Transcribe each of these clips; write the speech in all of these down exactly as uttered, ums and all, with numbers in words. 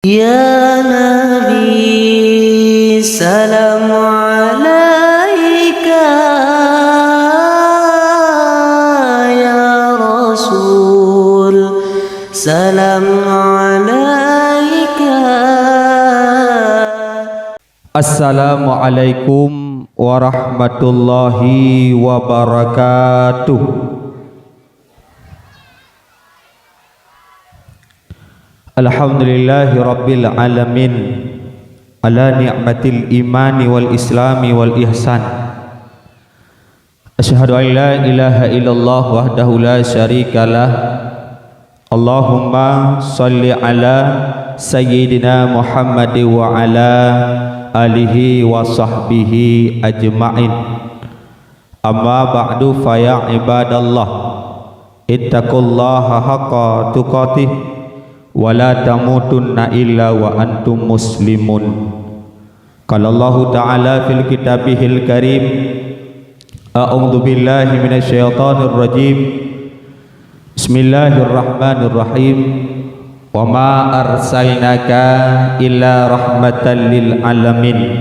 Ya Nabi, salam alaika, ya Rasul, salam alaika. Assalamualaikum warahmatullahi wabarakatuh. Alhamdulillahi rabbil alamin, ala ni'matil imani wal islami wal ihsan. Asyhadu an la ilaha illallah wahdahu la syarikalah. Allahumma shalli ala sayyidina Muhammad wa ala alihi wa sahbihi ajma'in. Amma ba'du, fa ya ibadallah, ittaqullaha haqqa tuqatih wa la tamutunna illa wa antum muslimun. Qala Allahu ta'ala fil kitabihil karim, a'udzu billahi minasy syaithanir rajim. Bismillahirrahmanirrahim. Wa ma arsalnaka illa rahmatan lil alamin.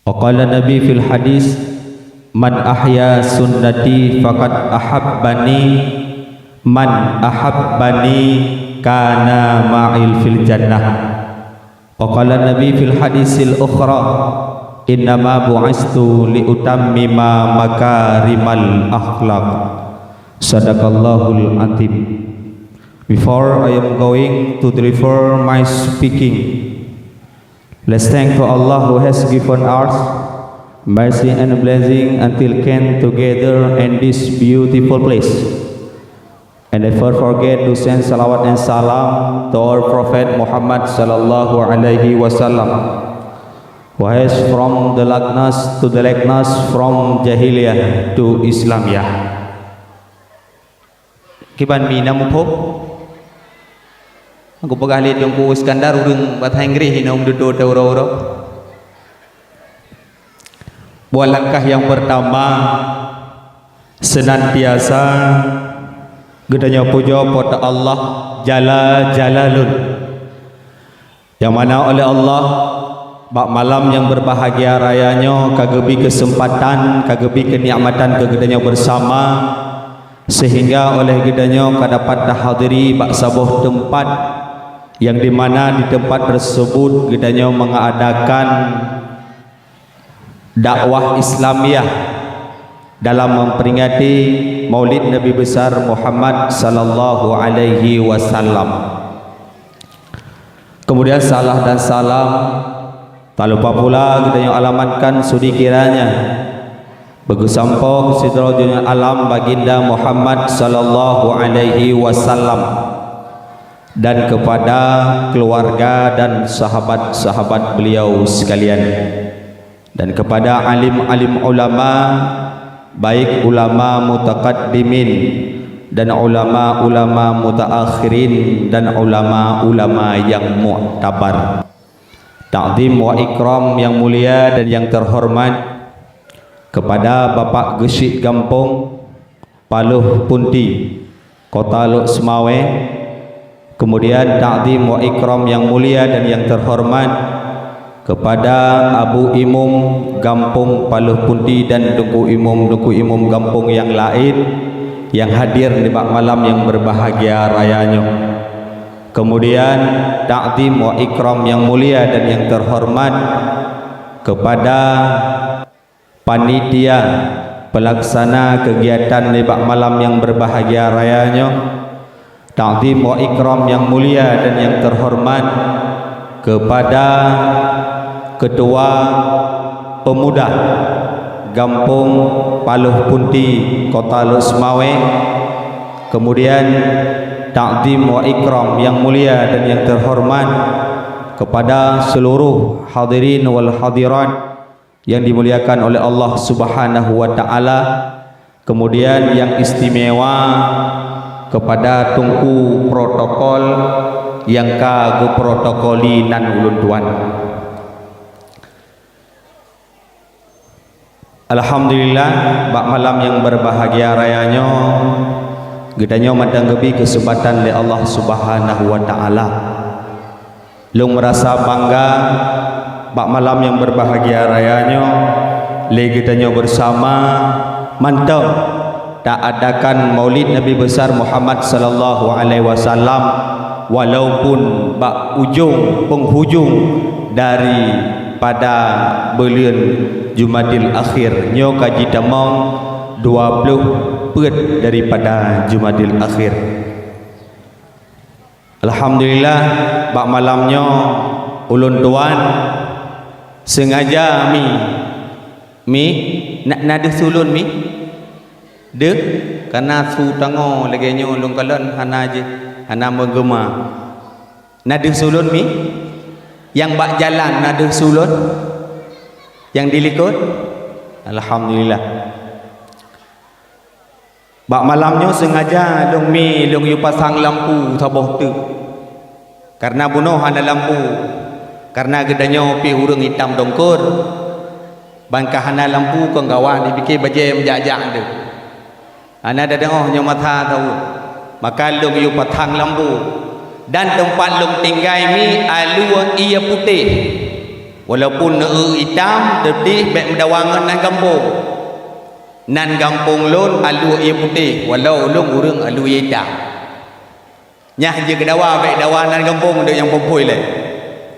Wa qala Nabi fil hadis, "Man ahya sunnati faqad ahabbani, man ahabbani kana ma'i fil jannah." Wa qala Nabi fil hadisil ukhra, "Innama bu'istu li utammima makarimal akhlaq." Sadaqallahul azim. Before I am going to deliver my speaking, let's thank to Allah who has given us mercy and blessing until came together in this beautiful place. And never forget to send salawat and salam to our Prophet Muhammad sallallahu alaihi wasallam, who has from the darkness to the likeness, from jahiliyah to Islamiyah. Kiban mi na muphom? Aku peugah lé Teungku Iskandar ureuëng bak Inggris inong dudoe uroe-uroe. Buat langkah nyang pertama, senantiasa geutanyoe pujoe Po teu Allah Jalla Jalalun. Nyang mana oleh Allah, bak malam nyang berbahagia raya nyoe ka geubri keuseumpatan, ka geubri keunikmatan keu geutanyoe beusama, sehingga oleh geutanyoe ka dapat tahadiri bak saboh teumpat, nyang di mana di teumpat tersebut geutanyoe mengadakan dakwah Islamiyah dalam memperingati Maulid Nabi Besar Muhammad sallallahu alaihi wasallam. Kemudian salah dan salam tak lupa pula geutanyoe alamatkan sudi kiranya beugeusampoe keu sidroe junjungan alam Baginda Muhammad sallallahu alaihi wasallam dan kepada keluarga dan sahabat-sahabat beliau sekalian. Dan kepada alim-alim ulama, baik ulama mutaqaddimin dan ulama-ulama mutaakhirin dan ulama-ulama yang muktabar. Takzim wa ikram yang mulia dan yang terhormat kepada Bapak Geuchik Gampông, Paloh Punti, Kota Lhokseumawe. Kemudian takzim wa ikram yang mulia dan yang terhormat kepada Abu Imum Gampông Paloh Punti dan Teungku Imum, Teungku Imum Gampông yang lain yang hadir di bak malam yang berbahagia raya nyoe. Kemudian takzim wa ikram yang mulia dan yang terhormat kepada panitia pelaksana kegiatan nibak malam nyang berbahagia raya nyoe, takzim wa ikram nyang mulia dan nyang terhormat kepada Ketua Pemuda Gampông Paloh Punti, Kota Lhokseumawe, kemudian takzim wa ikram nyang mulia dan nyang terhormat kepada seluruh hadirin wal hadirat yang dimuliakan oleh Allah Subhanahu wa Ta'ala. Kemudian yang istimewa kepada Teungku Protokol nyang ka geuprotokoli nan ulôn tuan. Alhamdulillah, bak malam nyang berbahagia raya nyoe, geutanyoe mantong geubri keuseumpatan lé Allah Subhanahu wa Ta'ala. Lôn meurasa bangga bak malam nyang beurbahagia raya nyoe, lé geutanyoe beusama mantong taadakan Maulid Nabi Besar Muhammad sallallahu alaihi wasallam, walaupun bak ujong penghujong daripada buleuen Jumadil Akhir. Nyoe ka jitamong dua ploh peuet daripada Jumadil Akhir. Alhamdulillah, bak malam nyoe ulôn tuan sengaja mi, mi, na, na deuh su lôn mi? Deuh, kareuna su tangoe lagée nyoe lôn kalon hana jih, hana meugeuma. Na deuh su lôn mi? Nyang bak jalan na deuh su lôn? Nyang di likot? Alhamdulillah. Bak malam nyoe sengaja lôn mi lôn yue pasang lampu saboh teuk. Kareuna bunoe hana lampu. Kareuna geutanyoe pih ureuëng itam dongkor. Ban ka hana lampu kon gawa dipike bajée meujak-jak deuh. Hana teudeungoe nyoe masa tahu. Maka lôn yue pasang lampu. Dan teumpat lôn tinggai mi alue ié putéh. Walaupun neueu itam, teutih bék meudawa ngon nan gampông. Nan gampông lôn alue ié putéh, walau ulôn ureuëng alue ié itam. Nyah jeuet keu dawa, bék dawa nan gampông deuek nyang phon-phon lé.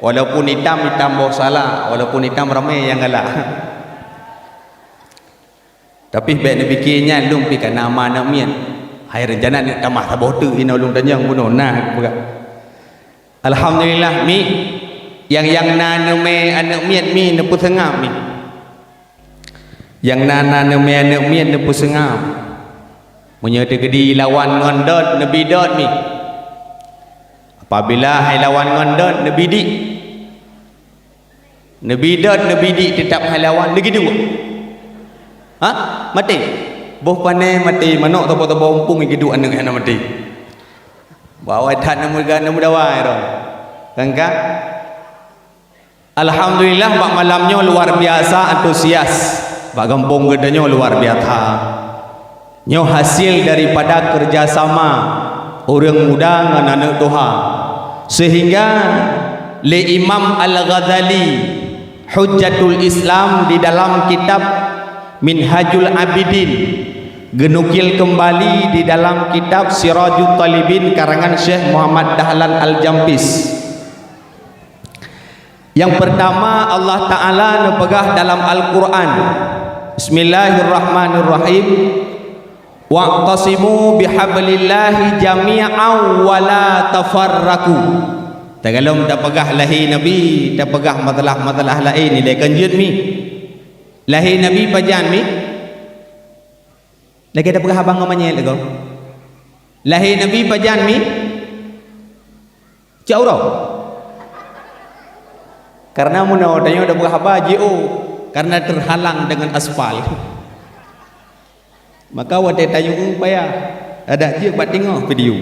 Walaupun itam, itam boh sala, walaupun itam ramé nyang galak. Tapi bék neupike nyan lôn pih ka na ma aneuk miet. Hai rencana neuk tamah saboh teuk inoe lôn tanyong bunoe na peugah. Alhamdulillah mi, nyang, nyang na neumé aneuk miet mi neupeuseungab mi. Nyang na, na neumé aneuk miet neupeuseungab. Meunyoe teukeudi lawan ngon dot, neubi dot mi. Apabila hai lawan ngon dot, neubi dik. Neubi dot, neubi dik, teutab hai lawan, neugiduek. Ha? Maté. Boh pané maté, manok tobo-tobo umpung giduek aneuk hana maté. Bak awai that na meuga, na meudawa droe. Kan ka? Alhamdulillah, bak malam nyoe luar biasa antusias. Bak gampông geutanyoe luar biasa. Nyoe hasil daripada kerjasama ureuëng muda ngon aneuk tuha. Sehingga lé Imam Al-Ghazali, Hujjatul Islam, di dalam kitab Minhajul Abidin, geunukil keumbali di dalam kitab Sirajut Talibin karangan Syekh Muhammad Dahlan Al-Jampis. Nyang peurtama, Allah Ta'ala neupeugah dalam Al-Qur'an, Bismillahirrahmanirrahim, "Wa'tasimu bihablillahi jami'an wa la tafarraqu." Tagalom tapeugah lahé Nabi, tapeugah masalah-masalah laén ilée kan jeuet mi. Lahé Nabi pajan mi? Lagée tapeugah abang ngon manyét lagoe. Lahé Nabi pajan mi? Cok uroe. Karena meunoe tanyoe tapeugah haba jiôh, karena terhalang dengan aspal. Maka watée tanyoe payah, adak jeuet bak teungoh video.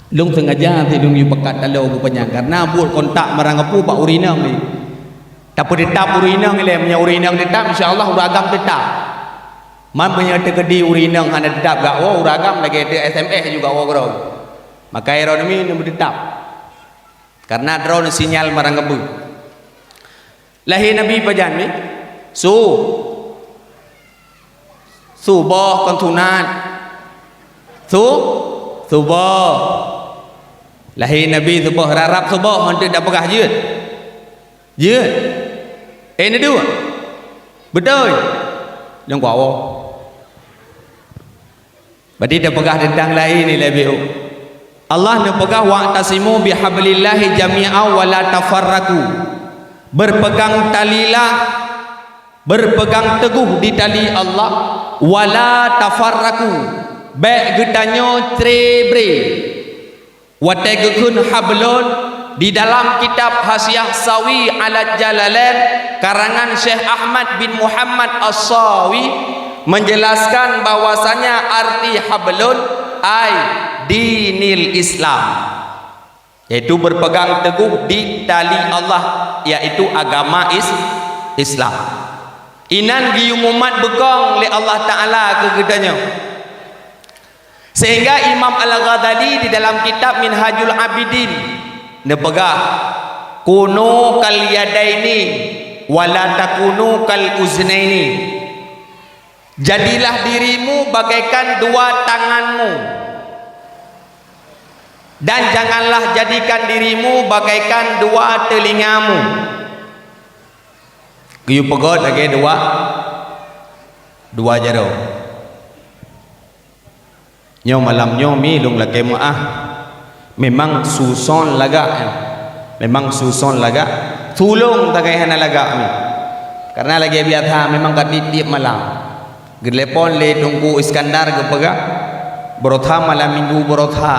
Lôn sengaja sit lôn yue pakat taloe bukon nyan, karena buet kontak marang geupeu bak ureuëng inong ni. Tapeuteutab ureuëng inong ilée, meunyoe ureuëng inong teutab, insya Allah ureuëng agam teutab. Man meunyoe teukeudi ureuëng inong hana teutab gak woe, ureuëng agam lagée teu S M S juga woe keudroe. Maka droeneuh mi neumeuteutab. Karena droeneuh sinyal marang geupeu. Lahé Nabi pajan mi? Su. Suboh kon sunat. Su? Suboh. Lahé Nabi suboh, rab-rab suboh, hana tapeugah jeuet. Jeuet. Eh, neuduek. Beutôi. Nyang kuwoe. Berarti tapeugah teuntang laén ni lebih. Allah neupeugah, "Wa'tasimu bihablillahi jami'an wa la tafarraqu." Berpegang talilah, berpegang teguh di tali Allah, wa la tafarraqu. Bék geutanyoe cre-bre. Watée geukheun hablon, di dalam kitab Hasyiah Sawi alat Jalalain karangan Syekh Ahmad bin Muhammad As-Sawi menjelaskan bahwasanya arti hablon ai dinil Islam, yaitu berpegang teguh di tali Allah, yaitu agama is-, Islam. Inan geuyue mumat beukong lé Allah Ta'ala keu geutanyoe. Sehingga Imam Al-Ghazali di dalam kitab Minhajul Abidin, Neupeugah, "Kunu kal yadaini, wala takunu kal uznaini." Jadilah dirimu bagaikan dua tanganmu, dan janganlah jadikan dirimu bagaikan dua telingamu. Geuyue peugét lagée dua, dua jaroe. Nyoe malam nyoe mi lôn lakée meuáh. Memang susôn lagak, eh. Memang susôn lagak. Tulông tagai hana lagak mi. Karena lagée biasa memang ka tiep-tiep malam. Geutelepon lé Teungku Iskandar geupeugah, beurota malam minggu beurota.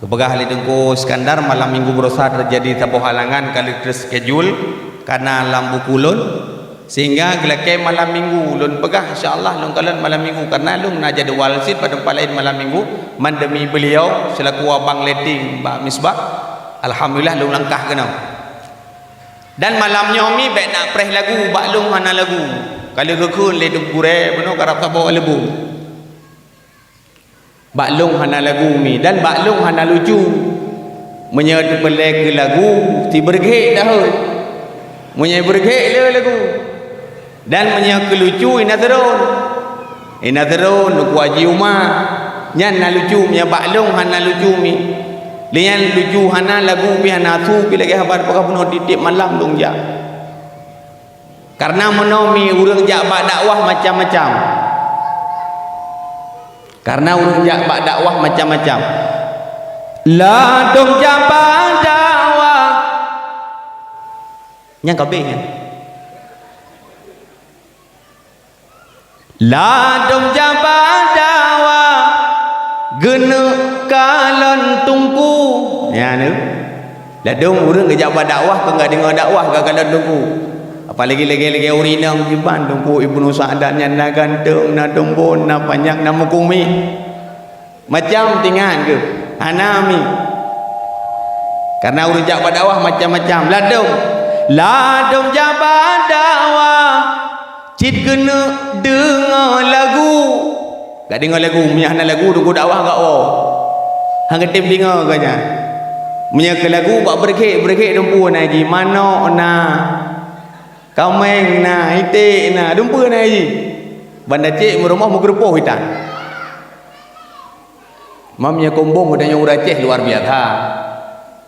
Geupeugah lé Teungku Iskandar malam minggu beurota teujadi saboh halangan ka lheueh teuskejul kana lam buku lôn. Sehingga geulakée malam minggu lôn peugah, insya Allah lôn kalon malam minggu, karena lôn na jadwal cit bak teumpat laén malam minggu, man demi beliau selaku abang letting bak Misbah. Alhamdulillah lôn langkah keunoe. Dan malam nyoe mi bék nak preh lagu, bak lôn hana lagu. Ka lheueh geukheun lé Teungku Gurée, bunoe karab saboh leubu. Bak lôn hana lagu mi, dan bak lôn hana lucu. Meunyoe teupeureulée keu lagu, sibeureughek dahôi. Meunyoe beureughek le lagu. Dan meunyoe keu lucu, ina seurôn. Ina seurôn, lucu Haji Uma. Nyan na lucu, meunyoe bak lôn hana lucu mi. Lé nyan lucu hana, lagu pih hana, su pih lagée haba peugah bunoe tiep-tiep malam lôn jak. Karena meunoe mi ureuëng jak bak dakwah macam-macam. Karena ureuëng jak bak dakwah macam-macam. Ladôm jak bak dakwah. Nyang ka abéh nyan. Ladôm jak bak dakwah, geuneuk kalon teungku. Nyan tu. Ladôm ureuëng geujak bak dakwah, kon geudeungoe dakwah, geukalon teungku. Apalagi lagée-lagée ureuëng inong kiban, Teungku Ibnu Sa'dan nyan na ganteng, na tumbon, na panyang, na meukumik. Macam tingan keuh, hana mi. Karena ureuëng jak bak dakwah macam-macam. Ladôm, ladôm jak bak dakwah, cit keuneuk deungoe lagu. Gak deungoe lagu, meunyoe hana lagu, teungku dakwah gak woe. Hana tem deungoe geuh nyan. Meunyoe keu lagu, bak beureughek-beureughek dumpeue na jih, manok na, kaméng na, iték na, dumpeue na jih. Banda cek meurumoh meugeureupoh itan. Mam nyoe kombong geutanyoe ureuëng Aceh luar biasa.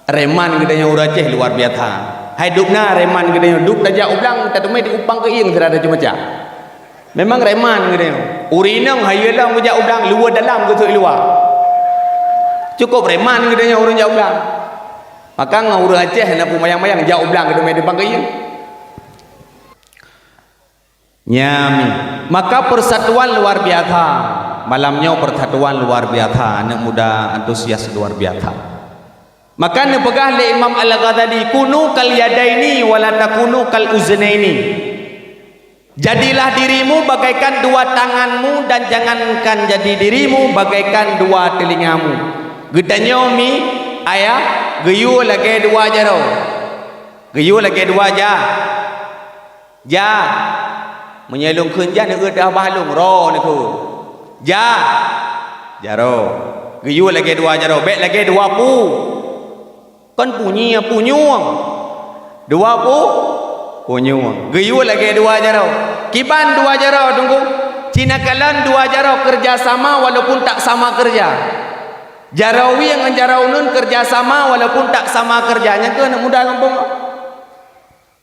Reman geutanyoe ureuëng Aceh luar biasa. Hai dub na reman geutanyoe, dub tajak u blang, tateumé di upang keuieng sira tacumaca. Memang reman geutanyoe. Ureuëng inong hayeue lom geujak u blang, luwa dalam geusut luwa. Cukup reman geutanyoe ureuëng jak u blang. Maka ngon ureuëng Aceh hana peumayang-mayang jak u blang geuteumé di upang keuieng. Nyami. Maka persatuan luar biasa. Malam nyoe persatuan luar biasa. Aneuk muda antusias luar biasa. Maka neupeugah lé Imam Al-Ghazali, "Kunu kal yadaini wala takunu kal uznaini." Jadilah dirimu bagaikan dua tanganmu dan jangankan jadi dirimu bagaikan dua telingamu. Geutanyoe mi ayah geuyue lagée dua jaroe. Geuyue lagée dua ja. Ja. Meunyoe lôn kheun ja, neueu teuh babah lôn, ro neukheun. Ja. Jaroe. Geuyue lagée dua jaroe, bék lagée dua pu. Kon punyi, punyueng. Dua pu, punyueng. Geuyue lagée dua jaroe. Kiban dua jaroe, Teungku? Cinakalon dua jaroe kerja sama walaupun tak sama kerja. Jaroe wie ngon jaroe uneuen kerja sama walaupun tak sama kerja. Nyan keuh aneuk muda gampông.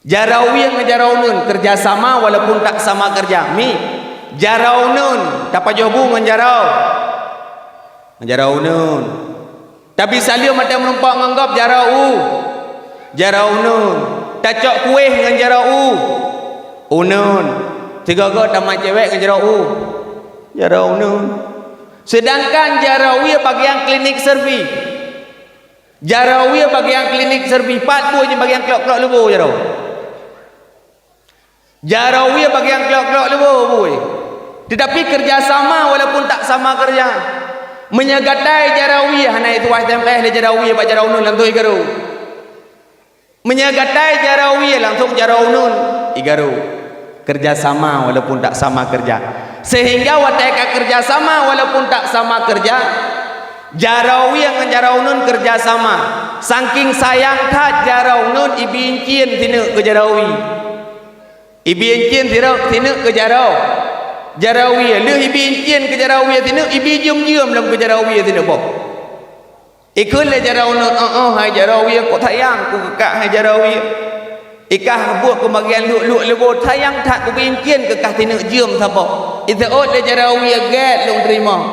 Jaroe wie ngon jaroe uneuen kerja sama walaupun tak sama kerja. Mi, jaroe uneuen tapajoh bu ngon jaroe, ngon jaroe uneuen. Tabi saleuem mata meurumpok ngon gob jaroe u, jaroe uneuen. Tacok kueh ngon jaroe u, uneuen. Sigoe-goe tamat cewek ngon jaroe u, jaroe uneuen. Sedangkan jaroe wie bagian klinik servis. Jaroe wie bagian klinik servis, pat bui nyan bagian klok-klok leubo jaroe. Jaroe wie bagian klok-klok leubo bui. Tetapi kerja sama walaupun tak sama kerja. Meunyoe gatai jaroe wie hana ituwah tempeh lé jaroe wie bak jaroe uneuen langsung igaru. Meunyoe gatai jaroe wie langsung jaroe uneuen igaru. Kerja sama walaupun tak sama kerja. Sehingga watée ka kerja sama walaupun tak sama kerja, Jaroe ngon jaroe uneun keureuja sama. Sangking sayang that jaroe uneun, ibi incien sineuk keu jaroe. Ibi incien sineuk, sineuk keu jaroe. Jaroe, lheueh ibi incien keu jaroe sineuk, ibi jeuem-jeuem lom keu jaroe sineuk boh. Ikheun lé jaroe uneun, "Eueh, hai jaroe, kok sayang ku keu kah, hai jaroe." Ikah buet keubagian luek-luek leubo, sayang that kubi incien keu kah sineuk jeuem saboh. Iseuôt lé jaroe gét lôn teurimong.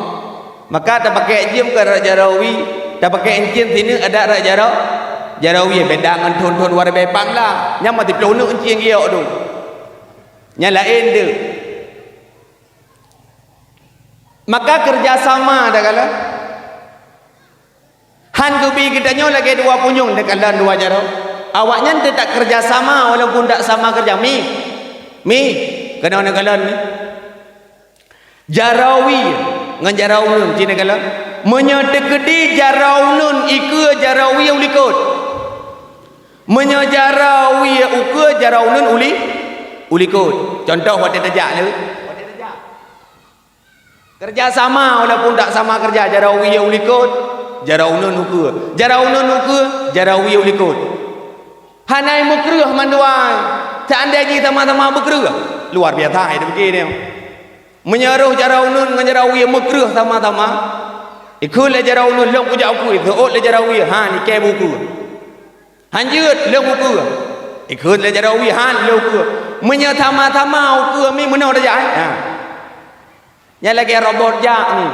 Maka tapakèk jeuem keu rot jaroe, tapakèk incien sineuk adak rot jaroe, jaroe beda ngon thon-thon waribèe pangla. Nyan meuti ploh neuk incien giyok tu. Nyan laén deuh. Maka keureuja sama dah kala. Han geubi geutanyoe lagèe dua punyueng teukalon dua jaroe. Awaknyan teutap keureuja sama walaupun tak sama keureuja. Mi, mi, keunoe neukalon mi. Jaroe ngon jaroe uneun ci neukalon. Meunyoe teukeudi jaroe uneun ikeue jaroe u likot. Meunyoe jaroe ukeue jaroe uneun u li-, u likot. Cuntoh watèe tajak lé. Keureuja sama walaupun tak sama keureuja, jaroe u likot, jaroe uneun ukeue. Jaroe uneun ukeue, jaroe u likot. Hana meukreueh mandua, seandai jih sama-sama beukreueh. Luar biasa hai teupiké nyoe. Meunyoe roh jaroe uneun ngon jaroe u meukreueh sama-sama, ikheun lé jaroe uneun lôn kujak ukeue, iseuôt lé jaroe u, ha, ikèe beukeue. Han jeuet lôn ukeue. Ikheun lé jaroe u, han lôn ukeue. Meunyoe sama-sama ukeue mi meunoe tajak, ha. Nyan lagèe robot jak ni.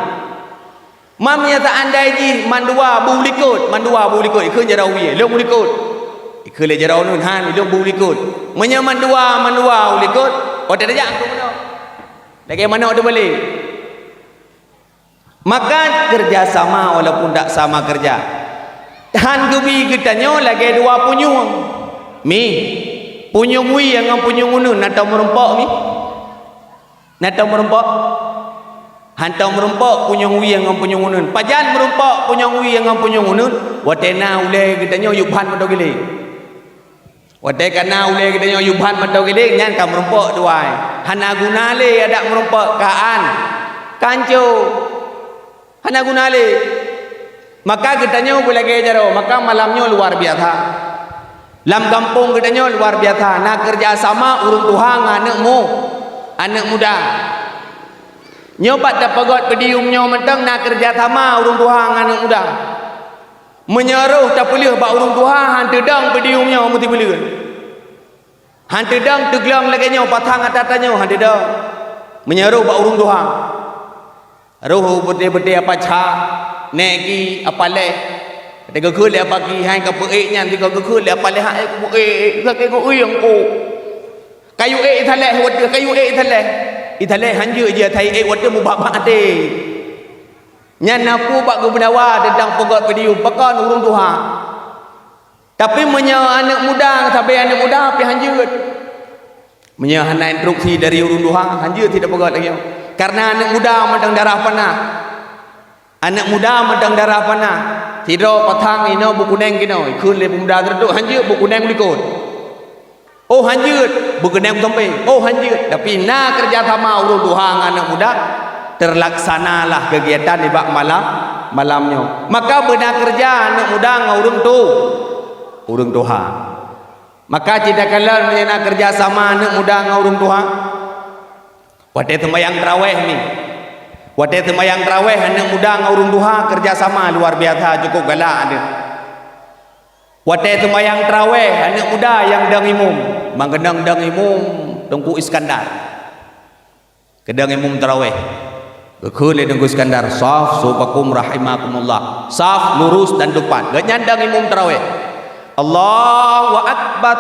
Mam nyang seandai jih mandua bu likot, mandua bu likot, ikheun jaroe u, lôn u likot. Ikheun lé jaroe uneun, han, lôn bu likot. Meunyoe mandua, mandua u likot, watèe tajak keu meunoe. Lagèe manok teubalek. Maka keureuja sama walaupun tak sama keureuja. Han geubi geutanyoe lagèe dua punyueng. Mi, punyueng wie ngon punyueng uneun na tom meurumpok mi? Na tom meurumpok? Hantom meurumpok punyueng wie ngon punyueng uneun. Pajan meurumpok punyueng wie ngon punyueng uneun? Watèe na ulèe geutanyoe yub han meudoe giléng. Watèe ka na ulèe geutanyoe yub han meudoe giléng, nyan ka meurumpok dua. Hana guna lé adak meurumpok, ka an, ka hanco. Hana guna lé. Maka geutanyoe beulagèe jaroe, maka malam nyoe luar biasa. Lam gampông geutanyoe luar biasa, na keureuja sama ureueng tuha ngon aneuk mu-, aneuk muda. Nyoe pat tapeugöt podium nyoe mantong na keureuja sama ureueng tuha ngon aneuk muda. Meunyoe roh tapeuleueh bak ureueng tuha, han teudong podium nyoe meusibuleuen. Han teudong teuglong lagèe nyoe, pathang ata tanyoe han teudong. Meunyoe roh bak ureueng tuha. Roh beutôi-beutôi apa cha, nèk ki apa lhèe. Watèe geukheun lé apa ki, hai ka peuék nyan, sika geukheun lé apa lhèe, hai ka peuék, ka keu geuék nyang ko. Kayu ék italèh, watèe kayu ék italèh. Italèh han jeuet jih atai ék, watèe mubak-bak até. Nyan na peue bak geubeudakwa teuntang peugöt podium, pakon ureueng tuha. Tapi meunyoe aneuk muda, sabe aneuk muda pih han jeuet. Meunyoe hana instruksi dari ureueng tuha, han jeuet sidroe peugöt lagèe nyoe. Karena aneuk muda mantong darah panah. Aneuk muda mantong darah panah. Sidroe pathang inoe beukunèng keunoe, ikheun lé peumuda teureudok, han jeuet beukunèng likot. Oh, han jeuet beukunèng sampé. Oh, han jeuet. Tapi na keureuja sama ureueng tuha ngon aneuk muda, teulaksanalah keugiatan nibak malam, malam nyoe. Maka beuna keureuja aneuk muda ngon ureueng tu, ureueng tuha. Maka cit takalon meunyoe na keureuja sama aneuk muda ngon ureueng tuha. Watèe seumayang tarawèh ni. Watèe seumayang tarawèh aneuk muda ngon ureueng tuha keureuja sama luar biasa, cukup galak aneuk. Watèe seumayang tarawèh aneuk muda nyang dong imum, meukeunong dong imum Teungku Iskandar. Keudong imum tarawèh. Geukheun lé Teungku Iskandar, "Shaf sufufakum rahimakumullah." Saf lurus dan teupat. Gobnyan dong imum tarawèh. Allahu Akbar.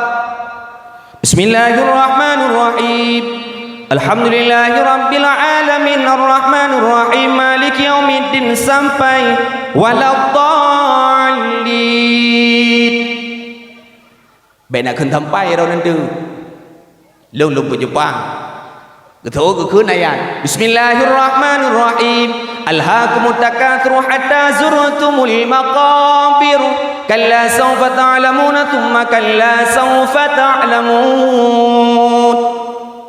Bismillahirrahmanirrahim. Alhamdulillahirabbil alamin, arrahmanirrahim, maliki yaumiddin, sampai waladdallin. Bèk na kheun sampai droeneuh teuh. Lôn lôn peucupa. Geutôh geukheun ayat. Bismillahirrahmanirrahim. Alhaakumut takatsur hatta zurtumul maqabir. Kalla saufa ta'lamuna tsumma kalla saufa ta'lamun.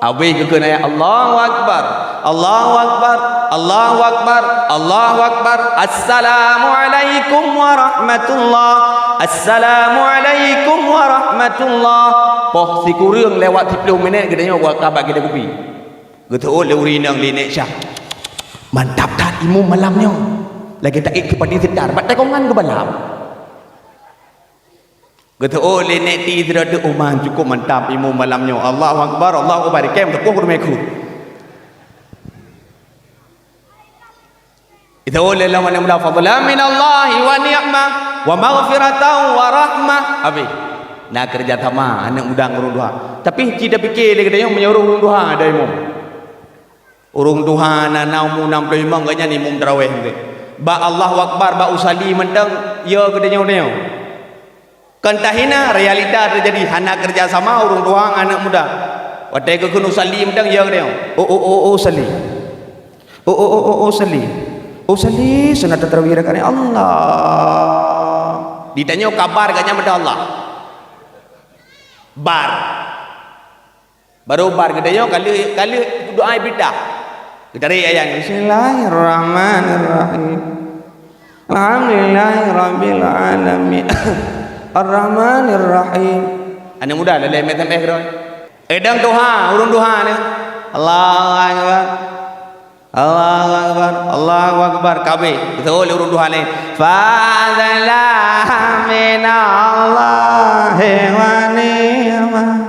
Abéh geukheun ayat, "Allahu Akbar, Allahu Akbar, Allahu Akbar, Allahu Akbar. Assalamualaikum warahmatullah. Assalamualaikum warahmatullah." Poh sikureueng lewat siplôh minèt geutanyoe buka bak keudè kupi. Geuteuôt lé ureueng inong lé nèk Syah. Mantap that imum malam nyoe. Lagèe taék keu padi seudar, bak takongan geubalap. Geuteuôt lé nèk T sidroe teuk, "Oh man, cukup mantap imum malam nyoe. Allahu Akbar, Allahu Akbar." Kém teupoh ureueng mèkhu. Geuteuôt lé lom aneuk muda, "Fadlan minallahi wa ni'mah wa maghfiratan wa rahmah." Abéh. Na keureuja sama aneuk muda ngon ureueng tuha. Tapi ci tapike lé geutanyoe meunyoe ureueng tuha ada imum. Ureueng tuha na, na umu nam ploh limong, gobnyan imum tarawèh meuntèe. Bak Allahu Akbar, bak usalli mantong, yo geutanyoe-tanyoe. Kon tahina, realita teujadi, hana keureuja sama ureueng tuha ngon aneuk muda. Watèe geukheun usalli mantong, yo geutanyoe. Oh, oh, oh, oh, usalli. Oh, oh, oh, oh, oh, usalli. Usalli sunat tarawih rakaat, Allah. Ditanyoe kabar gobnyan mantong Allah. Bar. Barô bar geutanyoe ka lheueh, ka lheueh doa iftitah. Geutarek ayat, "Bismillahirrahmanirrahim. Alhamdulillahirabbil alamin. Arrahmanirrahim." Aneuk muda lalè meu'en sampoe keudroe. Eudong tuha, ureueng tuha nyoe. Allahu Akbar. Allahu Akbar. Allahu Akbar. Ka abéh. Geuteuôt lé ureueng tuha nyoe. "Fadlan minallahi wa ni'mah."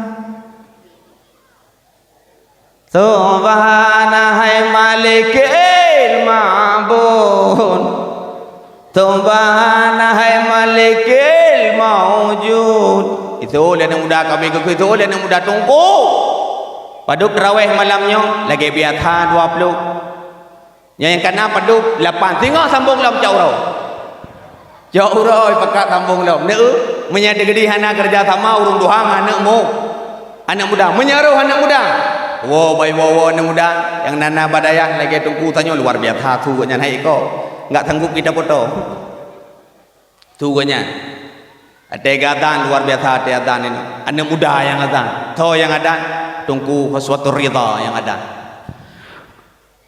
Subhana hai malikil ma'bud. Subhana hai malikil maujud. Itu lé aneuk muda kami keu itu lé aneuk muda teungku. Padub tarawèh malam nyoe lagèe biasa dua ploh. Nyang kana padub lapan, singoh sambong lom cok uroe. Cok uroe pakat sambong lom. Neu, meunyo teugeudi hana keureuja sama ureueng tuha ngon aneuk mu-, aneuk muda. Meunyo roh aneuk muda. Wo, bai wo, wo aneuk muda. Nyang na, na bak dayah lagèe teungku tanyoe luar biasa su nyan hai ko. Enggak sanggup kita foto. Su nyan. Watèe geuazan luar biasa watèe azan nyoe. Aneuk muda nyang azan. Soe nyang azan? Teungku Khuswatur Ridha nyang azan.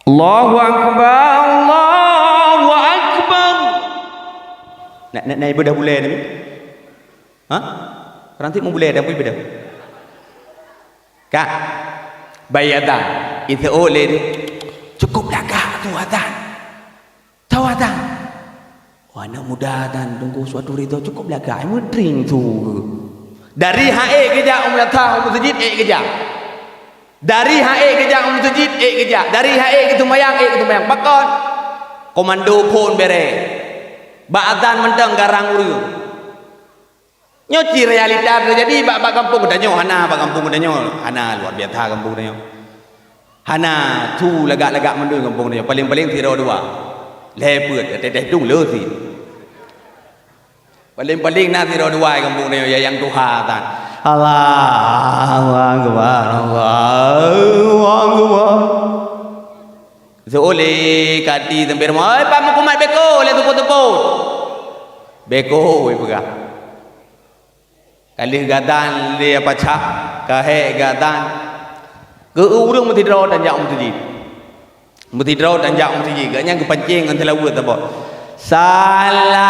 Allahu Akbar, Allahu Akbar. Nak, nak, nak ibadah bulan ni? Ha? Rantik mau bulan dah, mau ibadah. Kak, bai azan. Itu oleh dia. Cukup lagak tu azan. Tahu azan. Oh, aneuk muda dan Teungku Khuswatur Ridha cukup lagak, meudring tu. Dari hai ék geujak u meulatah, u meuseujid ék geujak. Dari hai ék geujak u meuseujid ék geujak. Dari hai ék geuseumayang ék geuseumayang. Pakon? Komando phon bèrèh. Bak azan mantong garang ureueng. Nyoe cit realita teujadi bak, bak gampông geutanyoe, hana bak gampông geutanyoe, hana luar biasa gampông geutanyoe. Hana su lagak-lagak mandum gampông geutanyoe, paleng-paleng sidroe dua. Lhèe peuet, teuh-teuh dung le sit. Paleng-paleng na sidroe dua gampông geutanyoe, ya nyang tuha tan. Allahu Akbar, Allahu Akbar. Seulé kati sempir, "Oi, pat meukumat beko lé teupôt-teupôt." Beko, ipeugah. Ka lheueh geuazan lé Apa Chah, ka hék geuazan. Keu ureueng meusidroe dan jak u meuseujid. Meusidroe dan jak u meuseujid, gobnyan geupancéng ngon seulaweuet saboh. Sallallahu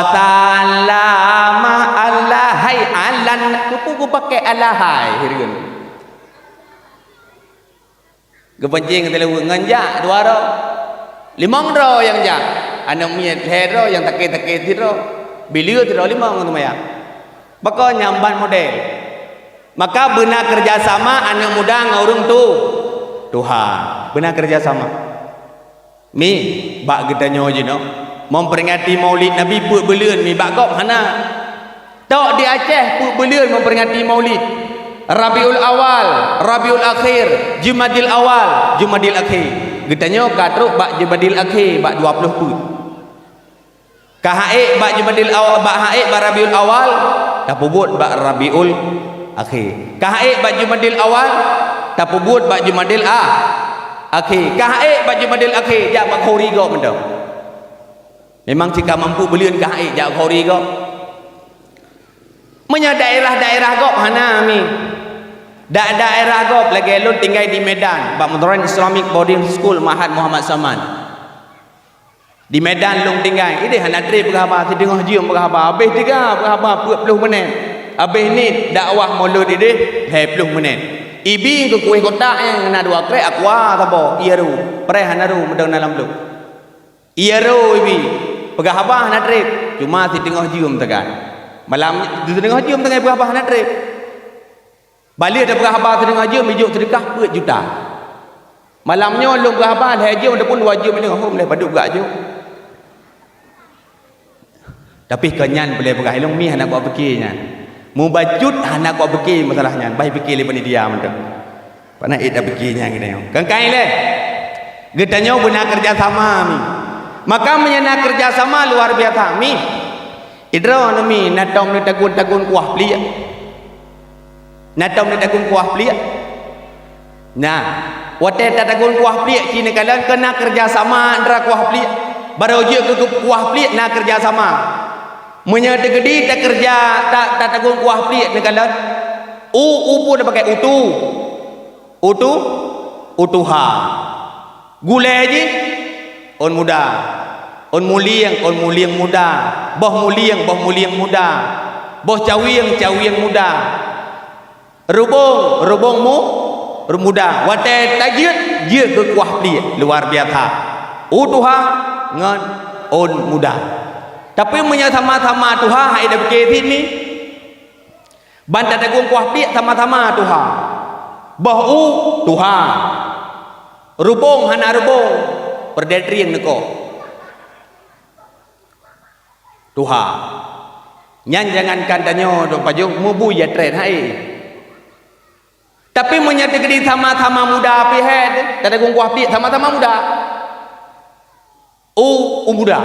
sallama alaihi alan. Keupeue geupakè alaihi, hai ureueng? Geupancéng teuleuweue ngon jak dua droe. Limong droe nyang jak. Aneuk miet lhèe droe, nyang takè-takè sidroe. Bileue sidroe limong ngon seumayang. Pakon nyan ban model. Maka beuna keureuja sama aneuk muda ngon ureueng tu-, tuha. Beuna keureuja sama. Mi, bak geutanyoe jinoe, memperingati Maulid Nabi peuet buleuen mi bak gob hana. Tok di Aceh peuet buleuen memperingati Maulid. Rabiul Awal, Rabiul Akhir, Jumadil Awal, Jumadil Akhir. Geutanyoe ka trok bak Jumadil Akhir bak dua ploh peuet. Ka hék bak Jumadil Aw-, bak hék bak Rabiul Awal, tapeubuet bak Rabiul Akhir. Ka hék bak Jumadil Awal, tapeubuet bak Jumadil A-, Akhir. Ka hék bak Jumadil Akhir, jak bak khanduri gob mantong. Memang cit ka mampu buleuen ka hék jak khanduri gob. Meunyoe daerah-daerah gob hana mi. Da-, daerah gob lagèe lôn tinggai di Medan, bak Modern Islamic Boarding School Mahat Muhammad Saman. Di Medan lôn tinggai, idéh hana trép peugah haba, sideungoh jeuem peugah haba, habéh teuga peugah haba peuet ploh minèt. Habéh niet dakwah mulod idéh lhèe ploh minèt. Ibi keu kueh kotak nyang na dua krèk, aqua saboh, ie ru, preh hana ru meudong na lam blueng. Ie ru ibi, peugah haba hana trép, cuma sideungoh jeuem teuga. Malam sideungoh jeuem teuga peugah haba hana trép. Balik tapeugah haba sideungoh jeuem, ijok seudeukah peuet juta. Malam nyoe lôn peugah haba lhèe jeuem ataupun dua jeuem, ilôn hom lé padub gak jeuem. Tapi kon nyan peureulèe peugah, ilôn mi hana kupiké nyan. Mubacut hana kupiké masalah nyan, bah piké lé panitia mantong. Pana ék tapiké nyan geutanyoe. Kan kai lé. Geutanyoe beuna kerja sama mi. Maka meunyoe na kerja sama luar biasa mi. Idroe nyoe mi na tom ni tagun-tagun kuah pliek. Na tom ni tagun kuah pliek. Nah, watèe tatagun kuah pliek ci neukalon keu na kerja sama antara kuah pliek. Barô jeuet keu kuah pliek na kerja sama. Meunyoe teukeudi takeureuja ta-, tatagun kuah pliek neukalon. U, u peue tapakai? Utu. Utu, utuha. Gulèe jih, ôn muda. Ôn mulieng, ôn mulieng muda. Boh mulieng, boh mulieng muda. Boh cawieng, cawieng muda. Rubông, rubông mu-, muda. Watèe tajeuet, jeuet keu kuah pliek, luar biasa. U tuha ngon ôn muda. Tapi meunyoe sama-sama tuha, hai dah pikir sini. Ban tatagun kuah pliek sama-sama tuha. Boh u tuha. Rubông hana rubông, peureudèe trieng neukoh. Tuha. Nyan jangankan tanyoe dok pajoh, meubui ya trén hai. Tapi meunyoe teukeudi sama-sama muda pih hai, tatagun kuah pliek sama-sama muda. U, u muda.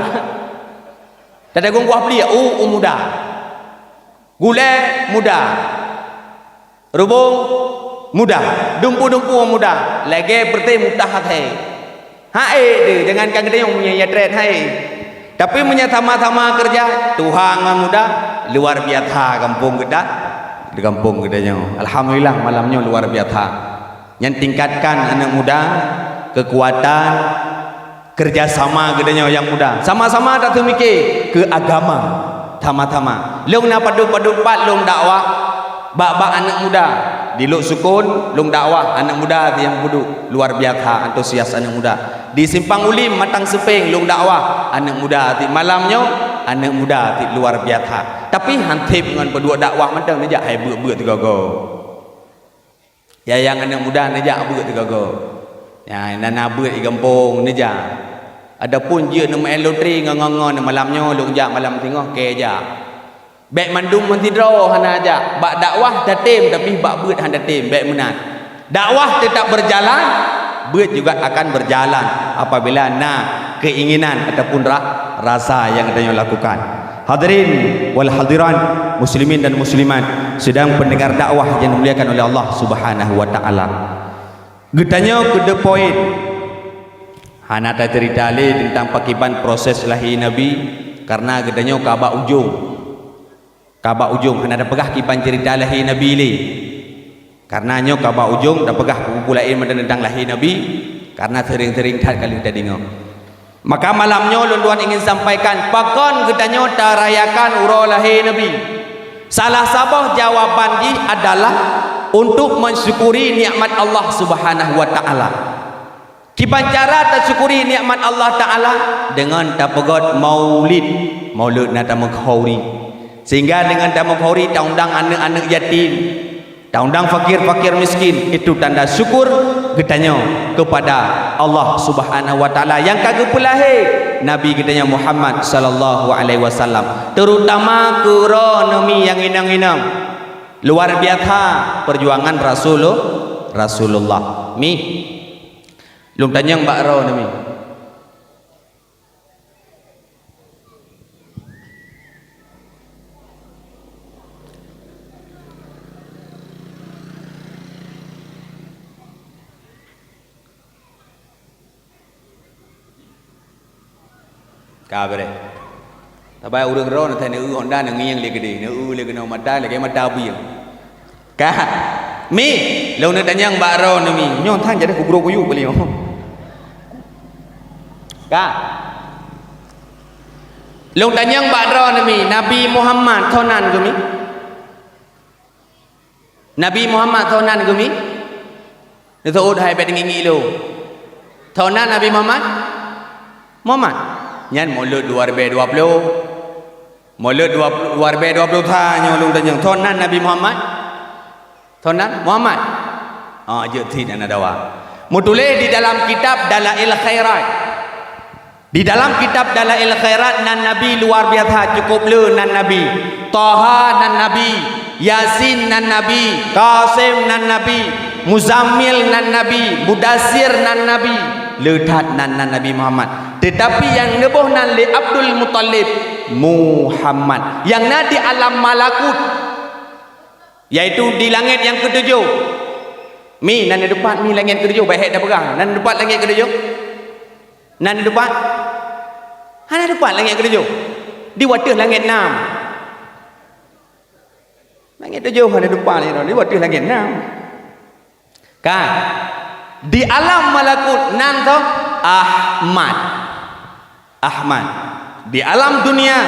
Tatagun kuah pliek, u, u muda. Gulèe muda. Rubông muda. Dumpu-dumpu muda. Lagèe peureté mutah até. Hai deh, jangankan geutanyoe meunyoe ya trén hai. Tapi meunyoe sama-sama keureuja, tuha ngon muda, luar biasa gampông geuta-, di gampông geutanyoe. Alhamdulillah, malam nyoe luar biasa. Nyan tingkatkan aneuk muda, keukuatan, keureuja sama geutanyoe nyang muda. Sama-sama tateumike keu agama. Sama-sama. Lôn na padub-padub pat lôn dakwah bak-bak aneuk muda. Di Lhoksukon lôn dakwah aneuk muda nyang peuduek. Luar biasa antusias aneuk muda. Di Simpang Ulim Matang Seupeng lôn dakwah aneuk muda. Di malam nyoe aneuk muda di luar biasa. Tapi han sép ngon peuduek dakwah mantong neujak hai beuet-beuet teugogo. Ya, nyang aneuk muda neujak beuet teugogo. Ya, na, na beuet di gampông neujak. Adapun jeuet neumeu'en lotri ngon, ngon, ngon malam nyoe lôn jak malam singoh keu jak. Bèk mandum meusidroe hana jak. Bak dakwah tatem tapi bak beuet hana tatem, bèk meunan. Dakwah tetap berjalan, beuet juga akan berjalan apabila na keinginan ataupun ra-, rasa nyang geutanyoe lakukan. Hadirin wal hadirat, muslimin dan muslimat, sidang pendengar dakwah yang dimuliakan oleh Allah Subhanahu wa taala. Geutanyoe keu the point. Hana taceurita lé teuntang pakiban proses lahé Nabi, karena geutanyoe ka bak ujong. Ka bak ujong, hana tapeugah kiban ceurita lahé Nabi lé. Karena nyoe ka bak ujong, tapeugah peue-peue laén mantong teuntang lahé Nabi, karena seuring-seuring that ka lheueh tadeungoe. Maka malam nyoe lôn tuan ingin sampaikan, pakon geutanyoe tarayakan uroe lahé Nabi. Salah saboh jawaban jih adalah untuk mensyukuri nikmat Allah Subhanahu wa taala. Kiban cara tasyukuri nikmat Allah Taala? Deungon tapeugöt maulid, maulid na tameukhauri. Sehingga deungon tameukhauri taundang aneuk-aneuk yatim, taundang fakir-fakir miskin, itu tanda syukur geutanyoe kepada Allah Subhanahu wa Taala nyang ka geupeulahé Nabi geutanyoe Muhammad sallallahu alaihi wasallam, terutama keu uroe neumi nyang inong-inong. Luar biasa perjuangan Rasulu-, Rasulullah. Mi. Lôn tanyong bak droeneuh mi. Ka beureh. Tabai ureuëng droeneuh that neu-eu honda neungieng lé keudeh, neu-eu lé keunoe mata lagée mata bieng. Ka. Mi, lôn neutanyong bak droeneuh mi. Nyoe tan jadi kubroe kuyup beuliau. Ka. Lôn tanyong bak droeneuh mi, Nabi Muhammad soe nan geuh mi? Nabi Muhammad soe nan geuh mi? Neuseuôt hai bèk ngieng-ngieng lôn. Soe nan Nabi Muhammad? Muhammad. Nyan Maulud dua ribèe dua ploh. Maulud dua ploh, dua ribèe dua ploh sa nyoe lôn tanyong. Soe nan Nabi Muhammad? Soe nan? Muhammad. Ah, jeuet cit hana dawa. Meutuléh di dalam kitab Dalail Khairat. Di dalam kitab Dalail Khairat nan Nabi luar biasa, cukup le nan Nabi. Toha nan Nabi, Yasin nan Nabi, Qasim nan Nabi, Muzammil nan Nabi, Mudassir nan Nabi, le that nan, nan Nabi Muhammad. Tetapi nyang neuboh nan lé Abdul Muttalib, Muhammad. Nyang na di alam malakut, yaitu di langét nyang keutujoh. Mi, nan neutupat mi langét keutujoh, bèk hèk tapeugah. Nan neutupat langét keutujoh? Nan neutupat? Hana neutupat langét keutujoh. Di watèe langét nam. Langét tujoh hana neutupat, di watèe langét nam. Kan? Di alam malakut nan toh Ahmad. Ahmad. Di alam dunia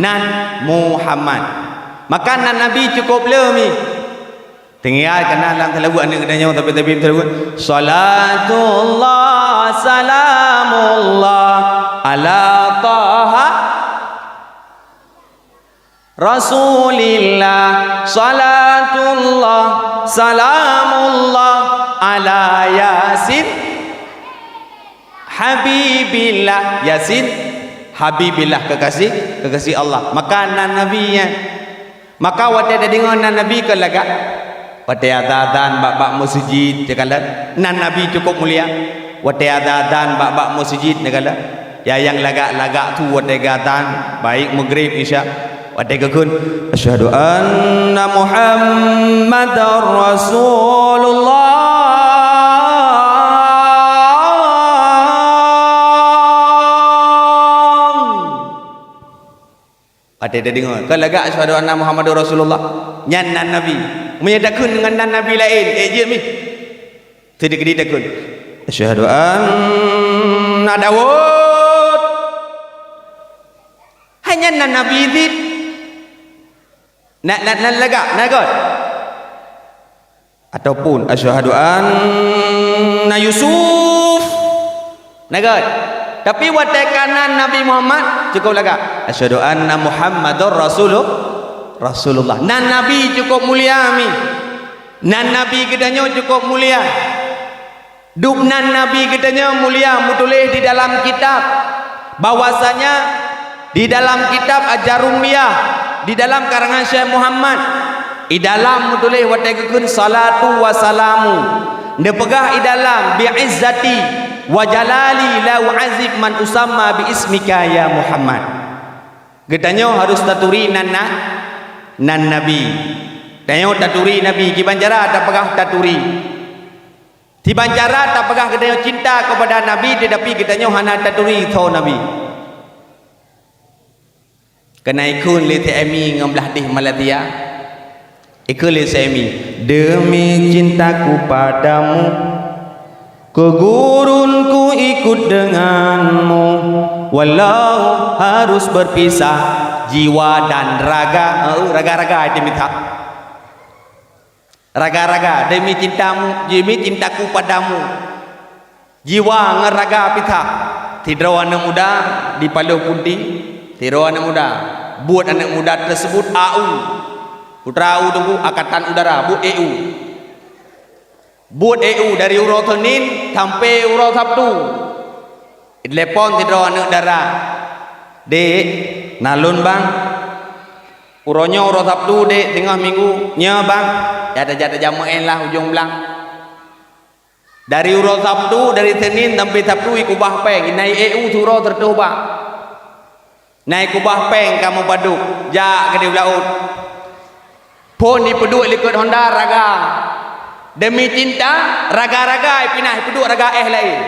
nan Muhammad. Maka nan Nabi cukup le mi. Tinggai keunan lam teuleubu aneuk geutanyoe, tapi, tapi teuleubu. Salatullah, salamullah, ala Taha Rasulillah, salatullah, salamullah, ala Yasin Habibillah. Yasin Habibillah, kekasih, kekasih Allah. Maka nan Nabi nyan. Maka watèe tadeungoe nan Nabi kon lagak. Watèe azan bak-bak meuseujid, takalon nan Nabi cukup mulia. Watèe azan bak-bak meuseujid, takalon. Ya, nyang lagak-lagak tu watèe geuazan, baik Maghrib, Isya. Watèe geukheun, "Asyhadu anna Muhammadar Rasulullah." Watèe tadeungoe, ka lagak, "Asyhadu anna Muhammadur Rasulullah." Nyan nan Nabi. Meunyoe takheun ngon nan Nabi laén, ék jeuet mi. Sidikit takheun, "Asyhadu anna Daud." Hai nyan nan Nabi cit. Na, na, na lagak, na göt. Ataupun, "Asyhadu anna Yusuf." Na göt. Tapi watèe ka nan Nabi Muhammad, cukup lagak, "Asyhadu anna Muhammadar Rasulu-, Rasulullah." Nan Nabi cukup mulia mi. Nan Nabi geutanyoe cukup mulia. Dub nan Nabi geutanyoe mulia, meutuléh di dalam kitab bahwasanya di dalam kitab Ajarumiyah, di dalam karangan Syekh Muhammad, i dalam meutuléh watèe geukheun salatu wa salamu, neupeugah i dalam, "Bi izzati wa jalali la u'azib man usamma bi ismika ya Muhammad." Geutanyoe harus taturi nan na, nan Nabi. Tanyoe taturi Nabi, kiban cara tapeugah taturi. Kiban cara tapeugah geutanyoe cinta keupada Nabi, teutapi geutanyoe hana taturi soe Nabi. Keunan ikheun lé Syekh Emi ngon blah deh Malaysia. Ikheun lé Syekh Emi, "Demi cintaku padamu, ke gurun ku ikut denganmu, walau harus berpisah jiwa dan raga." Eh, raga-raga itu minta. Raga-raga, demi cintamu, demi cintaku padamu. Jiwa ngon raga pisah. Sidroe aneuk muda di Paloh Punti, sidroe aneuk muda. Buet aneuk muda tersebut A U. Putra A U teungku, Angkatan Udara, buet A U. Buet A U dari uroe Senin sampai uroe Sabtu. Telepon sidroe aneuk dara, "Dek, na lôn, Bang." Uroe nyoe uroe Sabtu, Dek, teungoh minggu. "Nyo, Bang." Ya, tajak tajak meu'en lah ujong blang. Dari uroe Sabtu, dari Senin sampai Sabtu, ikubah péng, inai A U suroe seratus bak. Nai kubah péng kamoe padub, jak keudeh u laôt. Phôn ipeuduek likot honda raga. Demi cinta, raga-raga ipinah ipeuduek raga éh laén.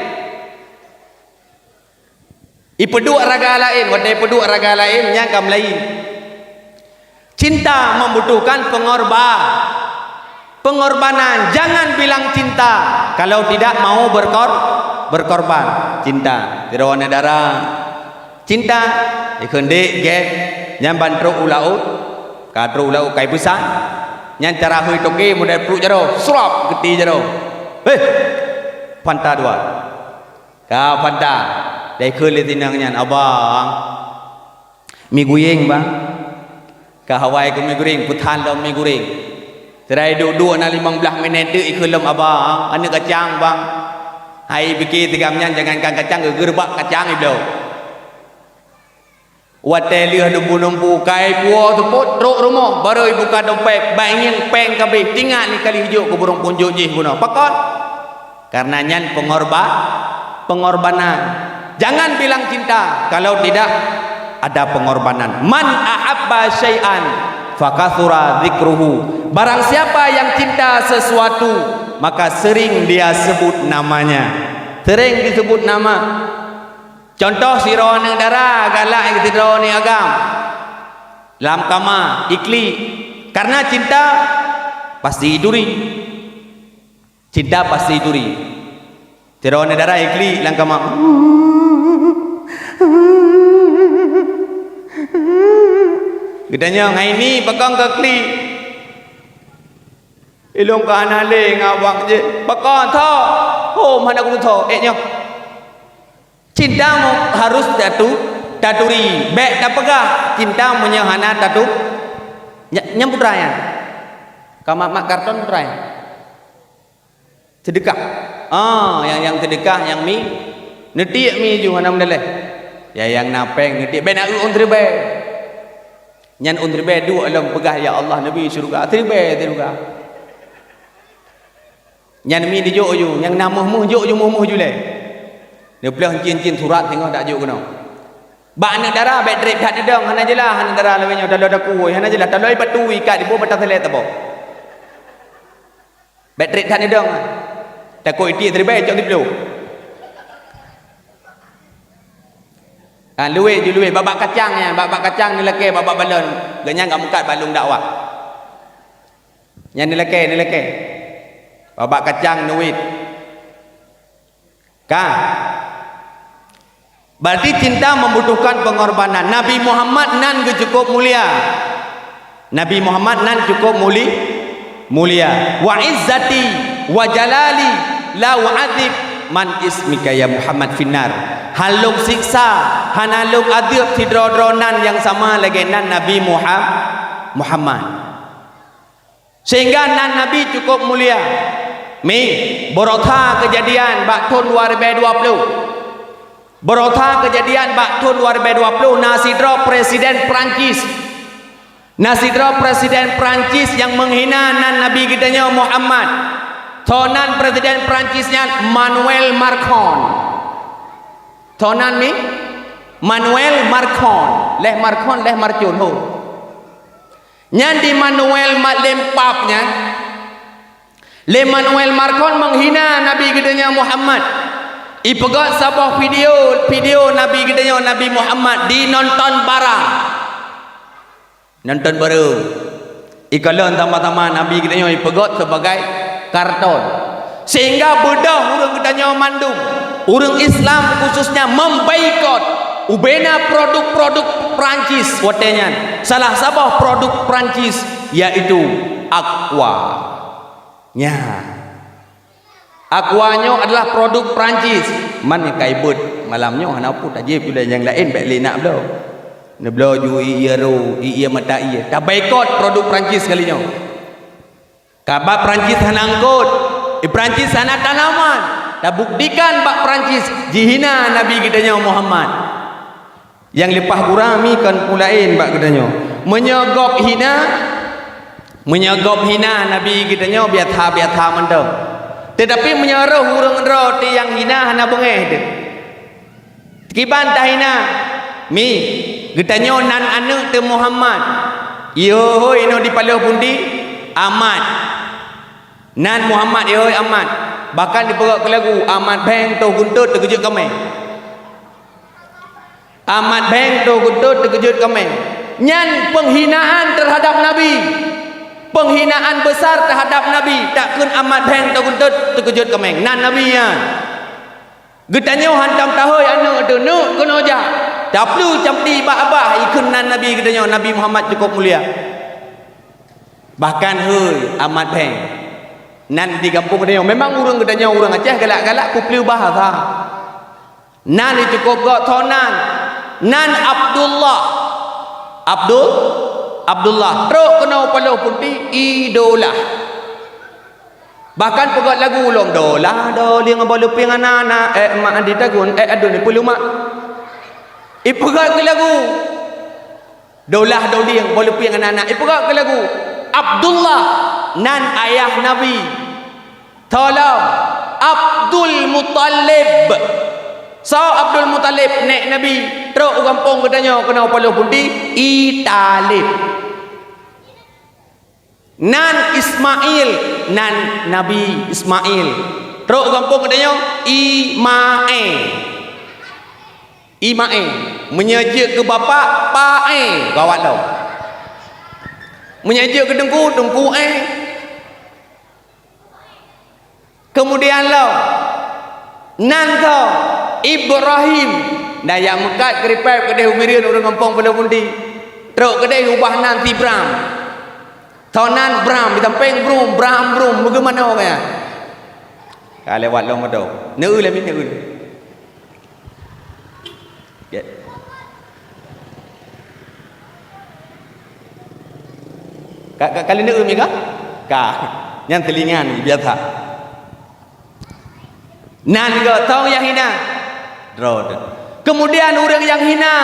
Ipeuduek raga laén, watée ipeuduek raga laén, nyan ka meulayi. Cinta membutuhkan pengorban. Pengorbanan, jangan bilang cinta kalau tidak mau berkor-, berkorban. Cinta, sidroe aneuk dara. Cinta, ikheun dek, gét, nyan ban trok u laôt, ka trok u laôt kai peusan. Nyan cara hôi toke model pluek jaroe, srap geuti jaroe. Heh, Fanta dua. Ka Fanta, dai kheun lé tinang nyan, "Abang, mi guyeng, Bang." Ka awai keu mi guyeng, peuthan lom mi guyeng. Seurai duek-duek na limong blaih minét teuk ikheun lom, "Abang, aneuk kacang, Bang." Hai pike tigam nyan, jangankan kacang, geugeureubat kacang ibloe. Watée lheueh lumpu-lumpu kai puwoe seupôt trok rumoh, barô ibuka dompet, bak ngieng péng kabeh, tingat ni kali jok keu burông punjot jih bunoe. Pakon? Karena nyan pengorba-, pengorbanan. Jangan bilang cinta kalau tidak ada pengorbanan. "Man ahabba syai'an fakatsura dzikruhu." Barang siapa yang cinta sesuatu, maka sering dia sebut namanya. Sering disebut nama. Contoh, sidroe aneuk dara galak sidroe aneuk agam lam kama, iklik. Karena cinta pasti ituri. Cinta pasti ituri. Sidroe aneuk dara iklik lam kama. Geutanyong, "Hai ni, pakon keu klik?" "Ilôn ka hana lé ngon awak jih." "Pakon tho?" "Hom hana kutu tho, ék nyoe." Cinta mo-, harus tatu-, taturi. Bék tapeugah cinta meunyoe hana tatu-, nya-, nyang putra nyan. Ka mat-mat karton putra nyan. Seudeukah. Ah, nyang, nyang seudeukah, nyang mi, neutiek mi ju hana meudaleh. Ya, nyang na péng neutiek, bék na eu ôn siribée. Nyan ôn siribée duek lom peugah, "Ya Allah, neubi syeuruga." Siribée, syeuruga. Nyan mi dijok ju, nyang na méuh-méuh jok ju méuh-méuh ju lé. Neupleuh cin-cin surat singoh dak jok keunoe. Bak aneuk dara bék treb that neudong, hana jeulaih aneuk dara lawét nyoe, taloe takue, hana jeulaih, taloe batu ikat diboh bata silée taboh. Bék treb that neudong. Takot itiek siribée cok siploh. Ah, luwét ju luwét, bak-bak kacang nyan, bak-bak kacang neulakée, bak-bak balon. Geuhnyan ka meukat bak lôn dakwah. Nyan neulakée, neulakée. Bak-bak kacang neuwét. Ka. Berarti cinta membutuhkan pengorbanan. Nabi Muhammad nan geuh cukup mulia. Nabi Muhammad nan cukup muli-, mulia. "Wa izzati wa jalali la u'adzib man ismika ya Muhammad finnar." Han lôn siksa, hana lôn adeueb sidroe-droe nan nyang sama lagée nan Nabi Muha-, Muhammad. Sehingga nan Nabi cukup mulia. Mi, beurota keujadian bak thon dua ribée dua ploh. Beurota keujadian bak thon dua ribée dua ploh na sidroe presiden Prancis. Na sidroe presiden Prancis nyang meunghina nan Nabi geutanyoe Muhammad. Tho nan presiden Prancis nyan Manuel Macron. Tho nan mi? Manuel Macron. Leh Macron, leh Marcon, ho. Nyan di Manuel ma-, lé pap nyan, lé Manuel Macron meunghina Nabi geutanyoe Muhammad. Ipeugét saboh video, video Nabi geutanyoe, Nabi Muhammad, dinonton barang. Nonton barang. Ikalon sama-sama Nabi geutanyoe ipeugét sebagai karton. Sehingga beudôh ureuëng geutanyoe mandum, ureuëng Islam khususnya, memboikot ubena produk-produk Prancis watée nyan. Salah saboh produk Prancis yaitu Aqua. Nya. Aqua nyoe adalah produk Prancis. Man nyang ka ibeuet malam nyoe hana peue tajép ulée nyang laén bék lé nak bloe. Neubloe ju ie ro, ie mata ie. Taboikot produk Prancis kali nyoe. Ka bak Prancis hana eungkot, di Prancis hana tanaman. Tabuktikan bak Prancis jihina Nabi geutanyoe Muhammad. Nyang leupah gura mi kon peue laén bak geutanyoe. Meunyoe gob hina, meunyoe gob hina Nabi geutanyoe biasa-biasa mantong. Teutapi meunyoe roh ureuëng droe teuh nyang hina hana beungéh teuh. Kiban tahina, mi, geutanyoe nan aneuëk teuh Muhammad. Ihôi-hôi inoe di paloh pundi? Amat. Nan Muhammad, ihôi Amat. Bahkan dipeugah keu lagu, "Amat Beng toh guntot teukeujot kamé." Amat Beng toh guntot teukeujot kamé. Nyan penghinaan terhadap Nabi. Penghinaan besar terhadap Nabi, takheun Amat Bheng teukeujot, teukeujot kaméng. Nan Nabi nyan. Geutanyoe hantom tahôi aneuk teuh, neuk keunoe jak. Taplu campli bak babah, ikheun nan Nabi geutanyoe, Nabi Muhammad cukup mulia. Bahkan hôi Amat Bheng. Nan di gampông geutanyoe, memang ureuëng geutanyoe ureuëng Aceh galak-galak peupleue bahasa. Nan di cukup gok tho nan. Nan Abdullah. Abdul, Abdullah. Trok keunoe paloh punti idolah. Bahkan peugöt lagu lom, "Dolah dolieng boh lupieng anak-anak, eh, mak di tagun, eh, adun di peulumak." Ipeugöt keu lagu. "Dolah dolieng boh lupieng anak-anak," ipeugöt keu lagu. Abdullah, nan ayah Nabi. Tolong, Abdul Muthalib. Soe Abdul Muthalib? Nèk Nabi. Trok u gampông geutanyoe keunoe paloh punti, I Talib. Nan Ismail, nan Nabi Ismail. Trok u gampông geutanyoe, Imae. Imae. Meunyoe jeuet keu bapak, Pae. Gawat lom. Meunyoe jeuet keu teungku, Teungku E. Keumudian lom, nan tho Ibrahim, dan nyang meukat keuripèe keudeh u Bireuen ureuëng gampông paloh punti. Trok keudeh ubah nan Tibram. Tho nan Bram, di sampéng Brum, Bram, Brum, beugeumanoe kaya. Ka lewat lom moto. Neu lé min neu. Ya. Ka, ka, ka lheueh neueu mi ka? Ka. Nyan teulinga ni biasa. Nan gok tong nyang hina. Droe teuh. Keumudian ureuëng nyang hina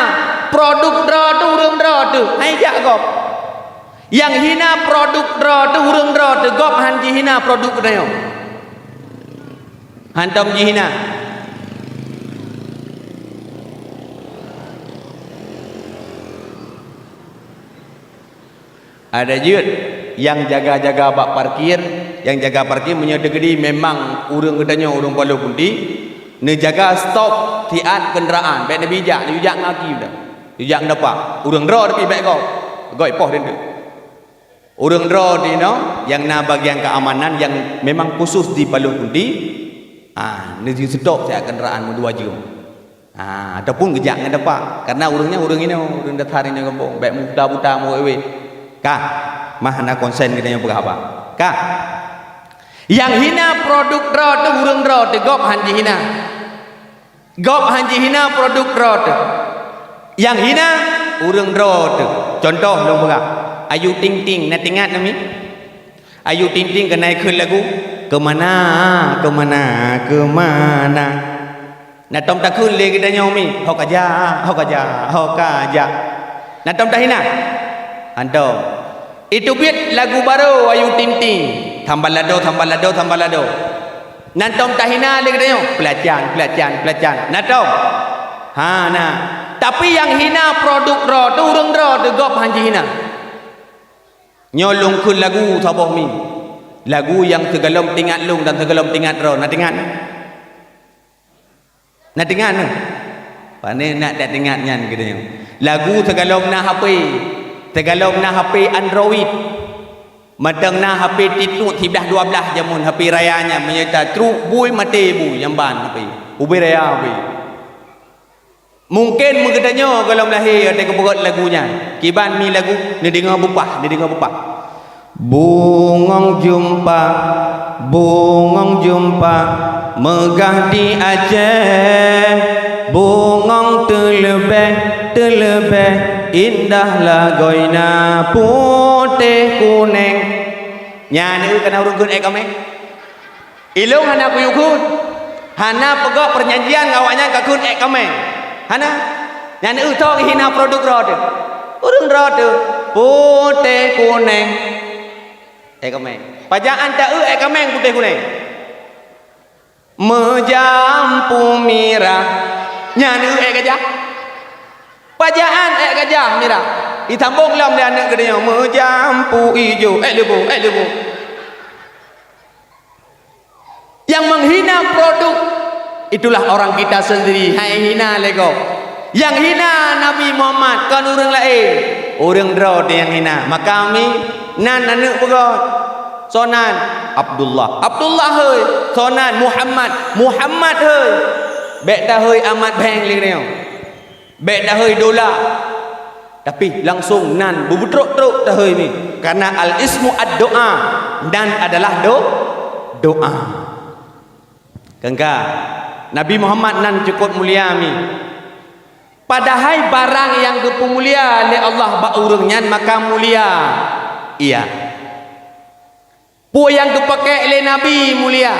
produk droe teuh, ureuëng droe teuh. Hai jak gob. Nyang hina produk droe teuh, ureuëng droe teuh, gob han jihina produk geutanyoe. Hantom jihina. Ada jeuet nyang jaga-jaga bak parkir, nyang jaga parkir meunyoe teukeudi memang ureuëng geutanyoe ureuëng paloh punti, neujaga stop siat keundaraan, bèk neubijak, neubijak ngon aki udah. Neubijak ngon dapa. Ureuëng droe tapi bèk gob. Gob ipoh deuh. Ureuëng droe di inoe nyang na bagian keamanan nyang memang khusus di paloh punti, ah, neujistop siat keundaraan meudua jeuem. Ah, ataupun geujak ngon dapa. Karena ureuëng nyan ureuëng inoe, ureuëng dasar inoe gampông, bèk meubuta-buta meuwèh-wèh. Ka, mah hana konsen geutanyoe peugah haba. Ka. Nyang hina produk droe teuh ureuëng droe teuh, gob han jihina. Gob han jihina produk droe teuh. Nyang hina ureuëng droe teuh. Contoh lôn peugah, Ayu Ting Ting, na teuingat na mi? Ayu Ting Ting keuneuk kheun lagu, "Keumana, keumana, keumana." Na tom takheun lé geutanyoe mi, "Ho ka jak, ho ka jak, ho ka jak." Na tom tahina? Hantom. Iteubiet lagu barô Ayu Ting Ting, "Sambalado, sambalado, sambalado." Na tom tahina lé geutanyoe, "Peulacan, peulacan, peulacan." Na tom? Hana. Tapi nyang hina produk droe teuh, ureuëng droe teuh, gob han jihina. Nyoe lôn kheun lagu saboh mi. Lagu nyang sigohlom teuingat lôn dan sigohlom teuingat droe. Na teuingat? Na teuingat nyoe? Pane nak teuingat nyan geutanyoe. Lagu sigohlom na H P. Sigohlom na H P Android. Mantong na H P titut siblaih dua blaih jameun H P raya nyan meunyoe ta trok bui maté bui nyang ban H P. Ubé raya H P. Mungken meugeutanyoe gohlom lahé watèe geupeugöt lagu nyan. Kiban mi lagu, neudeungoe beupah, neudeungoe beupah. Bungong jeumpa, bungong jeumpa, meugah di Aceh. Bungong teuleubèh, teuleubèh, indah lagoina putéh kunèng. Nyan eu kana ureuëng kheun èk kaméng. Ilôn hana kuyue kheun. Hana peugöt peurjanjian ngon awaknyan ka kheun èk kaméng. Hana. Nyan eu tho hina produk droe teuh. Ureuëng droe teuh putéh kunèng. Èk kaméng. Pajan ta eu èk kaméng putéh kunèng? Meujampu mirah. Nyan eu èk gajah. Pajan èk gajah mirah. Itambong lom lé aneuk geutanyoe, meujampu ijo, èk leubô, èk leubô. Nyang menghina produk, itulah orang kita sendiri, hai hina lé gob. Nyang hina Nabi Muhammad, kon ureuëng laén. Ureuëng droe teuh nyang hina. Maka mi, Nan aneuëk peugah, "Soe nan?" "Abdullah." "Abdullah hei." "Soe nan?" "Muhammad." "Muhammad hei." Bék tahei Ahmad Bheng lé nyoe. Bék tahei dola. Tapi langsung nan beubeutrok-trok tahei mi. Karena al-ismu ad-doa. Nan adalah do-, doa. Keungka, Nabi Muhammad nan cukop mulia mi. Padahai barang nyang geupeumulia lé Allah bak ureuëng nyan maka mulia. Iya. Peue nyang geupakék lé Nabi mulia.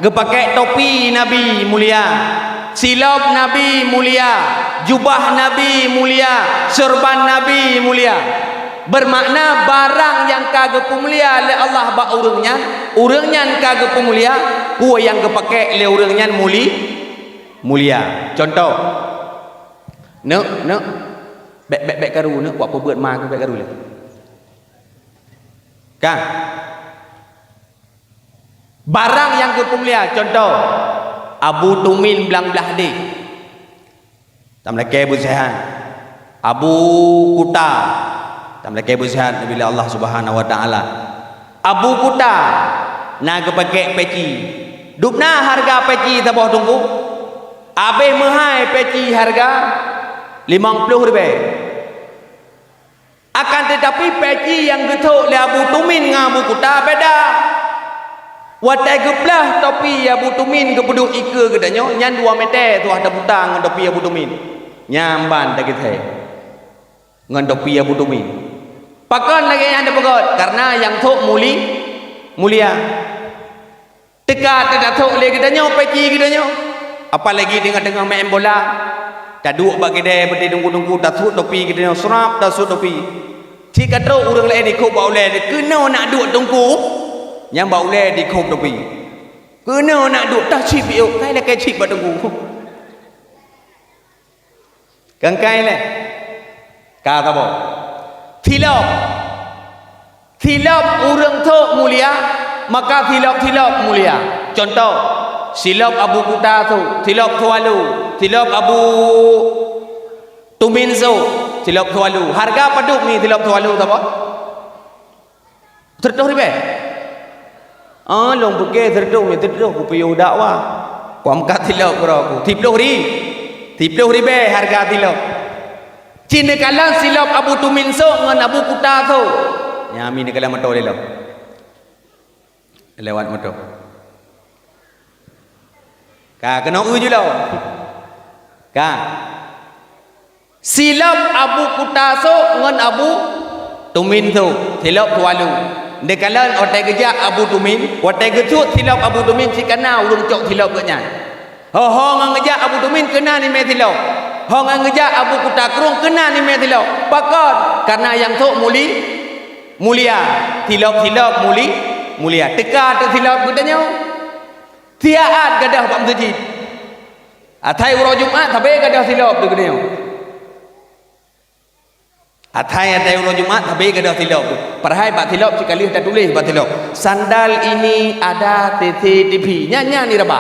Geupakék topi Nabi mulia. Silop Nabi mulia. Jubah Nabi mulia. Seurban Nabi mulia. Beumakna barang nyang ka geupeumulia lé Allah bak ureuëng nyan, ureuëng nyan ka geupeumulia, peue nyang geupakék lé ureuëng nyan muli-, mulia. Cuntoh, neuk, neuk, bék, bék, bék karu, neuk, wak peubeuet ma keuh bék karu lé. Ka. Barang nyang geupeumulia, cuntoh, Abu Tumin Blang Blahdeh. Tameulakée beusihat. Abu Kuta. Tameulakée beusihat neubi lé Allah Subhanahu wa Taala. Abu Kuta na geupakék peci. Dubna hareuga peci saboh teungku. Abéh meuhai peci hareuga limong ploh ribée. Akan teutapi, peci nyang geuthok lé Abu Tumin ngon Abu Kuta beda. Watée geuplah topi Abu Tumin geupeuduek ikeue geutanyoe, nyan dua meuté tuah tabuta ngon topi Abu Tumin. Nyan ban tageuthée ngon topi Abu Tumin. Pakon lagée nyan tapeugét? Karena nyang thok muli-, mulia. Teuka teutatôk lé geutanyoe peci geutanyoe. Apalagi teungoh-teungoh main bola. Taduek bak keudè beuti teungku-teungku, tasuet topi geutanyoe, seurap tasuet topi. Cit ka trok ureuëng laén dikhob bak ulée, keunoe nak duek teungku. Nyang bak ulée dikhob topi. Keunoe nak duek, tacit biôk, kai lakée cit bak teungku. Kangkai lé. Ka saboh. Silop. Silop ureuëng thok mulia, maka silop-silop mulia. Cuntoh, silop Abu Kuta thok, silop Suwalu, silop Abu Tumin thok, silop Suwalu. Hareuga padub mi silop Suwalu saboh? Sireutôh ribée? Ah, lôn pike sireutôh, sireutôh kupiôh dakwah. Kuameukat silop keudroe ku. Siploh ri-, siploh ribée hareuga silop. Cit neukalon silop Abu Tumin sôk ngon Abu Kuta sôk. Nyan mi neukalon moto lé lom. Lewat moto. Ka, keunoe eu ju lom. Ka. Silop Abu Kuta sôk ngon Abu Tumin sôk, silop Suwalu. Neukalon watée geujak Abu Tumin, watée geusuet silop Abu Tumin cit kana ureuëng cok silop geuh nyan. Ho-ho ngon geujak Abu Tumin keuna nimé silop. Ho ngon geujak Abu Kuta Krueng keuna nimé silop. Pakon? Karena nyang sôk muli-, mulia. Silop-silop muli-, mulia. Teuka teuk silop geutanyoe. Siat gadôh bak meuseujid. Asai uroe Jumat sabe gadôh silop di geutanyoe. Asai, asai uroe Jumat sabe gadôh silop. Padahai bak silop cit ka lheueh tatuléh bak silop, "Sandal ini ada C C T V." Nyan, nyan iraba.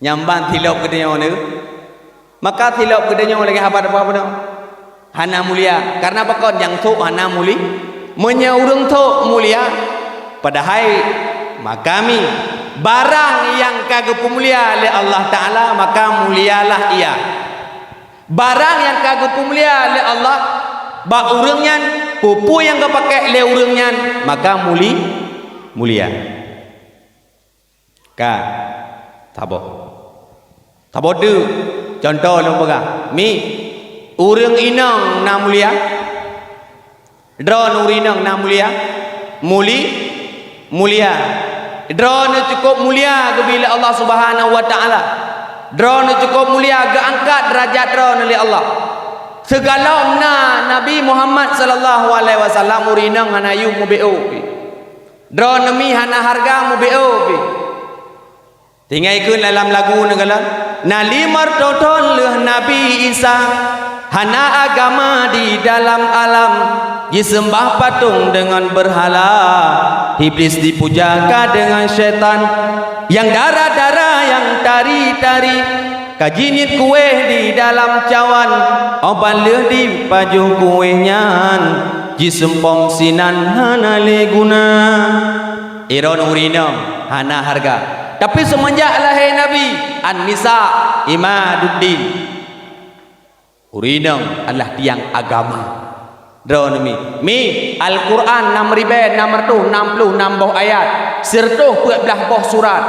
Nyan ban silop geutanyoe nyoe. Maka silop geutanyoe lagée haba teupeue bunoe. Hana mulia. Karena pakon nyang sôk hana muli-, meunyoe ureuëng sôk mulia, padahai maka mi barang nyang ka geupeumulia lé Allah Taala, maka mulialah ia. Barang nyang ka geupeumulia lé Allah bak ureuëng nyan, peue-peue nyang geupakék lé ureuëng nyan, maka muli-, mulia. Ka, saboh. Saboh teuk, cuntoh lôn peugah. Mi, ureuëng inong na mulia? Droeneuh ureuëng inong na mulia? Muli-, mulia. Droeneuh cukôp mulia geubi lé Allah Subhanahu wa Taala. Droeneuh cukôp mulia, geuangkat deurajat droeneuh lé Allah. Sigohlom na Nabi Muhammad sallallahu alaihi wasallam, ureuëng inong hana yum mubiôh pih. Droeneuh mi hana hareuga mubiôh pih. Tinggai kheun lam lagu neukalon, "Na limong reutôh thon lheueh Nabi Isa, hana agama di dalam alam, jiseumbah patong deungon beurhala, Iblis dipuja ka deungon syaitan, nyang dara-dara, nyang tari-tari, ka jiniet kuéh di dalam cawan, óh ban lheueh jipajoh kuéh nyan, Jiseumpom sinan hana lé guna. Droeneuh ureueng inong hana hareuga. Tapi seumeunjak lahé Nabi, An-Nisa Imaduddin. Ureueng inong adalah tiang agama. Droeneuh mi, mi Al-Quran nam ribèe nam reutôh nam ploh nam boh ayat, sireutôh peuet blah boh surat.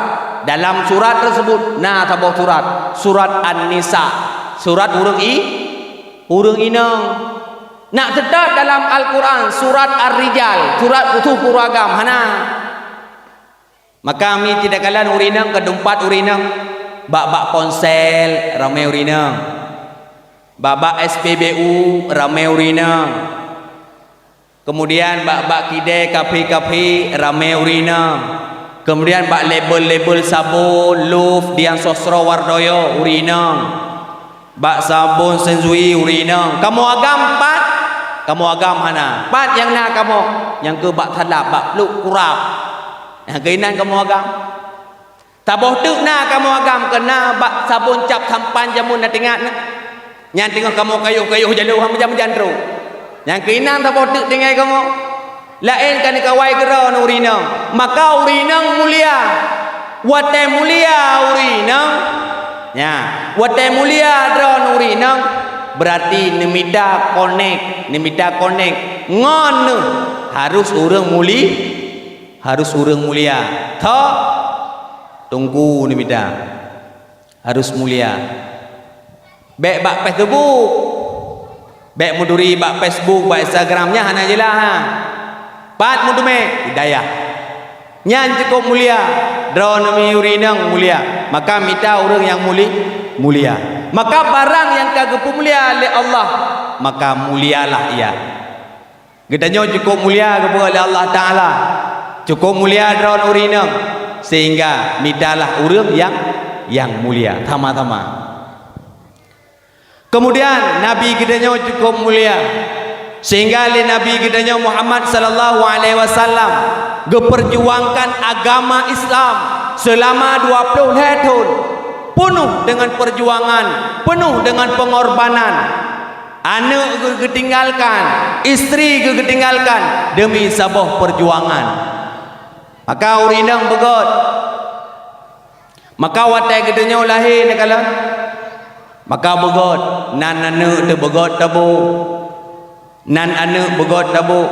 Dalam surat tersebut na saboh surat, surat An-Nisa, surat ureueng i, ureueng inong. Na teutab dalam Al-Quran surat Ar-Rijal, surat khusus ureueng agam, hana. Maka mi cit takalon ureueng inong keu teumpat ureueng inong, bak-bak ponsel ramé ureueng inong, bak-bak S P B U ramé ureueng inong, kemudian bak-bak kidée kafe-kafe ramé ureueng inong, kemudian bak label-label sabon, Love, Dian Sastro, Wardoyo ureueng inong. Bak sabon Shen Zhuyi ureueng inong. Kamoe agam pat? Kamoe agam hana. Pat nyang na kamoe? Nyang keu bak salab, bak pluek, kurab. Nyang keunan kamoe agam. Saboh teuk na kamoe agam keu na bak sabon cap sampan jameun na teuingat na. Nyan teungoh kamoe kayôh-kayôh jaloe hana meujan-meujan trok. Nyang keunan saboh teuk tinggai kamoe. Laén ka neukawai keudroe ureueng inong, maka ureueng inong mulia. Watée mulia ureueng inong, nya, watée mulia droeneuh ureueng inong, beurati neumita konek, neumita konek ngon neuh harus ureueng muli-, harus ureueng mulia. Tho, teungku neumita. Harus mulia. Bék bak Facebook. Bék meuturi bak Facebook, bak Instagram, nyan hana jeulaih, ha. Pat meuteumé? Hidayah. Nyan cukôp mulia. Droeneuh ureueng inong mulia. Maka mita ureueng nyang muli-, mulia. Maka barang nyang ka geupeumulia lé Allah, maka mulialah ia. Geutanyoe cukôp mulia geupeugah lé Allah Taala. Cukôp mulia droeneuh ureueng inong, sehingga mitalah ureueng nyang, nyang mulia sama-sama. Kemudian Nabi geutanyoe cukôp mulia, sehingga lé Nabi geutanyoe Muhammad sallallahu alaihi wasallam geupeurjuangkan agama Islam seulama dua ploh lhée thon, peunoh deungon peurjuangan, peunoh deungon peungorbanan. Aneuëk geu-, geutinggalkan, istri geu-, geutinggalkan deumi saboh peurjuangan. Maka ureuëng inong beugöt. Maka watée geutanyoe lahé neukalon, maka beugöt, nan aneuëk teuh beugöt taboh. Nan aneuëk beugöt taboh.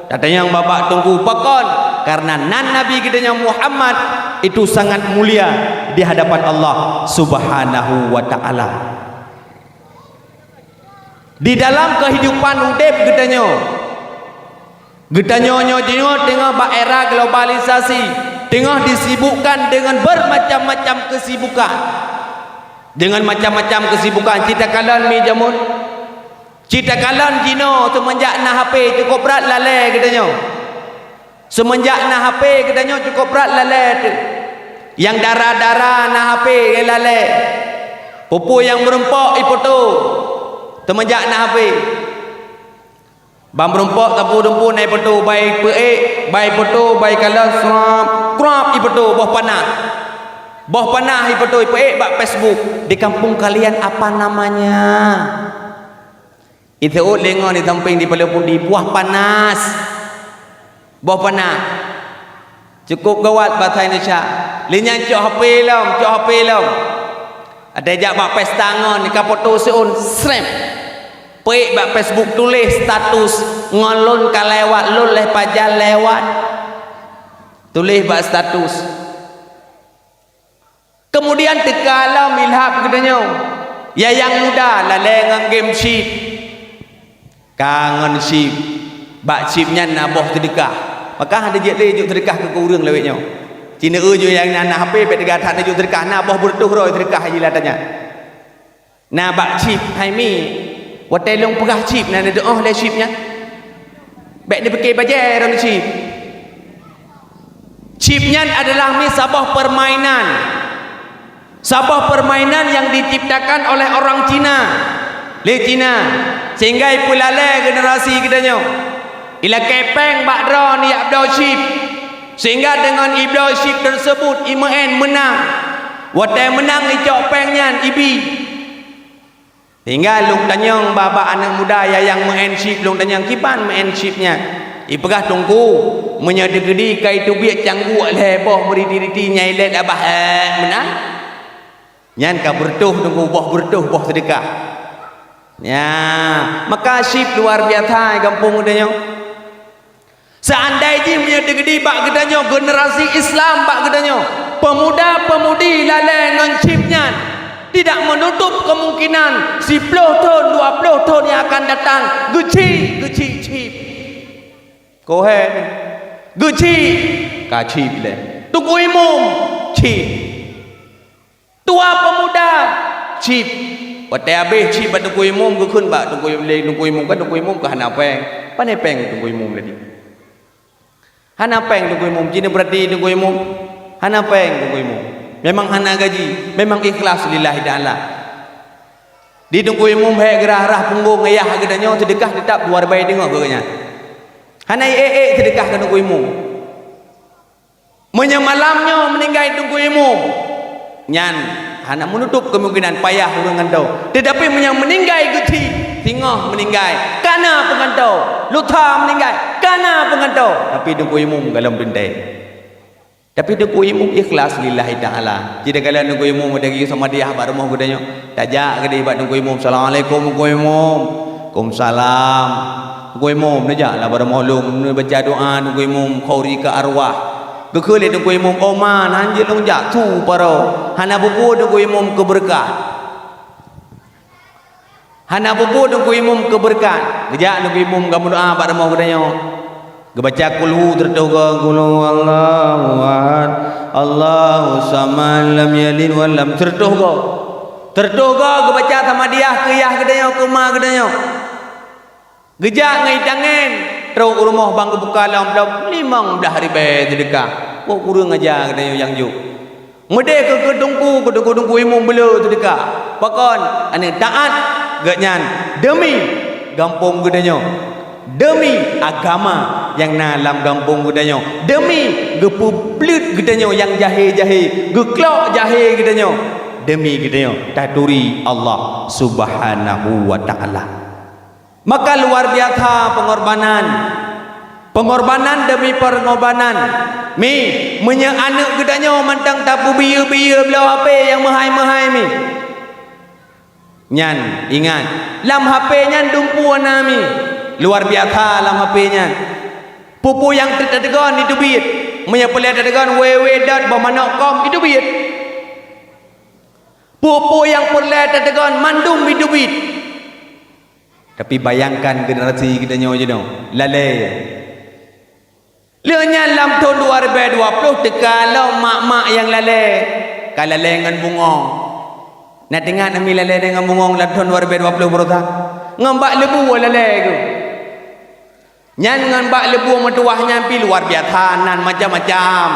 Tatanyong bak-bak teungku, pakon? Karena nan Nabi geutanyoe Muhammad itu sangat mulia di hadapan Allah Subhanahu wa Ta'ala. Di dalam kehidupan udeb geutanyoe, geutanyoe nyoe jinoe teungoh bak era globalisasi, teungoh disibukkan deungon bermacam-macam kesibukan. Deungon macam-macam kesibukan, cit takalon mi jameun. Cit takalon jinoe seumeunjak na H P cukôp brat lalée geutanyoe. Seumeunjak na H P geutanyoe cukôp brat lalée teuh. Nyang dara-dara na H P lalée. Peue-peue nyang meurumpok ifoto. Seumeunjak na H P. Ban meurumpok sapeue-sapeue na ifoto, ban peuék, ban ifoto, ban ikalon, srap, krap ifoto, boh panah. Boh panah ifoto, ipeuék bak Facebook. Di kampung kalian apa namanya? Iseuôt lé ngon di sampéng di paleue pudi, buah panas. Boh panah. Cukôp gawat basa Indonesia. Lé nyan cok H P lom, cok H P lom. Ada jak bak pesta ngon, ka foto siôn, srep. Peuék bak Facebook, tuléh status, ngon lôn ka lewat, lôn lheueh pajan lewat. Tuléh bak status. Kemudian teuka lom ilham geutanyoe, ya nyang muda lalée ngon game chip. Ka ngon chip, bak chip nyan na boh seudeukah. Maka hana jeuet lé jok seudeukah keu ureuëng lawét nyoe. Cina eu jok nyang na, na H P bék teuga that neujok seudeukah, na boh beureutoh droe seudeukah jih lam tanyan. Na bak chip, hai mi, watée lôn peugah chip, na neudoh lé chip nyan. Bék neupike bajée droeneuh chip. Chip nyan adalah mi saboh permainan. Saboh permainan yang diciptakan oleh orang Cina. Lé Cina. Sehingga ipeulalée generasi geutanyoe. Ilakée péng bak droeneuh jak bloe chip. Sehingga deungon ibloe chip tersebut imeu'en meunang. Watée meunang icok péng nyan ibi. Tinggai lôn tanyong bak-bak aneuk muda nyang meu'en chip, lôn tanyong kiban meu'en chip nyan. Ipeugah teungku, meunyoe teukeudi ka iteubiet cangguek lhèe boh meuriti-riti nyang ilèe babah, eh, meunan, nyan ka beureutoh teungku, boh beureutoh boh seudeukah. Nyan, maka chip luar biasa gampông geutanyoe. Seandai jih meunyoe teukeudi bak geutanyoe generasi Islam bak geutanyoe, pemuda-pemudi lalè ngon chip nyan, tidak menutup kemungkinan siploh thon, dua ploh thon nyang akan datang geuchip, geuchip chip. Kohen geuchip, ka chip lé. Teungku Imum chip. Tua pemuda chip. Watèe habéh chip bak Teungku Imum geukheun bak Teungku Imum, lé Teungku Imum kan Teungku Imum ka hana péng. Pane péng Teungku Imum tadi? Hana péng Teungku Imum. Cit neupeurati Teungku Imum. Hana péng Teungku Imum. Memang hana gaji, memang ikhlas lillahi ta'ala. Di Teungku Imum hék geurah-rah punggong ayah geutanyoe, seudeukah teutap dua ribèe teungoh keu geuhnyan. Hana ék-ék seudeukah keu Teungku Imum. Meunyoe malam nyoe meuninggai Teungku Imum, nyan hana meunutup kemungkinan payah ureueng ngon droe. Teutapi meunyoe meuninggai geuchip, singoh meuninggai, kana peungantoe, lusa meuninggai, kana peungantoe, tapi Teungku Imum golom teuntèe. Tapi Teungku Imum ikhlas lillahi ta'ala. Cit takalon Teungku Imum ada geuyue samadiyah bak rumoh geutanyoe, tajak keudéh bak Teungku Imum, "Assalamualaikum Teungku Imum." "Waalaikumsalam." "Teungku Imum, neujaklah bak rumoh lôn, neubaca doa Teungku Imum, khauri keu arwah." Geukheun lé Teungku Imum, "Oh ma, hana jeuet lôn jak, su paroe." Hana peue-peue Teungku Imum keu beureukat. Hana peue-peue Teungku Imum keu beureukat. Geujak Teungku Imum ka meudoa bak rumoh geutanyoe. Geubaca kulhu teureutôh goe, "Qul huwallahu ahad, Allahus samad, lam yalid walam," teureutôh goe. Teureutôh goe geubaca samadiyah keu yah geutanyoe, keu ma geutanyoe. Geujak ngon ié tangen, trok u rumoh ban geubuka lam amplop limong blaih ribèe seudeukah. Kok kureueng aja geutanyoe nyang jok. Meudeh keu, keu teungku, keu teungku-teungku Imum beu le seudeukah. Pakon? Aneuk taát geuhnyan deumi gampông geutanyoe, deumi agama nyang na lam gampông geutanyoe, deumi geupeupleuet geutanyoe nyang jahé-jahé, geuklok jahé geutanyoe, deumi geutanyoe taturi Allah Subhanahu wa Ta'ala. Maka luar biasa pengorbanan. Pengorbanan demi pengorbanan. Mi, meunyoe aneuk geutanyoe mantong tapeubiyeu-biyeu bloe H P nyang meuhai-meuhai mi. Nyan, ingat, lam H P nyan dumpeue na mi. Luar biasa lam H P nyan. Peue-peue nyang teuk tateugon iteubiet. Meunyoe peureulèe tateugon www dot boh manok com iteubiet. Peue-peue nyang peureulèe tateugon mandum iteubiet. Tapi bayangkan generasi geutanyoe jinoe, lalè. Lheueh nyan lam thôn dua ribèe dua ploh teuka lom mak-mak nyang lalè, ka lalè ngon bungöng. Na teuingat ami lalè ngon bungöng lam thôn dua ribèe dua ploh baroesa? Ngon bak leubue lalè geuh. Nyan ngon bak leubue meutuwah nyan pih luar biasa nan macam-macam.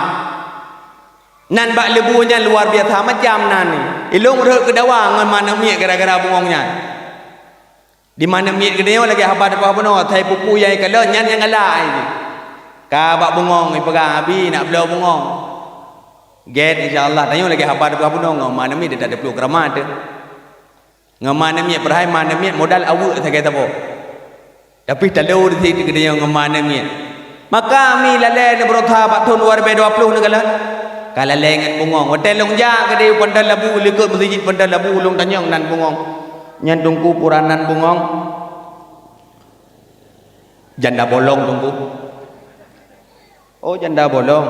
Nan bak leubue nyan luar biasa macam nan. Ilôn rhot keu dawa ngon ma aneuk miet gara-gara bungöng nyan. Di ma aneuk miet geutanyoe lagèe haba teupeue bunoe, asai peue-peue nyang ikalon nyan nyang galak ai jih. Ka bak bungöng ipeugah, "Abi, nak bloe bungöng." Gèt, insya Allah, tanyoe lagèe haba teupeue bunoe ngon ma aneuk miet, dak teupluek keuramat teuh. Ngon ma aneuk miet, padahai ma aneuk miet modal aweuek sagai saboh. Tapi talo di situ geutanyoe ngon ma aneuk miet. Maka mi lalè neubaroesa bak thôn dua ribèe dua ploh neukalon. Ka lalè ngon bungöng. Watèe lôn jak keudéh Panton Labu, likot meuseujid Panton Labu, lôn tanyong nan bungöng. "Nyan teungku, peue nan bungöng?" "Janda bolong, teungku." "Oh, janda bolong.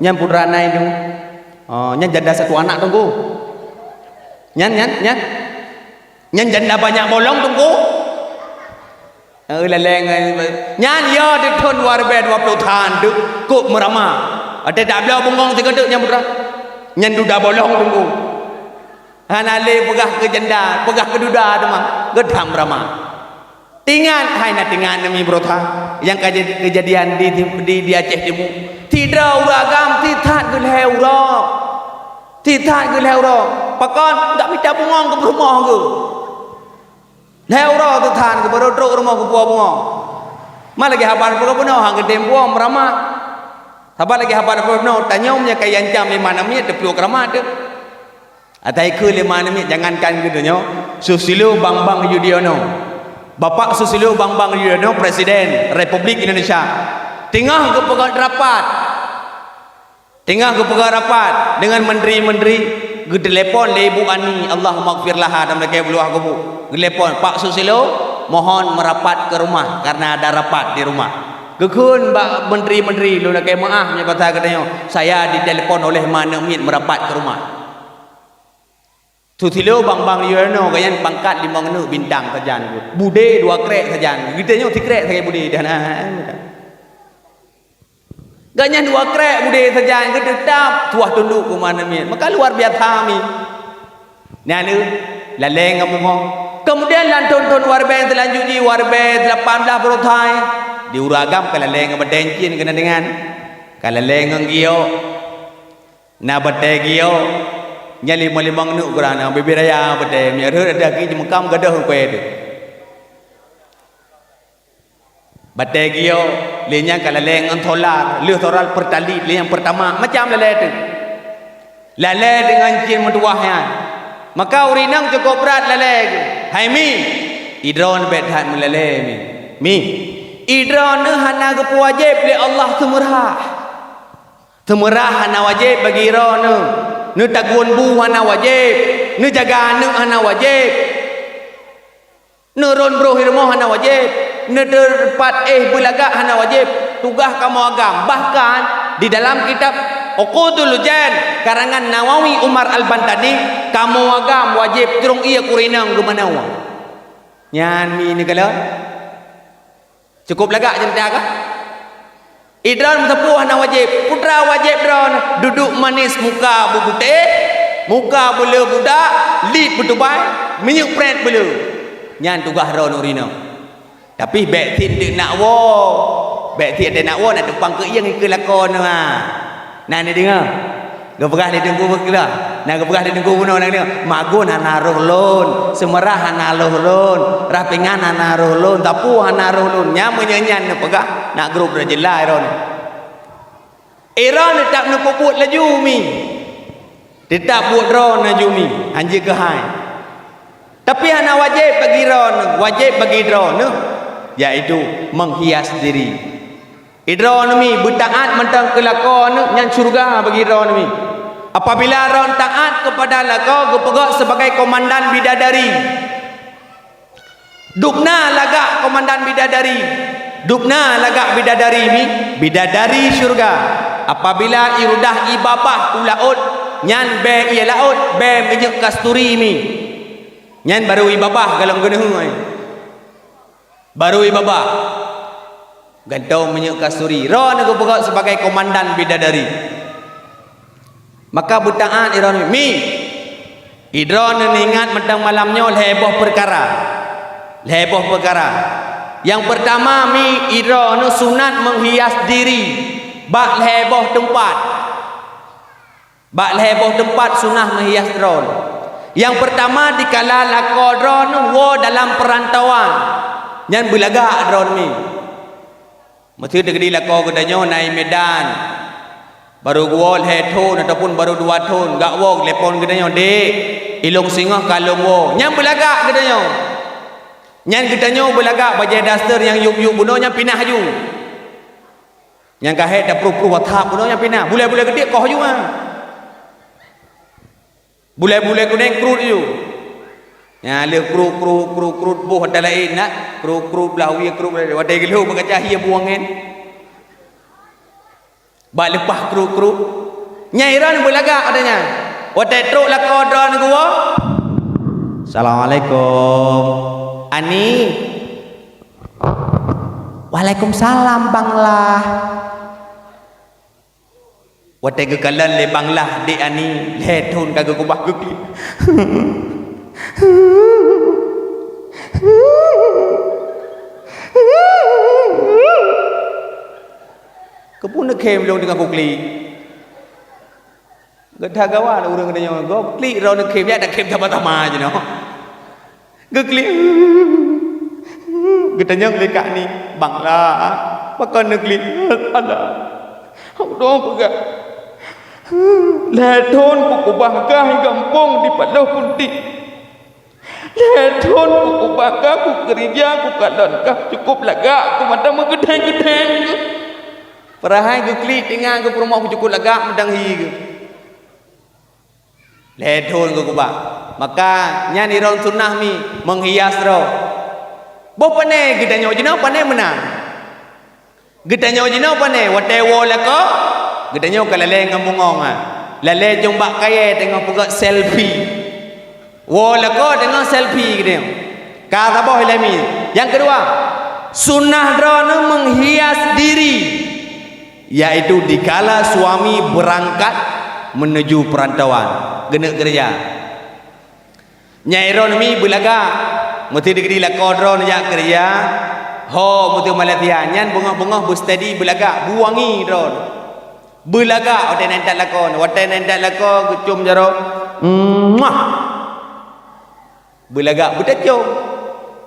Nyan peue nan nyan, teungku?" "Oh, nyan janda satu anak, teungku." "Nyan, nyan, nyan. Nyan janda banyak bolong, teungku." Eh, lalè ngon, nyan ya di thôn dua ribèe dua ploh that teuk kok meurama. Watèe dak bloe bungöng sigoe teuk nyan putra. Nyan duda bolong, teungku. Hana lé peugah keu janda, peugah keu duda teuma, geutam rama. Teuingat, hai na teuingat nami beurota nyang ka jadi keujadian di, di, di, di Aceh Timu. Sidroe ureueng agam sithat geulhèe uroe. Sithat geulhèe uroe. Pakon? Gak mita bungöng keu peurumoh geuh. Lhèe uroe teuthan keu barô trok rumoh keu puwoe bungöng. Ma lagèe haba peurumoh han geutem puwoe meurama. Saban lagèe haba peurumoh tanyong nyang ka iancam lé ma aneuk miet teupluek keuramat teuh. Atai keu lima neumit, jangankan geutanyoe, Susilo Bambang Yudhoyono. Bapak Susilo Bambang Yudhoyono, Presiden Republik Indonesia, teungoh geupeugöt rapat. Teungoh geupeugöt rapat deungon menteri-menteri, geutelepon lé Ibu Ani, Allahummaghfir laha, dan mereka beluah kubu. Geutelepon, "Pak Susilo, mohon merapat ke rumah karena ada rapat di rumah." Geukheun bak menteri-menteri, "Lôn lakèe meu'ah meunyoe basa geutanyoe, saya ditelepon oleh ma neumit merapat ke rumah." Susilo Bambang Yudhoyono, gobnyan pangkat limong neuk bintang sajan. Budé dua krek sajan. Geutanyoe sikrek sagai budé dah na. Gobnyan dua krek budé sajan, geuteutap tuah tunduk keu ma neumit. Maka luar biasa mi. Nyan lé, lalé ngon bungong. Kemudian lam thôn-thôn Warben seulanjut jih, Warben lapan belas Barothai, di ureueng agam ka lalé ngon batèe encin keunan deungon. Ka lalé ngon giok. Na batèe giok, nyan limong-limong neuk gurang na, bibit raya batèe, meunyo rhot ada ki jimeukam gadôh kue teuh. Batèe giok, lé nyan ka lalé ngon solar, lheueh solar Pertalite, lé nyang Pertamax, macam lalé teuh. Lalé deungon cin meutuwah nyan. Maka ureueng inong cukôp brat lalé geuh. "Hai mi, idroe bèk that meulalé mi. Mi, idroe hana geupeuwajéb lé Allah seumeurah." Seumeurah hana wajéb bagi droeneuh. Neutagun bu hana wajéb. Neujaga aneuk hana wajéb. Neurôn broh i rumoh hana wajéb. Neuteupat éh beulagak hana wajéb. Tugaih kamoe agam. Bahkan, di dalam kitab Uqudul Lujan, karangan Nawawi Umar Al-Bantani, kamoe agam wajéb trong ié keu ureueng inong geumanoe. Nyan mi neukalon. Cukôp lagak ceurita ka? Idroeneuh meusapeue hana wajéb, peue teuma wajéb droeneuh, duduek manis muka beuputéh, muka beuleueh budak, lip beutubai, minyeuk prèt beuleueh. Nyan tugaih droeneuh ureueng inong. Tapi bèk sit deuk nak woe. Bèk sit deuk nak woe, na tumpang keu ieng keu lakoe neuh, ha. Na neudeungoe? Geupeugah lé Teungku Beukeula. Na geupeugah lé Teungku bunoe na geudeungoe, "Magun hana roh lôn, Seumeurah hana roh lôn, Rapingan hana roh lôn, Tapu hana roh lôn." Nyan meunyo nyan neupeugah, na grob rajin lai droeneuh. Droeneuh teutap neupeubuet laju mi. Teutap buet droeneuh laju mi, hanjeuet keuhai. Tapi hana wajéb bagi droeneuh, wajéb bagi droeneuh, yaitu menghias diri. Idroeneuh mi beutaat mantong keu lakoe neuh, nyan syeuruga bagi droeneuh mi. Apabila droeneuh taat keupada lakoe geupeugöt sibagai komandan bidadari, dubna lagak komandan bidadari, dubna lagak bidadari mi, bidadari syeuruga. Apabila ié rudah ié babah u laôt, nyan bèe ié laôt, bèe minyeuk kasturi mi. Nyan barô ié babah golom keuneuk. Barô ié babah. Gantong minyeuk kasturi. Droeneuh geupeugöt sibagai komandan bidadari. Maka beutaat idroeneuh mi. Idroeneuh neuingat mantong malam nyoe lhèe boh peukara. Lhèe boh peukara. Nyang peurtama mi, idroeneuh sunat menghias diri bak lhèe boh teumpat. Bak lhèe boh teumpat sunah meuhias droeneuh. Nyang peurtama dikala lakoe droeneuh woe dalam peurantauan, nyan beulagak droeneuh mi. Meuseu teukeudi lakoe geutanyoe na i Medan, barô geuwoe lhèe thôn ataupun barô dua thôn, gak woe geutelepon geutanyoe, "Dek, ilôn singoh ka lôn woe." Nyan beulagak geutanyoe. Nyan geutanyoe beulagak bajèe daster nyang yueb-yueb bunoe nyan pinah laju. Nyang ka hék tapruh-pruh WhatsApp bunoe nyan pinah. Bulèe-bulèe geudiek koh ju, ha. Bulèe-bulèe kunéng krut ju. Nyan lheueh krut, krut, krut, krut, boh ata laén na. Krut, krut, blah wie, krut, blah. Watèe geulhô meukaca hie buang ngen. Bak leupah krut, krut. Nyan droeneuh beulagak watèe nyan. Watèe trok lakoe droeneuh geuwoe. "Assalamualaikum." "Ani." "Waalaikumsalam, Bang Lah." Watèe geukalon lé Bang Lah, dek Ani, lhèe thôn ka geukeubah geuklik. "Keupeue neukhém lôn teungoh kuklik?" Geuthagawa ureueng geutanyoe, gob klik droeneuh khém, jak takhém sama-sama jinoe. Geuklik. Geutanyong lé Kak Ni, "Bang Lah, pakon neuklik?" "Alah, hana peugah. Lhèe thôn kukeubah gah gampông di Paloh Kunti. Lhèe thôn kukeubah gah, kukeurija, kukalon gah, cukup lagak, kumata meugeudeng-geudeng geuh. Padahai geuklik teungoh geuh peurumoh, cukup lagak meudang hi geuh. Lhèe thôn geukeubah. Maka nyan droeneuh sunnah mi, menghias droe. Boh pané geutanyoe jinoe pané meunan. Geutanyoe jinoe pané, watèe woe lakoe, geutanyoe ka lalé ngon bungong, ha. Lalé jong bak kayèe teungoh peugöt selfie. Woe lakoe teungoh selfie geutanyoe. Ka saboh ilèe mi. Nyang keudua, sunnah droeneuh menghias diri, yaitu dikala suami berangkat menuju perantauan, geuneuk keureuja. Nyan droeneuh mi beulagak, meusti digeudi lakoe droeneuh jak keureuja, ho meusti Malaysia, nyan beungoh-beungoh beusteady beulagak, beuwangi droeneuh. Beulagak watèe na intat lakoe, watèe na intat lakoe geucôm jaroe. Muah! Beulagak beutacôm.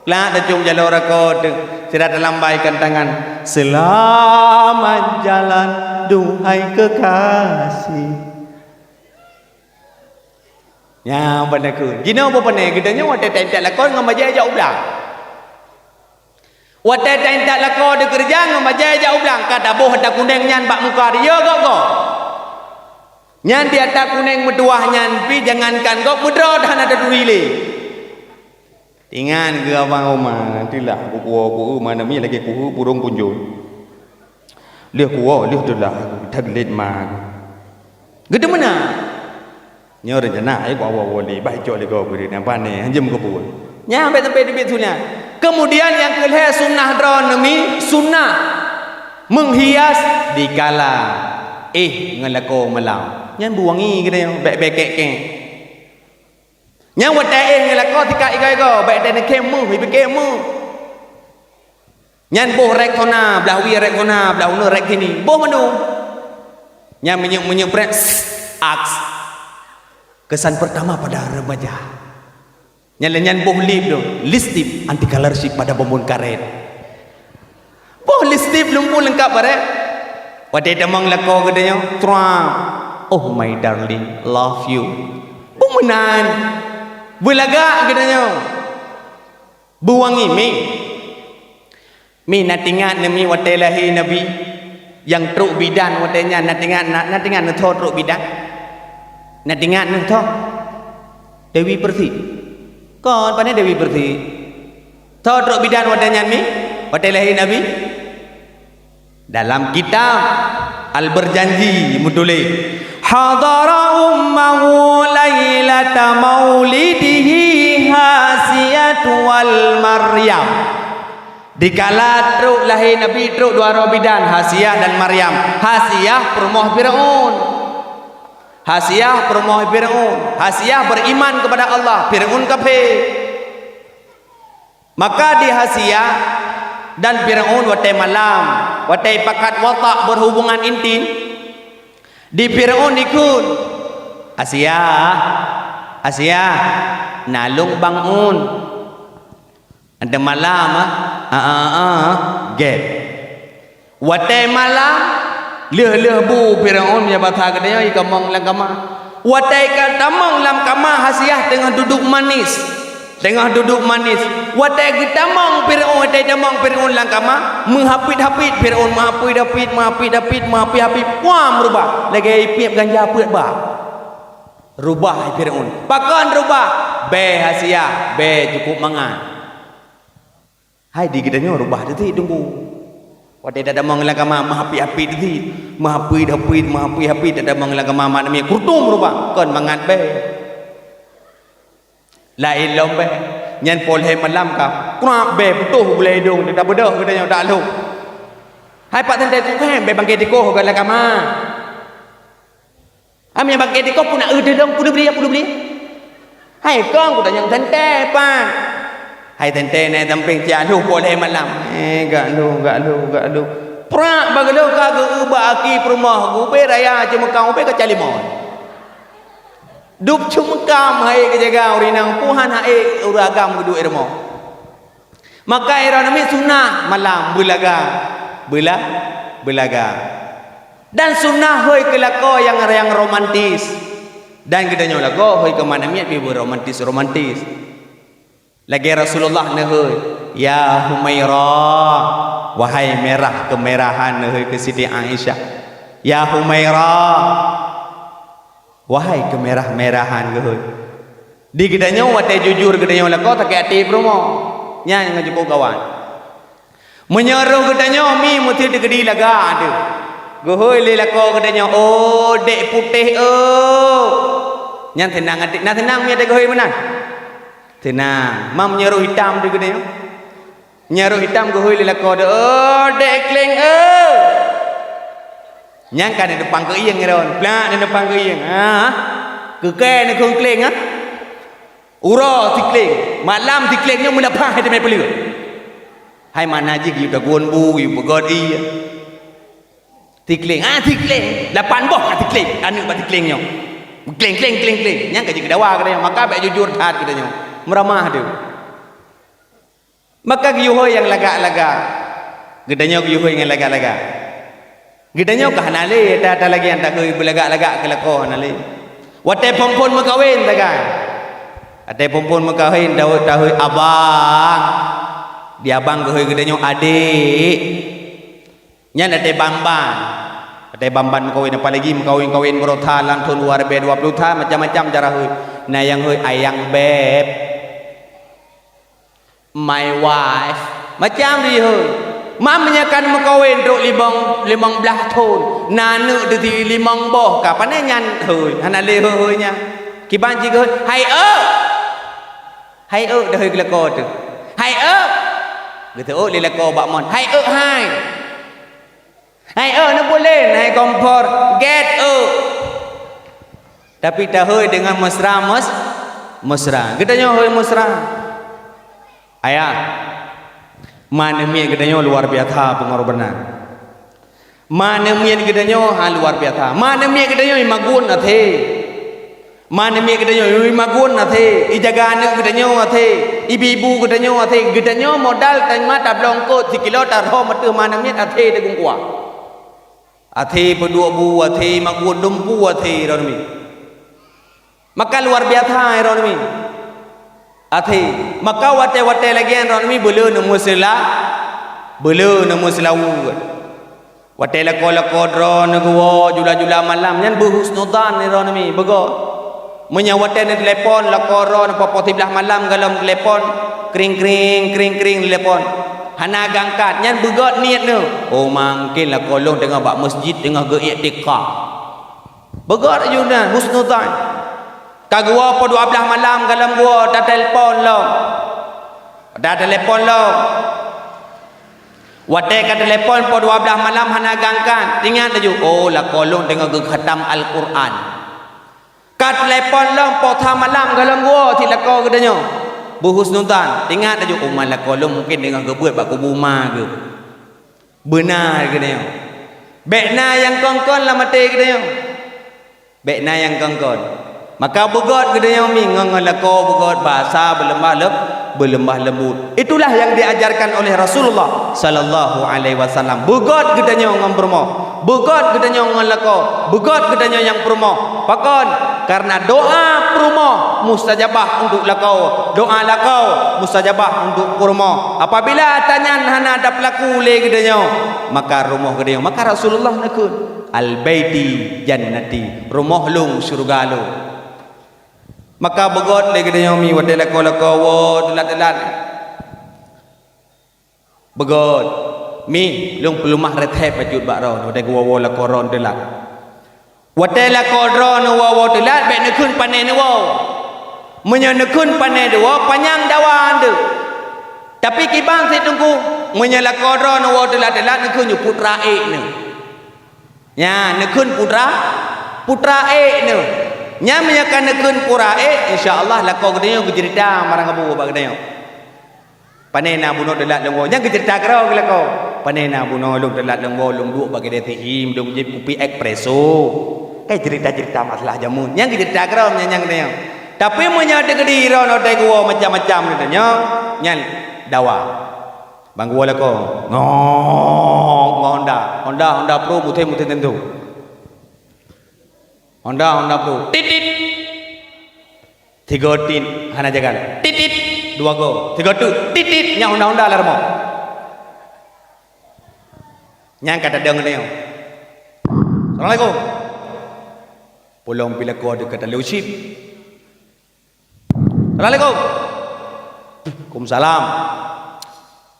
Klah tacôm jaroe lakoe teuh, sira talambaikan tangan. Selamat jalan, duhai kekasih. Nyan pané kheun. Jinoe boh pané, geutanyoe watèe ta-intat lakoe ngon bajèe jak u blang. Watèe ta-intat lakoe dikeureuja ngon bajèe jak u blang, ka taboh ata kunéng nyan bak muka dia gob-gob. Nyan di ata kunéng meutuwah nyan pih jangankan gob meudroe hana taturi lé. Ingat geuh abang Oma, teulah kukuwoe kueu mana mi lagèe kueu burông punjot. Lheueh kuwoe, lheueh teulah, that late ma. Geuteumeunak. Nyoe rencana ai kuwoe-woe lé, bah icok lé gob geuh, nyan pané, hanjeuet meukeubut. Nyan bèk sampai teubiet sunat. Kemudian nyang keulhèe sunnah droeneuh mi, sunnah menghias dikala éh ngon lakoe malam. Nyan beuwangi geutanyoe, bèk-bèk kèk-kèk. Nyan watèe éh ngon lakoe sikat igoe-igoe, bèk teuneuk khem meuh, ipike meuh. Nyan boh Rexona, blah wie Rexona, blah uneue Rexini, boh mandum. Nyan minyeuk-minyeuk prek, aks. Kesan pertama pada remaja. Nyan lé nyan boh lip tu, lipstick anti color shift pada bumbon karet. Boh lipstick lumpur leungkap barèh. Watèe tamong lakoe geutanyoe, truang. "Oh my darling, love you." Boh meunan. Beulagak geutanyoe. Beuwangi mi. Mi na teuingat neuh mi watèe lahé Nabi nyang trok bidan watèe nyan, na teuingat, na, na teuingat neuh tho trok bidan? Na teuingat neuh tho? Dewi Persik. Kon, pane Dewi Persik? Tho trok bidan watèe nyan mi, watèe lahé Nabi? Dalam kitab Al-Berjanji meutuléh, "Hadara ummahu lailata maulidihi Hasiyah wal Maryam." Dikala trok lahé Nabi, trok dua droe bidan, Hasiyah dan Maryam. Hasiyah peurumoh Fir'aun. Hasiyah peurumoh Fir'aun. Hasiyah beriman kepada Allah, Fir'aun kafé. Maka di Hasiyah dan Fir'aun watèe malam, watèe pakat watak berhubungan intim, di Fir'aun dikheun, "Hasiyah, Hasiyah, nalông bangun." Ada malam, ah, ah, ah, ah, gèt. Watèe malam, lheueh-lheueh bu Fir'aun nyang basa geutanyoe ikamong lam kama. Watèe ka tamong lam kama, Hasiyah teungoh duduek manis. Teungoh duduek manis. Watèe geutamong Fir'aun, watèe tamong Fir'aun lam kama, meuhapit-hapit Fir'aun, meuhapit-hapit, meuhapit-hapit, meuhapit-hapit, wah, meurubah. Lagèe ipiep ganja peuet ba. Rubah Fir'aun. Pakon rubah? Bèe Hasiyah, bèe cukup mangat. Hai di geutanyoe rubah teutiek teungku. Watèe tatamong lam kama meuhapit-hapit teutiek, meuhapit-hapit, meuhapit-hapit tatamong lam kama mak namiet kurtum rubah, kon mangat bèe. Laén lom bèe. Nyan poh lhèe malam ka. Krab bèe putôh gulèe idông, tabeudôh geutanyoe taklok. Hai pat teuntèe tu, hai bèe bangké tikoh lam kama. Am nyang bak tikoh puna eu teuh dong, puna bri, puna bri. Hai kong, ku tanyong teuntèe pat. Hai teuntèe nai sampéng siat lheuh poh lhèe malam. Eh, gak lheuh, gak lheuh, gak lheuh. Prak bak lheuh ka geu-eu bak aki peurumoh, ubé raya ceumeukam, ubé ka calimon. Dub ceumeukam hai geujaga ureueng inong, puhan hai ureueng agam geuduek rumoh. Maka droeneuh mi sunah malam beulaga. Beula-, beulaga. Dan sunnah hôi keu lakoe nyang, nyang romantis. Dan geutanyoe lakoe hôi keu manéh miet pih beuromantis-romantis. Lagée Rasulullah neuhôi, "Ya Humaira, wahai mirah keumirahan," neuhôi keu Siti Aisyah. "Ya Humaira, wahai keumérah-mérahan," geuhôi. Di geutanyoe watée jujur geutanyoe lakoe sakét até peurumoh. Nyan nyang jipeukawan. Meunyoe roh geutanyoe mi meusti teukeudi lagak teuh. Geuhôi lé lakoe geutanyoe, "Oh, dék putéh, oh." Nyan seunang até, na seunang mi até geuhôi meunan? Seunang. Ma meunyoe roh itam teuh geutanyoe? Nyan roh itam geuhôi lé lakoe teuh, "Oh, dék kléng, oh." Nyan ka neudeupang keu iéng droen, plak neudeupang keu iéng. Ha? Keu kée neukheun kléng, ha? Uroe sikléng, malam sikléng nyoe meunapah hai teumé peuleueh. Hai mana jih geuyue tagun bu, geuyue peugöt ié. Sikléng, ah, sikléng. Lapan boh ka sikléng, aneuk bak sikléng nyoe. Kléng, kléng, kléng, kléng. Nyan ka jikeudawa geutanyoe, maka bék jujur that geutanyoe. Meuramah teuh. Maka geuyue hôi nyang lagak-lagak. Geutanyoe geuyue hôi nyang lagak-lagak. Geutanyoe ka hana lé, ata-ata lagée nyang takheun beulagak-lagak keu lakoe hana lé. Watée phon-phon meukawen tagai. Watée phon-phon meukawen tahôi, tahôi abang. Di abang geuhôi geutanyoe adék. Nyan watée ban-ban. Watée ban-ban meukawen, apalagi meukawen-kawen baroe that lam thon dua ribée dua puluh that macam-macam cara hôi. Na nyang hôi ayang beb. My wife. Macam di hôi. Mam nyan kan meukawen trok limong, limong blaih thon. Na aneuk teuh limong boh ka. Pane nyan hôi. Hana lé hôi-hôi nyan. Kiban jih geuhôi, "Hai euk." Hai euk dah hôi keu lakoe teuh. "Hai euk." Geuteu'ok lé lakoe bak mon. "Hai euk hai." Hai, oh, neubulen, hai kompor, gét, oh. Tapi tahôi deungon mesra, mes-, mesra. Geutanyoe hôi mesra. Ayah, ma aneuk miet geutanyoe luar biasa pengorbanan. Ma aneuk miet geutanyoe, ha, luar biasa. Ma aneuk miet geutanyoe imagun até. Ma aneuk miet geutanyoe, imagun até, ijaga aneuk geutanyoe até, ibi-ibu geutanyoe até, geutanyoe modal teuma tablong kot sikilo tarhom ateueh ma aneuk miet até teugung kuah. Até peuduek bu até, imagun dumpu até, droeneuh mi. Maka luar biasa, droeneuh mi. Até, maka watée-watée lagée nyan, droeneuh mi, beuleu neumeuseula-, beuleu neumeuseulaweue. Watée lakoe-lakoe droeneuh geuwoe jula-jula malam nyan beuhusnuzan droeneuh mi, beugôt. Meunyoe watée neutelepon lakoe droeneuh poh-poh siblaih malam golom telepon, kring-kring, kring-kring telepon. Hana geuangkat, nyan beugôt niet neuh. Oh, mungken lakoe lôn teungoh bak meuseujid teungoh geu-iktikaf. Beugôt laju na husnuzan. Ka geuwoe poh dua blaih malam golom geuwoe, tatelepon lom. Tatelepon lom. Watée ka telepon poh dua blaih malam hana geuangkat, ingat laju, "Oh, lakoe lôn teungoh geukhatam Al-Qur'an." Ka telepon lom poh sa malam golom geuwoe cit lakoe geutanyoe. Beuhusnuzan, ingat laju, "Oh, ma lakoe lôn mungken teungoh geubeuet bak kubu ma geuh." Beuna geutanyoe. Bék na nyang kon-kon lam até geutanyoe. Bék na nyang kon-kon. Maka beugôt geutanyoe mi ngon, ngon lakoe beugôt, bahasa beuleumah lem-, beuleumah lembut. Itulah yang diajarkan oleh Rasulullah sallallahu alaihi wasallam. Beugôt geutanyoe ngon peurumoh. Beugôt geutanyoe ngon lakoe. Beugôt geutanyoe nyang peurumoh. Pakon? Karena doa peurumoh mustajabah untuk lakoe. Doa lakoe mustajabah untuk peurumoh. Apabila ata nyan hana tapeulaku lé geutanyoe, maka rumoh geutanyoe. Maka Rasulullah neukheun, "Al baiti jannati, rumoh lôn syeuruga lôn." Maka beugôt lé geutanyoe mi watée lakoe-lakoe woe teulat-teulat. Beugôt, mi lôn peuleumah reuteb bacut bak droeneuh watée geuwoe-woe lakoe droeneuh teulat. Watée lakoe droeneuh woe-woe teulat, bék neukheun pane neuwoe. Meunyoe neukheun pane neuwoe, panyang dawa deuh. Tapi kiban cit teungku, meunyoe lakoe droeneuh woe teulat-teulat, neukheun nyoe putra ék neuh. Nyan, neukheun putra, putra ék neuh. Nyan meunyoe ka neukheun putra ék, insya Allah lakoe geutanyoe geuceurita barang kabu bak geutanyoe. Pane na bunoe teulat lôn woe, nyan geuceurita keudroe keu lakoe. Pane na bunoe lôn teulat lôn woe, lôn duek bak keude sihim, lôn jieb kupi espresso. Kan ceurita-ceurita masalah jameun, nyan geuceurita keudroe nyan, nyan geutanyoe. Tapi meunyoe teukeudi droeneuh watée geuwoe macam-macam geutanyoe, nyan dawa. Ban geuwoe lakoe, ngok, ngon Honda. Honda, Honda Pro, muté-muté teuntô. Honda, Honda Pro. Tit, tit. Tiga tit, hana jaga. Tit, tit. Dua go. Tiga tit. Tit, tit. Nyan Honda, Honda lah rumoh. Nyan ka tadong nyoe. Assalamualaikum. Pulang pih lakoe di kata leucip. Assalamualaikum. Waalaikumsalam.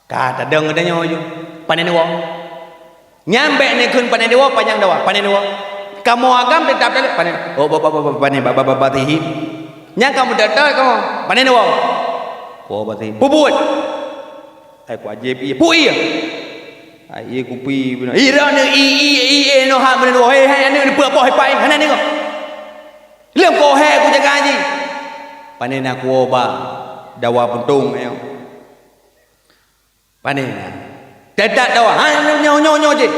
Ka tadong geutanyoe ju. Pane neuwoe? Nyan bék neukheun pane neuwoe, panyang dawa. Pane neuwoe? Kamoe agam teutap tadi. Pane. Oh, ba, ba, ba, ba, pane, ba, ba, ba, ba, tihi. Nyan kamoe teutap kamoe. Pane neuwoe? Kuwoe ba tihi. Pubuet. Hai ku ajib ié. Pu ié. Hai ié kupi beuna. Ira ni i i i e no ha beuna. Hei hai aneuk ni peue boh hai pai. Hana ni ko. Leuem ko hai ku jaga ji. Pane na kuwoe ba dawa puntông nyoe. Pane na. Teutap dawa. Ha nyoe nyoe nyoe jih.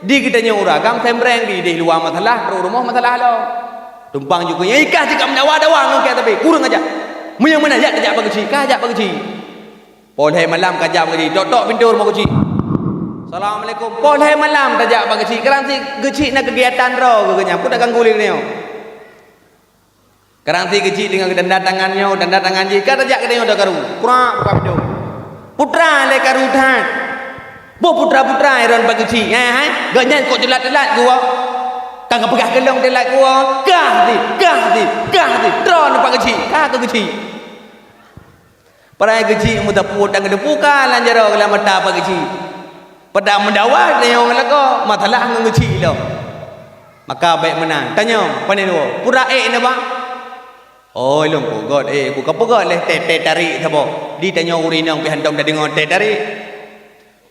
Di geutanyoe ureueng agam sembreng di deh luwa masalah, trok rumoh masalah lom. Tumpang ju keu nyang ikah jikam dawa-dawa ngon keu tapi kurang aja. Meunyoe meunan jak tajak bak geuchik, ka jak bak geuchik. Poh lhèe malam ka jak bak geuchik, tok-tok pintoe rumoh geuchik. Assalamualaikum. Poh lhèe malam tajak bak geuchik, kadang si geuchik na keugiatan droe geuh nyan, peue taganggu lé nyoe. Kadang si geuchik deungon tanda tangan nyoe, tanda tangan jih, ka tajak keu nyoe takaru. Krak buka pintoe. Putra lé karu that. Boh putra-putra iron bak geuchik, eh, eh. Gobnyan kok teulat-teulat geuwoe. Ka geupeugah keu lôn teulat geuwoe. Kah di, kah di, kah di. Droeneuh bak geuchik, ka keu geuchik. Padahai geuchik meuteupue tang geuteupue ka lam jaroe lam mata bak geuchik. Padahai meudawa tanyoe ngon lakoe, masalah ngon geuchik lom. Maka bék meunan. Tanyong, pane neuwoe? Pura ék neuba? Oh, lôn peugöt ék, ku ka peugöt lé teh, teh tarék saboh. Di tanyoe ureueng inong pih hantom tadeungoe teh tarék.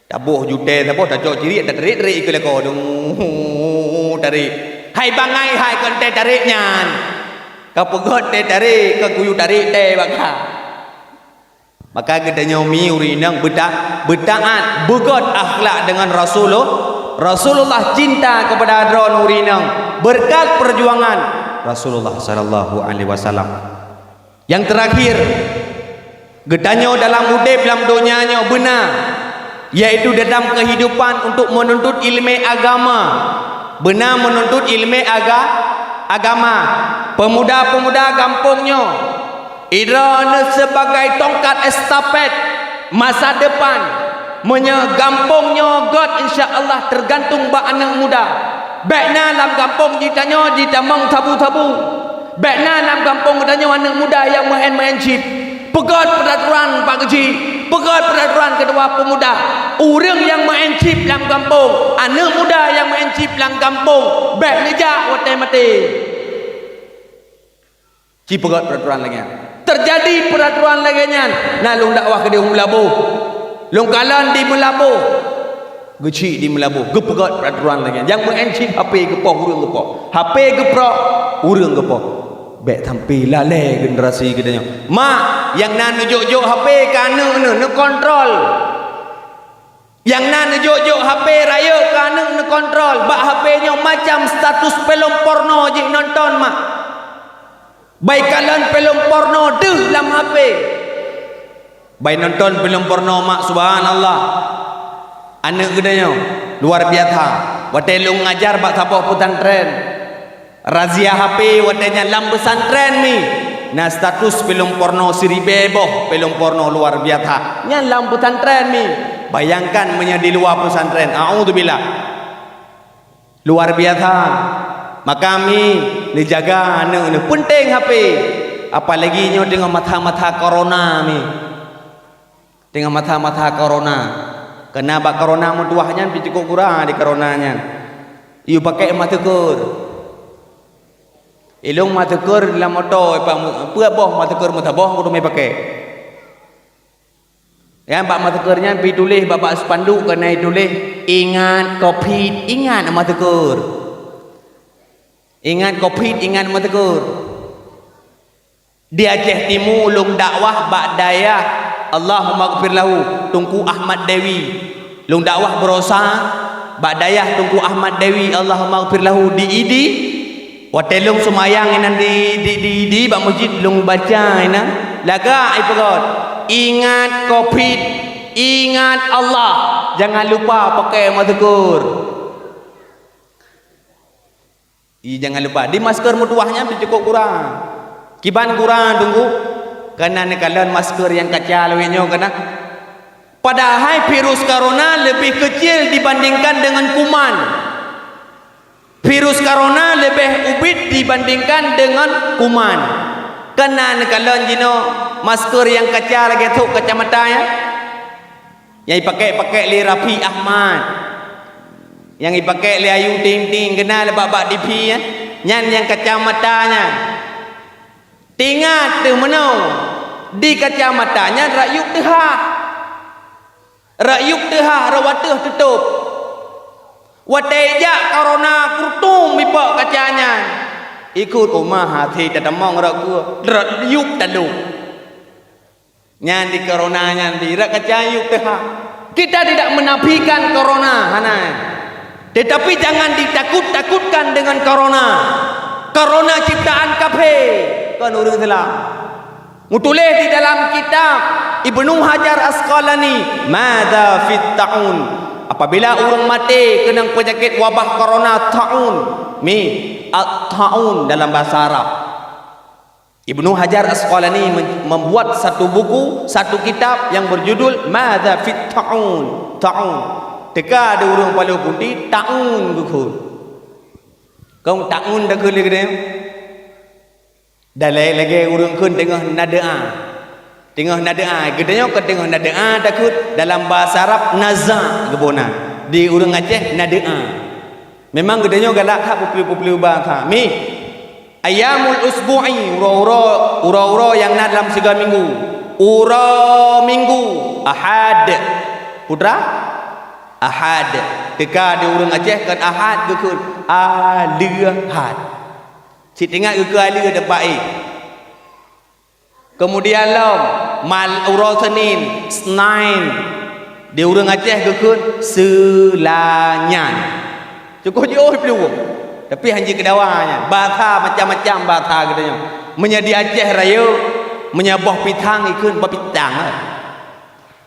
Taboh ju teh saboh, tacok ciriek, tatarék-tarék ikeue lakoe. Dung, tarék. Hai bangai, hai kon teh tarék nyan. Ka peugöt teh tarék, ka kuyue tarék teh bak kah. Maka geutanyoe mi ureueng inong beuta-, beutaát, beugöt akhlak deungon Rasulul-, Rasulullah, cinta kepada droeneuh ureueng inong beureukat peujuangan Rasulullah sallallahu alaihi wasallam. Nyang teurakhir, geutanyoe dalam udép lam donya nyoe beuna, yaitu dalam keuhidupan untuk meununtut ileumèe agama. Beuna meununtut ileumèe aga-, agama. Peumuda-peumuda gampông nyoe, droeneuh sibagai tongkat estafet masa depan. Meunyoe gampông nyoe göt, insya Allah teugantung bak aneuk muda. Bék na lam gampông jitanyoe jitamong sabu-sabu. Bék na lam gampông geutanyoe aneuk muda nyang meu'en-meu'en chip. Peugöt peuraturan bak geuchik, peugöt peuraturan keudua peumuda. Ureueng nyang meu'en chip lam gampông, aneuk muda nyang meu'en chip lam gampông, bék neujak watèe maté. Ci peugöt peuraturan lagèe nyan. Teujadi peuraturan lagèe nyan, na lôn dakwah keudéh u Meulaboh. Lôn kalon di Meulaboh. Geuchik di Meulaboh, geupeugöt peuraturan lagèe nyan. Nyang meu'en chip HP geupoh, ureueng geupoh. HP geuprok, ureueng geupoh. Bék sampai lalè generasi geutanyoe. Mak, nyang na neujok-jok HP keu aneuk neuh, neukontrol. Nyang na neujok-jok HP rayeuk keu aneuk neukontrol. Bak HP nyoe macam status film porno jih nonton, mak. Bai kalon film porno deuh lam HP. Bai nonton film porno, mak, subhanallah. Aneuk geutanyoe luar biasa. Watèe lôn ngajar bak saboh pesantren, razia HP watèe nyan lam pesantren mi. Na status film porno siribèe boh, film porno luar biasa. Nyan lam pesantren mi. Bayangkan meunyoe di luwa pesantren, a'udzubillah. Luar biasa. Maka mi neujaga aneuk neuh. Peunteng HP. Apalagi nyoe teungoh masa-masa corona mi. Teungoh masa-masa corona. Keuna bak corona meutuwah nyan pih cukôp gura di corona nyan. Yue pakèk masker. Ilôn masker lam moto, peue boh masker meusaboh, kuteumé pakèk. Nyan bak masker nyan pih tuléh bak, bak spanduk keunan tuléh, "Ingat covid, ingat masker. Ingat covid, ingat masker." Di Aceh Timu lôn dakwah bak dayah, Allahummaghfir lahu, Teungku Ahmad Dewi. Lôn dakwah baroesa bak dayah Teungku Ahmad Dewi, Allahummaghfir lahu, di Idi. Watèe lôn seumayang inan di, di, di, di bak meuseujid, lôn baca inan, lagak ipeugöt, "Ingat covid, ingat Allah, jangan lupa pakai masker." Ih, jangan lupa, di masker meutuwah nyan pih cukôp gura. Kiban gura teungku, kana neukalon masker nyang kaca lawét nyoe kana. Padahai virus corona leubeh keucil dibandingkan deungon kuman. Virus corona leubeh ubit dibandingkan deungon kuman. Kana neukalon jinoe masker nyang kaca lagèe thok kacamata nyan. Nyang ipakék-pakék lé Raffi Ahmad. Nyang ipakék lé Ayu Ting Ting, keunan lé bak-bak T V, eh. Nyan nyang kacamata nyan. Teuingat teuh meunoe, di kacamata nyan rakyueb teuhah. Rakyueb teuhah, rot wateuh teutôb. Watèe jak corona, kurtum ipok kaca nyan. Ikôt oma hase tatamong rot keue, rakyueb talôn. Nyan di corona nyan di rot kaca yueb teuhah. Kita tidak menafikan corona, hana. Tetapi jangan ditakut-takutkan dengan corona. Corona ciptaan kafé, kon ureueng Islam. Meutuléh di dalam kitab Ibnu Hajar Asqalani, "Madza fit taun?" Apabila ureueng maté keunong peunyakét wabah corona, taun. Mi, at-taun dalam bahasa Arab. Ibnu Hajar Asqalani men-, membuat satu buku, satu kitab yang berjudul Madza fit Ta'un? Ta'un. Teuka di ureueng Palu Putih, taun geukheun. Kong taun takheun lé geutanyoe? Dalai lagèe ureueng kheun teungoh na doa. Teungoh na doa, geutanyoe kon teungoh na doa takheun, dalam bahasa Arab naza geuboh na. Di ureueng Aceh na doa. Memang geutanyoe galak that peue-peue ba that. Mi, ayyamul usbu'i, uroe-uroe, uroe-uroe nyang na dalam sigoe minggu. Uroe Minggu, Ahad. Peue teuma? Ahad. Teuka di ureueng Aceh kon Ahad geukheun Aleuhad. Cit ingat geukheun Aleuhad teumpat éh. Keumudian lom, mal-, uroe Senin, Snain. Di ureueng Aceh geukheun Seulanyan. Cukôp jiôh plueng. Tapi hanjeuet keu dawa nyan. Bahasa macam-macam bahasa geutanyoe. Meunyoe di Aceh Rayeuk, meunyoe boh pisang ikheun boh pisang.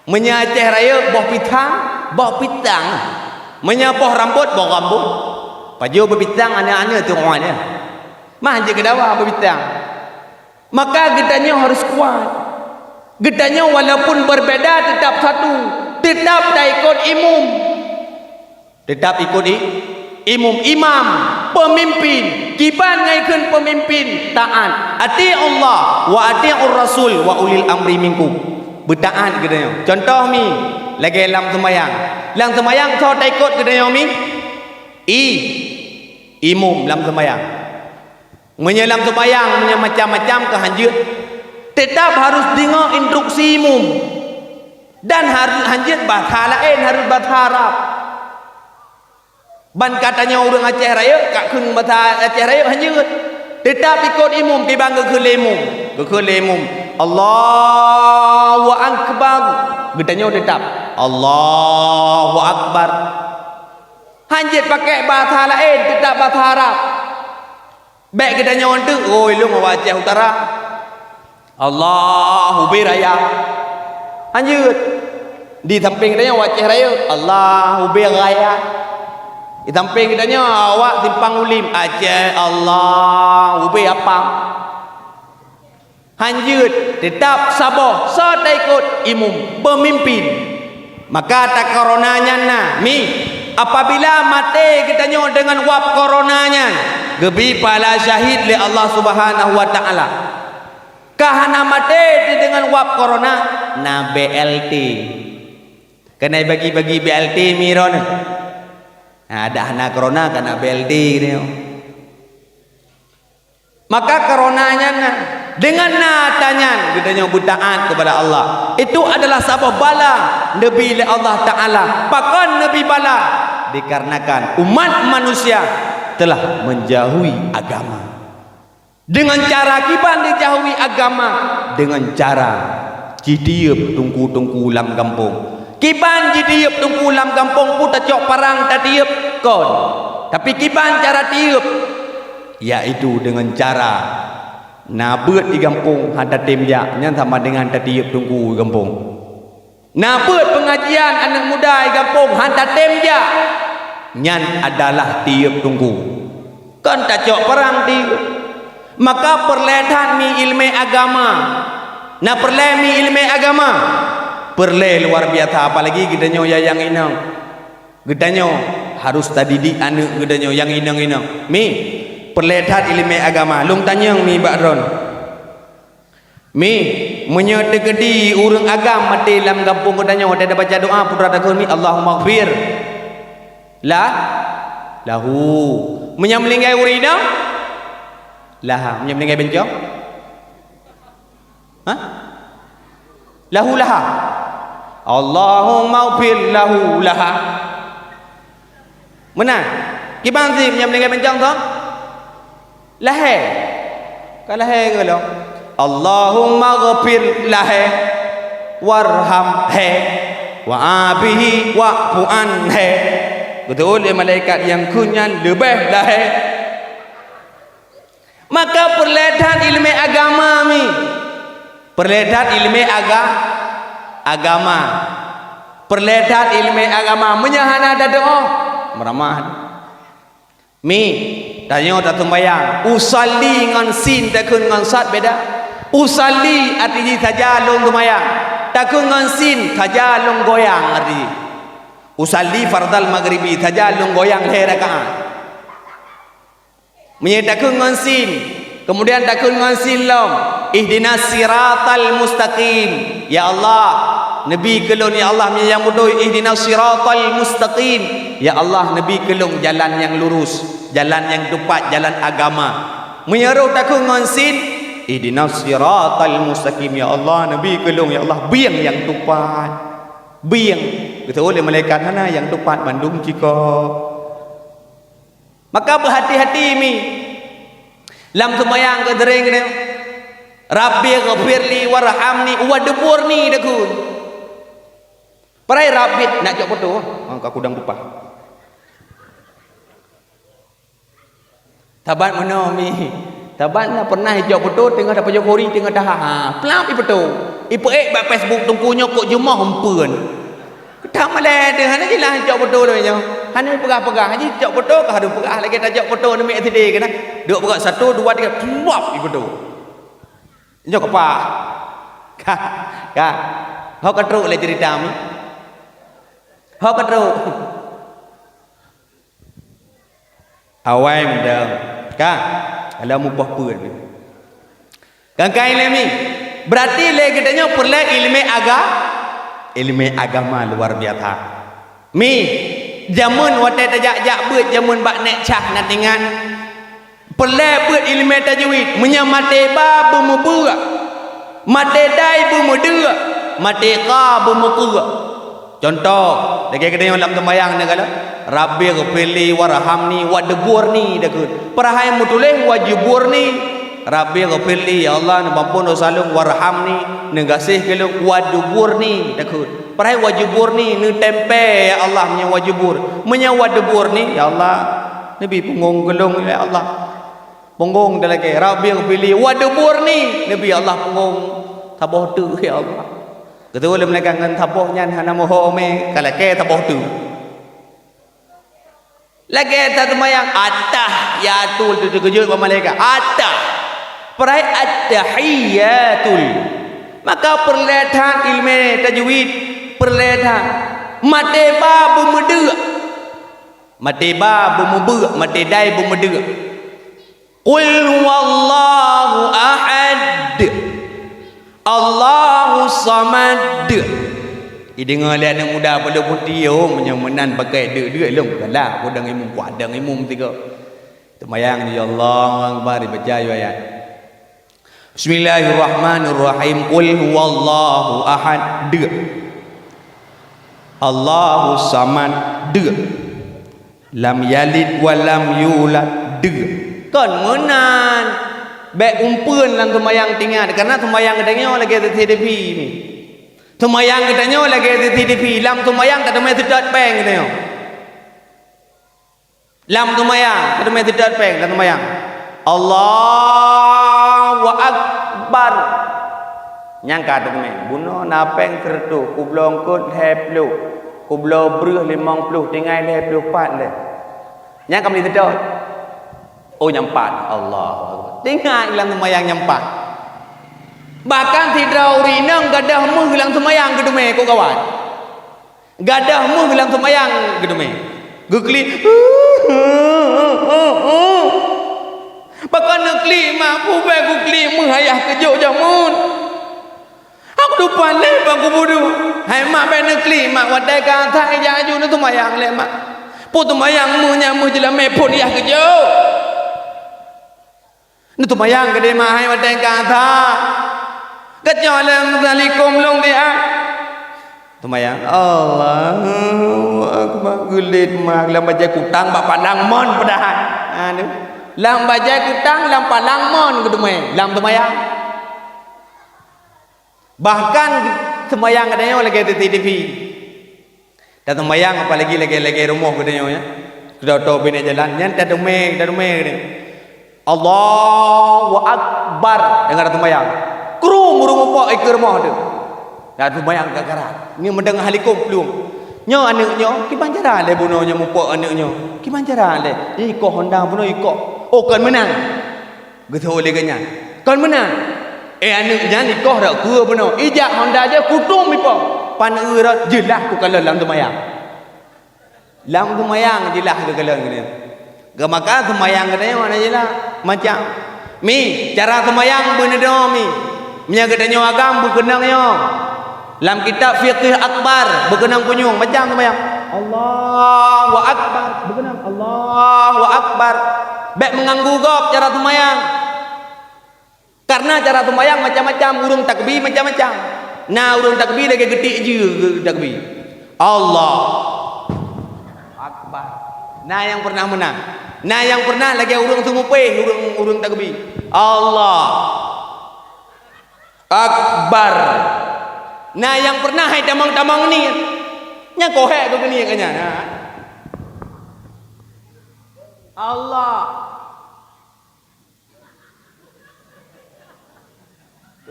Meunyoe Aceh Rayeuk, boh pisang, boh pisang. Meunyoe boh rambôt, boh rambôt. Pajoh boh pisang, aneuk-aneuk tu nyan. Mah hanjeuet keu dawa boh pisang. Maka geutanyoe harus kuat. Geutanyoe walaupun berbeda, tetap satu. Tetap taikot imum. Tetap ikot i-, imum, imam, peumimpin. Kiban ngai kheun peumimpin? Taat. Ati'ullah wa ati'ur rasul wa ulil amri minkum. Beutaat geutanyoe. Contoh mi, lagèe lam seumayang. Lam seumayang soe taikot geutanyoe mi? I-, imum lam seumayang. Meunyoe lam seumayang, meunyoe macam-macam keu hanjeuet, tetap harus deungoe instruksi imum. Dan harus hanjeuet bahasa laén, harus bahasa Arab. Ban ka tanyoe ureueng Aceh Rayeuk, ka kheun bahasa Aceh Rayeuk hanjeuet. Tetap ikot imum, kiban geukheun lé imum. Geukheun lé imum, "Allahu Akbar." Geutanyoe tetap, "Allahu Akbar." Hanjeuet pakék bahasa laén, tetap bahasa Arab. Bèk geutanyoe teuk, "Oi, lôn awak Aceh Utara." "Allahu Biraya." Hanjeuet. Di sampéng geutanyoe awak Aceh Rayeuk, "Allahu Biraya." Di sampéng geutanyoe awak Simpang Ulim, Aceh, "Allahu Birapa." Hanjeuet, teutap saboh, soe taikot? Imum, peumimpin. Maka ata korona nyan na, mi, apabila maté geutanyoe deungon wab korona nyan, geubri pahala syahid lé Allah Subhanahu wa Taala. Ka hana maté deungon wab korona, na B L T. Keuneuk bagi-bagi B L T mi droeneuh. Nah, dak hana korona, ka na B L T geutanyoe. Maka korona nyan na, deungon na ata nyan geutanyoe beutaat keupada Allah. Itu adalah saboh bala neubi lé Allah Taala. Pakon neubi bala? Dikarenakan umat manusia telah menjauhi agama. Deungon cara kiban dijauhi agama? Deungon cara jitieup teungku-teungku lam gampông. Kiban jitieup teungku lam gampông, peue tacok parang tatieup? Kon. Tapi kiban cara tieup? Yaitu deungon cara na beuet di gampông han tatem jak, nyan sama dengan tatieup teungku di gampông. Na beuet peungajian aneuk muda di gampông han tatem jak, nyan adalah tieup teungku. Kon tacok parang di. Maka peureulée that mi iéleumé agama. Na peureulée mi iéleumé agama. Peureulée luar biasa, apalagi geutanyoe ya nyang inong. Geutanyoe harus tadidik aneuëk geutanyoe nyang inong-inong. Mi, peureulée that iéleumé agama. Lôn tanyong mi bak droen. Mi, meunyoe teukeudi ureuëng agam maté lam gampông geutanyoe, watée tabaca doa, peue takheun mi, "Allahummaghfir la, lahu." Meunyoe meuninggai ureuëng inong, laha. Meunyoe meuninggai bencong? Hah? Lahu laha. "Allahummaghfir lahu laha." Meunan. Kiban sih meunyoe meuninggai bencong tu? Lahé. Ka lahé ke lom? "Allahummaghfir lahé, warhamhé, wa abihi wa'fu anhé." Beutôi lé malaikat nyang kheun nyan leubeh lahé. Maka peureulée that iéleumé agama mi. Peureulée that iéleumé aga-, agama. Peureulée that iéleumé agama. Meunyoe hana tadoa, meuramah. Mi, tanyoe tasumbayang. Usalli ngon sin takheun ngon sad beda. Usalli arti jih saja lôn sumbayang. Takheun ngon sin saja lôn goyang arti jih. Usalli fardal maghribi saja lôn goyang lhée rakaat. Meunyoe takheun ngon sin, kemudian takheun ngon sin lom, "Ihdinas siratal mustaqim." Ya Allah, neubi keu lôn, ya Allah, meunyoe nyang beutôi, "Ihdinas siratal mustaqim." Ya Allah, neubi keu lôn jalan nyang lurus, jalan nyang teupat, jalan agama. Meunyoe roh takheun ngon sin, "Ihdinas siratal mustaqim." Ya Allah, neubi keu lôn, ya Allah, bieng nyang teupat. Bieng. Geuteuôt lé malaikat, "Hana nyang teupat, mandum cikok." Maka beuhati-hati mi. Lam seumayang keu sering keunoe, "Rabbighfirli warhamni," "Wadduburni" takheun. Parai Rabbi nak cok poto, ha, ka kudang bupah. Saban meunoe mi. Saban na pernah ijok poto teungoh tapajoh kori teungoh taha. Ha, plap ipoto. Ipeuék bak Facebook teungku nyoe kok jumoh umpeuen. Keutam malée deuh, hana jeulaih jok poto lagée nyoe. Hana peugah-peugah, jih jok poto ka hareuem peugah lagée tajok poto aneuk miet S D keunan. Duek peugah satu, dua, tiga, plop ipoto. Nyoe keupah. Ka, ka. Ho ka trok lé cerita mi. Ho ka trok. Awai mantong. Ka? Alah mupoh peuet. Kangkai lé mi. Berarti lé geutanyoe peureulée iéleumé aga-, iéleumé agama luar biasa. Mi, jameun watée tajak-jak beuet jameun bak nék cah na tingan. Peureulée beuet iéleumé tajwid, meunyoe maté ba beumeubeue, maté dai beumeudeue, maté kha beumeukeue. Contoh, lagée geutanyoe lam seumayang neukalon, "Rabbighfirli warhamni wadduburni," takheun. Padahai meutuléh "wajburni." "Rabbighfirli," ya Allah, neupeuampôn dosa lôn, "warhamni," neugaséh keu lôn, "wadduburni," takheun. Padahai "wajburni," neutempé, ya Allah, meunyoe "wajbur." Meunyoe "wadduburni," ya Allah, neubi peungong keu lôn, ya Allah. Peungong talakée, "Rabbighfirli wadduburni," neubi Allah peungong saboh teuk, ya Allah. Geuteuôt lé malaikat ngon saboh nyan hana meuho mé, ka lakée saboh teuk. Lagée taseumayang, "Attahiyatul," teukeujot bak malaikat, "Attah." Padahai "Attahiyatul." Maka peureulée that iéleumé tajwid, peureulée that. Maté ba beumeudeue. Maté ba beumeubeue, maté dai beumeudeue. Qul huwallahu ahad. Allahus samad. Ideungoe lé aneuk muda peuleue puti, oh, meunyoe meunan pakai deuk-deuk lom galak, peue dang imum, peue dang imum tiga. Teumayang di Allahu Akbar, dibaca ayat. Bismillahirrahmanirrahim. Qul huwallahu ahad. Deuk. Allahus samad. Deuk. Lam yalid wa lam yulad. Deuk. Kon meunan. Bék umpeuen lam seumayang teuingat, karena seumayang geutanyoe lagée C C T V ni. Seumayang geutanyoe lagée C C T V, lam seumayang tateumé seudot péng geutanyoe. Lam seumayang, tateumé seudot péng lam seumayang. Allahu Akbar. Nyang ka teumé, bunoe na péng seureutôh, kubloe eungkôt lhée ploh, kubloe breueh limong ploh, tinggai lhée ploh pat lé. Nyang ka meuli seudot. Oh, nyampat. Allahu Akbar. Teuingat lam seumayang nyampat. Bahkan sidroe ureueng inong gadôh méuh lam seumayang geuteumé, kok gawat. Gadôh méuh lam seumayang geuteumé. Geuklik. Pakon neuklik, mak, peue bèk geuklik méuh ayah keujok jameun. Aku lupa lé bak kubudu. Hai mak, bèk neuklik mak, watèe ka that ijak aju neuseumayang lé mak. Peue seumayang méuh nyan méuh jeulamé phôn yah keujok. Neuseumayang keudéh mak hai watèe ka that. Geucok lé meusalikôm lôn dia. Seumayang Allahu Akbar, geulet mak lam bajèe kutang bak palang mon padahai. Aduh. Lam bajèe kutang lam palang mon geuteumé lam seumayang. Bahkan seumayang geutanyoe lagèe C C T V. Taseumayang apalagi lagèe-lagèe rumoh geutanyoe nyan. Keudroe-droe binéh jalan nyan tadeungö, tadeungö geutanyoe. Allahu Akbar deungon taseumayang. Krum ureueng mupok ikeue rumoh teuh. Taseumayang ka karat. Nyoe meudeungoe halikôm plueng. Nyoe aneuk nyoe, kiban cara lé bunoe nyoe mupok aneuk nyoe. Kiban cara lé. Ikoh honda bunoe ikoh. Oh, kon meunan. Geutôh lé geuh nyan, "Kon meunan, eh, aneuk nyan ikoh rot keue bunoe, ijak honda jih kutôm ipoh." Pan eu rot, jeulaih kukalon lam seumayang. Lam seumayang jeulaih geukalon geuh nyan. Geumaka seumayang geutanyoe hana jeulaih macam. Mi, cara seumayang beuneudoe mi. Meunyoe geutanyoe agam beukeunong nyoe. Lam kitab Fiqih Akbar beukeunong punyueng macam seumayang. Allahu Akbar beukeunong. Allahu Akbar. Bèk meuganggu gob cara seumayang. Karena cara seumayang macam-macam, ureueng takbi macam-macam. Na ureueng takbi lagèe geutik jeue geutakbi. Allah Akbar. Na nyang pernah meunan. Na nyang pernah lagèe ureueng seumupéh ureueng, ureueng takbi. Allah Akbar. Na nyang pernah hai tamong-tamong ni. Nyang kohek keu geunie ka nyan. Ha? Allah.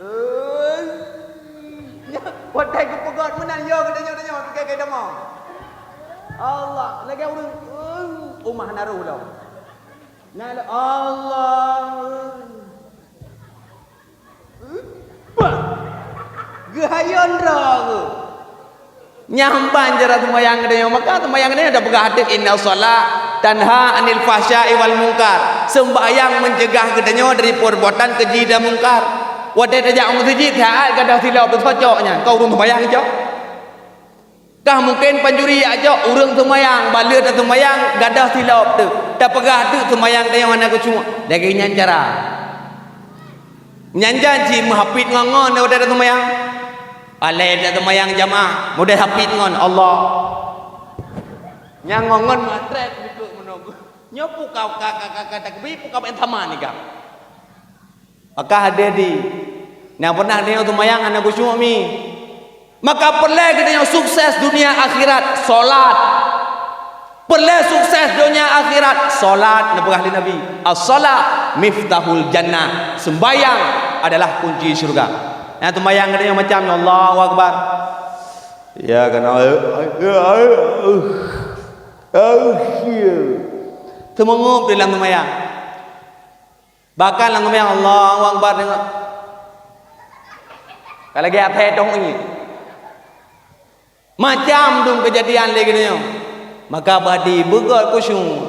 Eh, nyan, watèe geupeugöt meunan, yo, geutanyoe-tanyoe, keu keu tamong. Allah, lagèe ureueng, eh, umah na roh lom. Na lom, Allah. Bah. Geuhayôn droe geuh. Nyan ban cara seumayang geutanyoe. Maka seumayang geutanyoe tapeugah teuk, "Inna shalah tanha anil fahsya'i wal munkar." Seumbahyang meuncegah geutanyoe dari perbuatan keji dan mungkar. Watèe tajak u meuseujid, saát gadôh silop teusocok nyan, ka ureueng seumayang cok. Kah mungken pancuri jak cok, ureueng seumayang, bak lheueh taseumayang gadôh silop teuk. Tapeugah teuk seumayang geutanyoe hana khusyuk. Lagèe nyan cara. Nyan jan cit meuhafid ngon-ngon watèe taseumayang. Alèh taseumayang jamaah, mudeh hafid ngon Allah. Nyang ngon-ngon matrek dikeue meunoe. Nyoe peue ka, ka, ka, ka, ka takbir, peue ka bèk sama ni ka. Maka hadeh di, nyang pernah nyoe seumayang hana khusyuk mi. Maka peureulèe geutanyoe sukses dunia akhirat, salat. Peureulèe sukses donya akhirat, salat, neupeugah lé Nabi, "As-shalah miftahul jannah." Sembahyang adalah kunci syurga. Nyang seumayang geutanyoe macam nyoe, Allahu Akbar. Ya kan? Teumeu'ueb di lam seumayang. Bahkan lam seumayang, Allahu Akbar, tengok. Ka lagèe aphé tong ngieng. Macam dum keujadian lé geutanyoe. Maka badi beugöt khusyuk.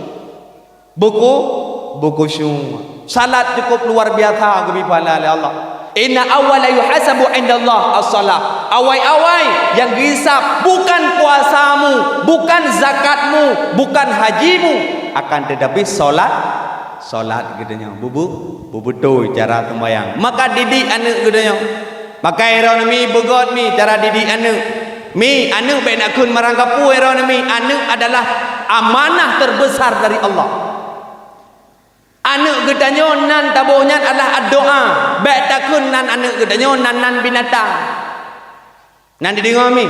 Beuku, beukhusyuk. Salat cukup luar biasa geubri pahala lé Allah. "Inna awwala yuhasabu indallah as-shalah." Awai-awai nyang geuhisab bukan puasamu, bukan zakatmu, bukan hajimu, akan tetapi salat, salat geutanyoe. Bubu, bubeutôi cara seumayang. Maka didik aneuk geutanyoe. Maka droeneuh mi beugöt mi cara didik aneuk. Mi, aneuk bèk neukheun marang kapeue droeneuh mi. Aneuk adalah amanah terbesar dari Allah. Aneuk geutanyoe nan taboh nyan adalah doa. Bèk takheun nan aneuk geutanyoe nan-nan binatang. Nan dideungoe mi.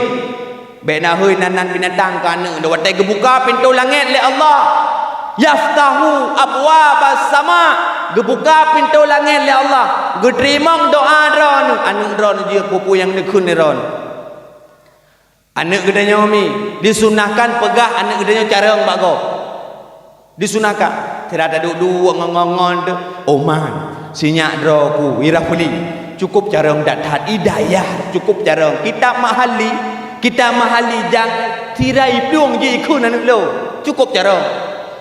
Bèk na hôi nan-nan binatang keu aneuk droe. Watèe geubuka pintoe langèt lé Allah, yaftahu abwabas sama, geubuka pintoe langèt lé Allah, geuteurimong doa droeneuh, aneuk droeneuh jeuet peue-peue nyang neukheun lé droeneuh. Aneuk geutanyoe mi, disunahkan peugah aneuk geutanyoe carông bak gob. Disunahkan, sira taduek-duek ngon-ngon teuh. Oman, sinyak droe ku, ira puli. Cukup carông that-that, idayah, cukup carông. Kitab Mahalli, kitab Mahalli jak sira iplueng jih ikheun aneuk lôn. Cukup carông.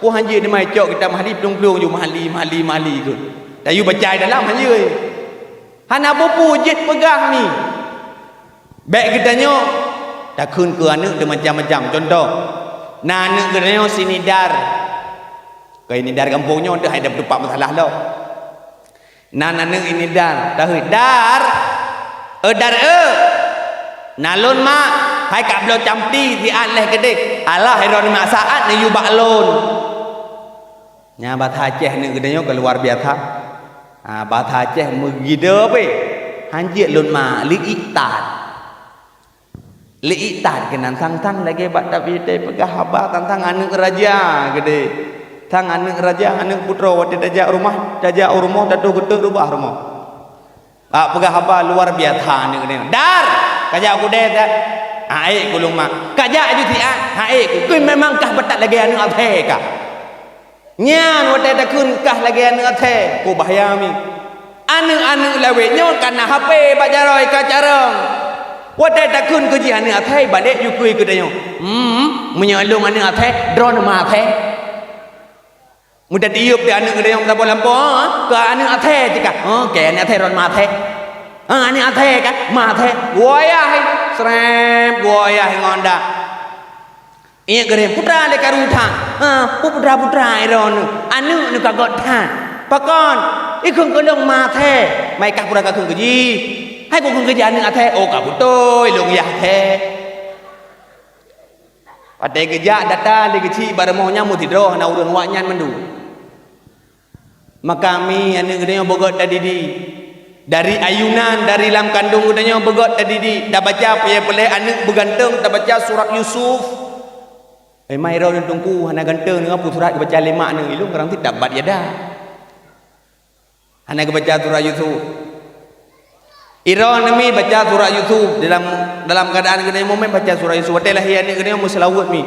Peue han jeuet teuma icok kitab Mahalli, plueng-plueng ju Mahalli, Mahalli, Mahalli ikheun. Tayue baca dalam han jeuet. Hana peue-peue jeuet peugah mi. Bék geutanyoe takheun keu aneuk teuh macam-macam. Cuntoh, na aneuk geutanyoe si Nidar. Keu Nidar gampông nyoe teuh hai dap tupak masalah lom. Nan aneuk Nidar, taheuet, "Dar, eu Dar eu, na lôn mak, hai ka bloe campli siat lheueh keudeh." "Alah, droeneuh mak saat neuyue bak lôn." Nyan bahasa Aceh aneuk geutanyoe ka luar biasa. Ha, bahasa Aceh meugideu pih. Han jeuet lôn mak, leuitan. Leuitan keunan tang-tang lagèe bak tabi-tabi peugah haba tang-tang aneuk raja keudeh. Tang aneuk raja, aneuk putroe watèe tajak rumoh, tajak u rumoh, tatoh geutot rubah rumoh. Bak peugah haba luar biasa aneuk geutanyoe. "Dar, kajak u keudè ta." "Hana ék ku lôn mak." "Kajak aju siat." "Hana ék ku." Keu memang kah beutat lagèe aneuk athée kah. Nyan watèe takheun kah lagèe aneuk athée, peue bahya mi. Aneuk-aneuk lawét nyoe ka na H P bak jaroe ka carông. Watèe takheun keu jih aneuk athée, balek ju keu geutanyoe, "Hmm, meunyoe lôn aneuk athée, droeneuh mak athée." Meutatiup di aneuk geutanyoe meusaboh lampôh, "Ha, kah aneuk athée cit kah?" "Ha, kèe aneuk athée, droeneuh mak athée." "Ha, aneuk athée kah?" "Mak athée." Geuwoe yah, srép, geuwoe yah ngon dak. Ié geuréng, "Putra lé karu that." "Ha, peue putra-putra droeneuh? Aneuk neuh ka göt that." "Pakon?" "Ikheun keu lôn mak athée." "Mai kah putra kakheun keu jih." "Hai kukheun keu jih aneuk athée." "Oh, ka beutôi lôn yah athée." Watèe geujak data lé geuchik bak rumoh nyan meusidroe hana ureueng awak nyan mandum. Maka mi aneuk geutanyoe beugöt tadidik. Dari ayunan, dari lam kandong geutanyoe beugöt tadidik. Tabaca peureulèe aneuk beuganteng, tabaca surat Yusuf. Eh, mai droeneuh teungku hana ganteng, deungon peue surat geubaca lé mak neuh, ilôn barang teutab bat yada. Hana geubaca surat Yusuf. Droeneuh mi baca surat Yusuf dalam, dalam keuadaan geutanyoe momen baca surat Yusuf. Watèe lahé aneuk geutanyoe meuseulaweuet mi.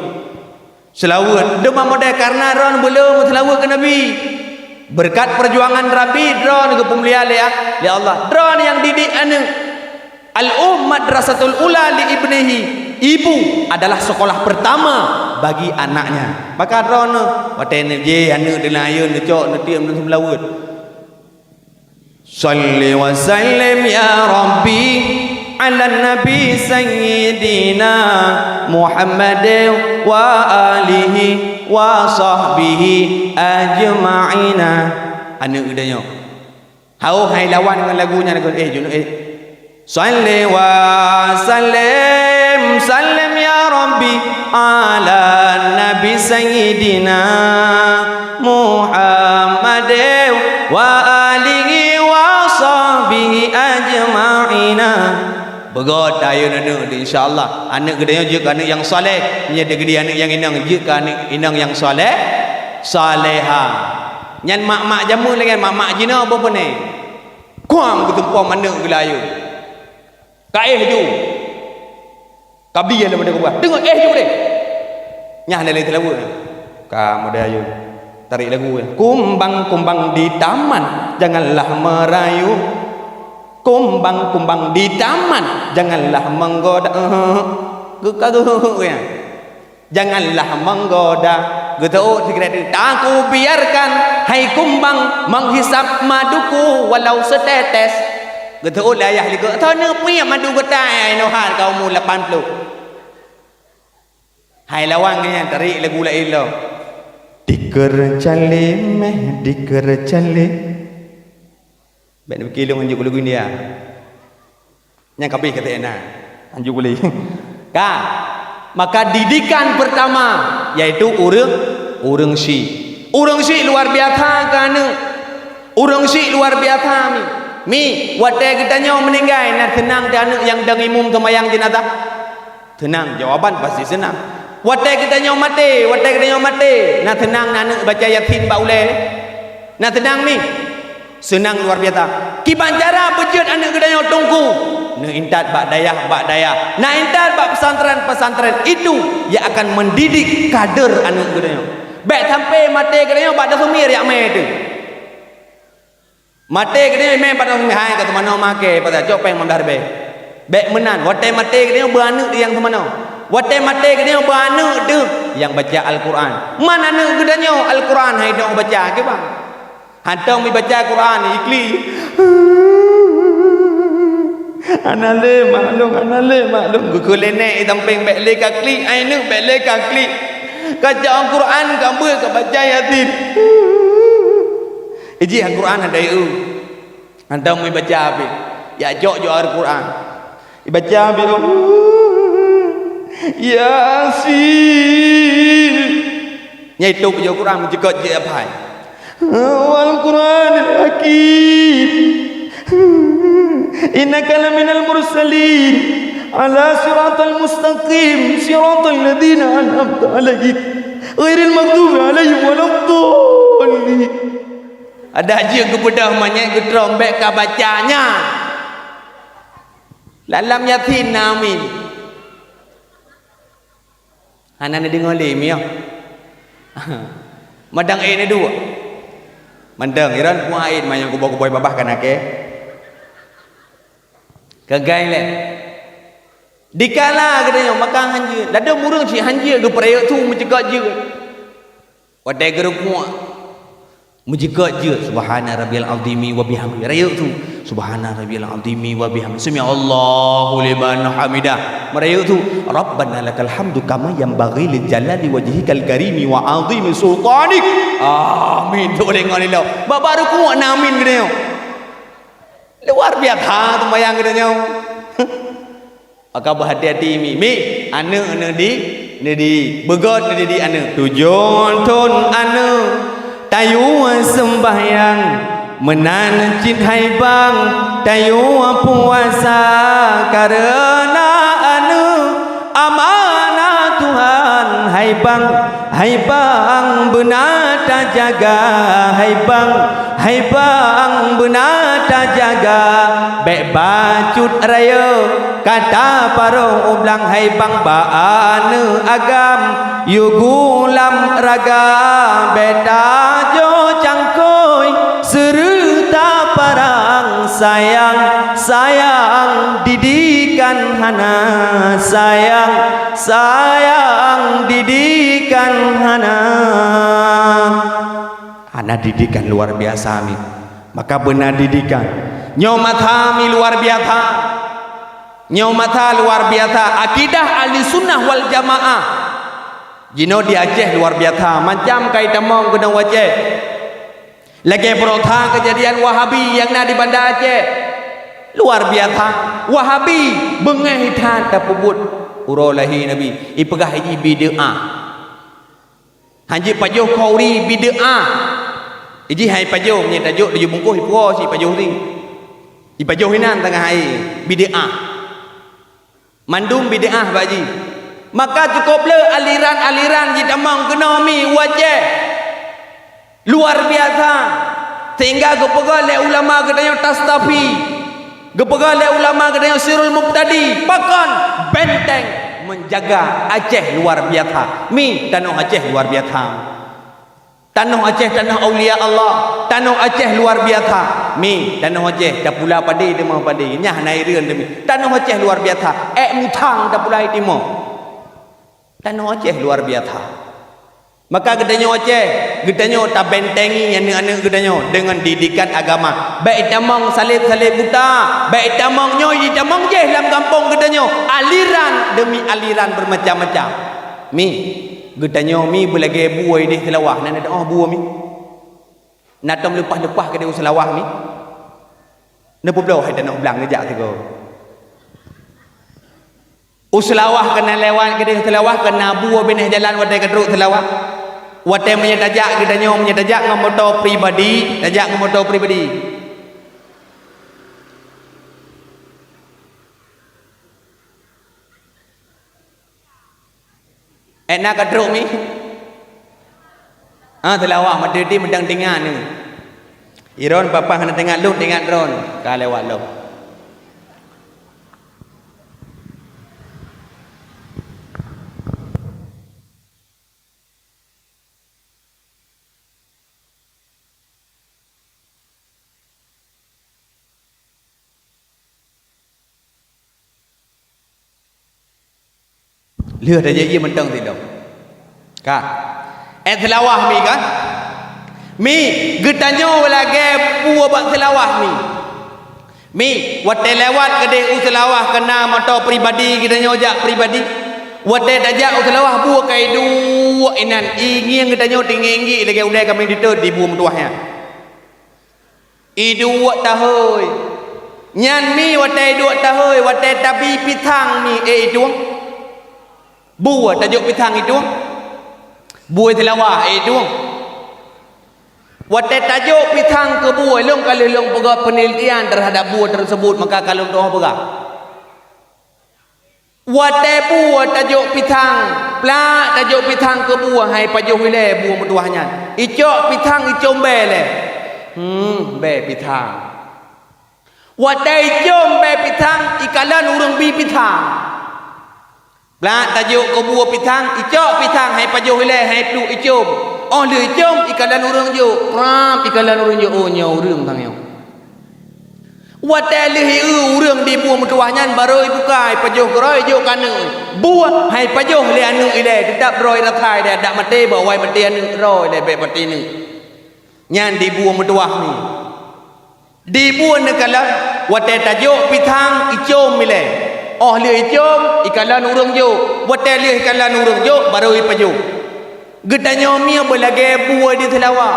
Seulaweuet. Teuma model karena droeneuh beulom meuseulaweuet keu Nabi. Beureukat peujuangan Nabi, droeneuh geupeumulia lé, lé Allah. Droeneuh nyang didik aneuk. Al-um madrasatul ula li ibnihi. Ibu adalah sekolah pertama bagi anaknya. Maka droeneuh, watèe neujih aneuk di lam ayeuen neucok, neutiek, neuseulaweuet. Shalli wa sallim ya Rabbi ala Nabi Sayyidina Muhammad wa alihi wa sahbihi ajma'ina. Aneuk geutanyoe. Hao hai lawan ngon lagu nyan, eh, junub, eh. Shalli wa sallim, sallim ya Rabbi ala Nabi Sayyidina Muhammad wa alihi wa sahbihi ajma'ina. Beugöt ayeuen aneuk, insya Allah. Aneuk geutanyoe jeuet keu aneuk nyang saleh, nyoe deugri aneuk nyang inong jeuet keu aneuk inong nyang saleh, salehah. Nyan mak-mak jameun lagèe mak-mak jinoe boh peuné. Kuang geutumpom aneuk geulayue. Ka éh ju. Ka bi lom deh keubah. Deungon éh ju deh. Nyan lé seulaweuet. Ka model ayeuen. Tarék lagu nyan. Kumbang-kumbang di taman, janganlah merayu. Kumbang-kumbang di taman, janganlah menggoda. Geuka geuh nyan. Janganlah menggoda. Geuteuôt sikrek teuh. Tak kubiarkan hai kumbang menghisap maduku walau setetes. Geuteuôt lé ayah likot. Soe neupiep madu geutai ai nohat ka umu lapan ploh. Hai lawang nyan tarék lagu laén lom. Dikeureucalé méh, dikeureucalé. Bèk neupike lôn hanjeuet ku lagu India. Nyang ka abéh ka teuena. Hanjeuet ku lé. Ka. Maka didikan pertama, yaitu ureueng, ureueng syik. Ureueng syik luar biasa keu aneuk. Ureueng syik luar biasa mi. Mi, watèe geutanyoe meuninggai, na seunang teuh aneuk nyang dong imum seumayang jeunazah? Seunang, jawaban pasti seunang. Watèe geutanyoe maté, watèe geutanyoe maté, na seunang na aneuk baca Yasin bak ulèe? Na seunang mi? Seunang luar biasa. Kiban cara beujeuet aneuk geutanyoe teungku? Neuintat bak dayah, bak dayah. Neuintat bak pesantren, pesantren. Itu yang akan mendidik kader aneuk geutanyoe. Bék sampai maté geutanyoe bak dasomie riak mé teuh. Maté geutanyoe imé bak dasomie, hai ka teumanoe maké, pasai cok péng limong blaih ribèe. Bék meunan, watèe maté geutanyoe beuaneuk nyang teumanoe. Watèe maté geutanyoe beuaneuk teuh nyang baca Al-Qur'an. Man aneuk geutanyoe Al-Qur'an hai dong baca, kiban? Hantom ibaca Quran, iklik. Hana lé mak lôn, hana lé mak lôn. Geukheun lé nèk i sampéng, bék lé ka klik, ai neuk bék lé ka klik. Ka cok Quran ka beuet ka baca Yasin. Iji Quran ada eu. Hantom ibaca pih. Ya cok jok Quran. Ibaca pih. Yasin. Nyai tôb jok Quran meucukot jeuet aphai. Wal Qur'anil Hakim. Innaka laminal mursalin. Ala siratal mustaqim. Siratal ladzina an'amta 'alaihim. Ghairil maghdubi 'alaihim waladdallin. Adak jeuet geubeudôh manyét geutrông bék ka baca nyan. Lam Yasin na amin. Hana neudeungoe lé, mi, oh. Mantong ék neuduek. Mantong, iron kuah ék manyang kuboh-kuboh babah kan akée. Keugai lé. Dikala geutanyoe makan hanjeuet, ladôm ureuëng cit hanjeuet geupeurayeuk su meucukot jeuet. Watée geurukuek, meucukot jeuet, "Subhana rabbiyal azimi wa bihamdi." Rayeuk su, "Subhana rabbiyal azimi wa bihamdi. Sami Allahu liman hamidah." Meurayeuk su, "Rabbana lakal hamdu kama yanbaghi li jalali wajhikal karimi wa azimi sultanik." Amin. Tu lé ngon ilok. Bak-bak rukuek na amin geutanyoe. Luar biasa seumayang geutanyoe. Maka beuhati-hati mi, mi, aneuk neudidik, neudidik, beugöt neudidik aneuk. Tujoh thon aneuk tayue seumbahyang, meunan cit hai bang tayue puasa kareuna aneuk amanah Tuhan hai bang. Hai bang beuna tajaga, hai bang, hai bang beuna tajaga. Bék bacut rayeuk ka taparoh u blang, hai bang, bak aneuk agam yue gulam raga. Bék tajoh cangkôi seureuta parang, sayang, sayang didikan hana, sayang, sayang didikan hana. Hana didikan luar biasa mi. Maka beuna didikan. Nyoe masa mi luar biasa. Nyoe masa luar biasa. Akidah Ahli Sunnah wal Jamaah. Jinoe di Aceh luar biasa. Macam kai tamong keunoe u Aceh. Lagée beurota keujadian Wahabi nyang na di Banda Aceh. Luar biasa. Wahabi beungéh that tapeubuet uroe lahé Nabi. Ipeugah iji bid'ah. Hanjeuet pajoh khauri bid'ah. Iji hai pajoh, meunyoe tajok tujoh bungkôh ipuwoe cit pajoh teuh. Ipajoh inan teungoh hai bid'ah. Mandum bid'ah bak jih. Maka cukôp le aliran-aliran jitamong keunoe mi u Aceh. Luar biasa. Sehingga geupeugah lé ulama geutanyoe Tastafi. Geupeugah lé ulama geutanyoe Sirul Mubtadi. Pakon? Benteng menjaga Aceh luar biasa. Mi, tanoh Aceh luar biasa. Tanoh Aceh tanoh aulia Allah, tanoh Aceh luar biasa. Mi, tanoh Aceh tapula padé teuma padé, nyan na ireuen teuma. Tanoh Aceh luar biasa, ék mutang tapula timoh. Tanoh Aceh luar biasa. Maka geutanyoe Aceh, geutanyoe tabentengi aneuk-aneuk geutanyoe deungon didikan agama. Bék itamong saleb-saleb buta, bék itamong nyoe itamong jéh lam gampông geutanyoe. Aliran demi aliran bermacam-macam. Mi, geutanyoe mi beulagée bue idéh Seulawah, na neudoh bue mi. Na tom leupah-leupah keudéh u Seulawah mi. Neupeubloe hai tanoh blang neujak sigoe. U Seulawah keunan lewat keudéh, Seulawah keunan bue binéh jalan watée ka trok Seulawah. Watée meunyoe tajak geutanyoe, meunyoe tajak ngon moto pribadi, tajak ngon moto pribadi. Ék na ka trok mi? Ah, Seulawah, meudeuti meudang tingat ni. Iron papa hana tingat lôn, tingat droen ka lewat lom. Lheueh tajak ié mantong sidong. Ka. Eh, seulawah mi kan? Mi, geutanyoe lagée bue bak seulawah mi. Mi, watée lewat keudeh u seulawah keu na moto pribadi geutanyoe jak pribadi. Watée tajak u seulawah bue ka iduek inan, ingieng geutanyoe tinggik-inggik lagée udée kami ditot di bue meutuwah nyan. Iduek tahôi. Nyan mi watée iduek tahôi, watée tabi pisang mi, eh, itueng. Bue tajok pisang itueng. Bue seulawah, eh, itueng. Watée tajok pisang keu bue, lôn ka lheueh lôn peugah penelitian terhadap bue tersebut, maka ka lôn tuoh peugah. Watée bue tajok pisang, plak tajok pisang keu bue, hai pajoh ilée bue meutuwah nyan. Icok pisang icom bée lé. Hmm, bée pisang. Watée icom bée pisang, ikalon ureuëng bi pisang. Plak tajok keu bue pisang, icok pisang, hai pajoh ilée, hai pluk icom. Óh lheueh icom, ikalon ureuëng jok. Prap ikalon ureuëng jok, oh, nyoe ureuëng tanyoe. Watée lheueh ieu ureuëng di bue meutuwah nyan barô ibuka, ipajoh keudroe ijok keu aneuëk. Bue hai pajoh lé aneuëk ilée, teutab droe rasa ilée, dak maté bak wai maté aneuëk droe ilée, bék maté aneuëk. Nyan di bue meutuwah mi. Di bue neukalon, watée tajok pisang icom ilée. Óh lheueh icom, ikalon ureuëng jok. Watée lheueh ikalon ureuëng jok, barô ipajoh. Geutanyoe mi beulagée bue di seulawah.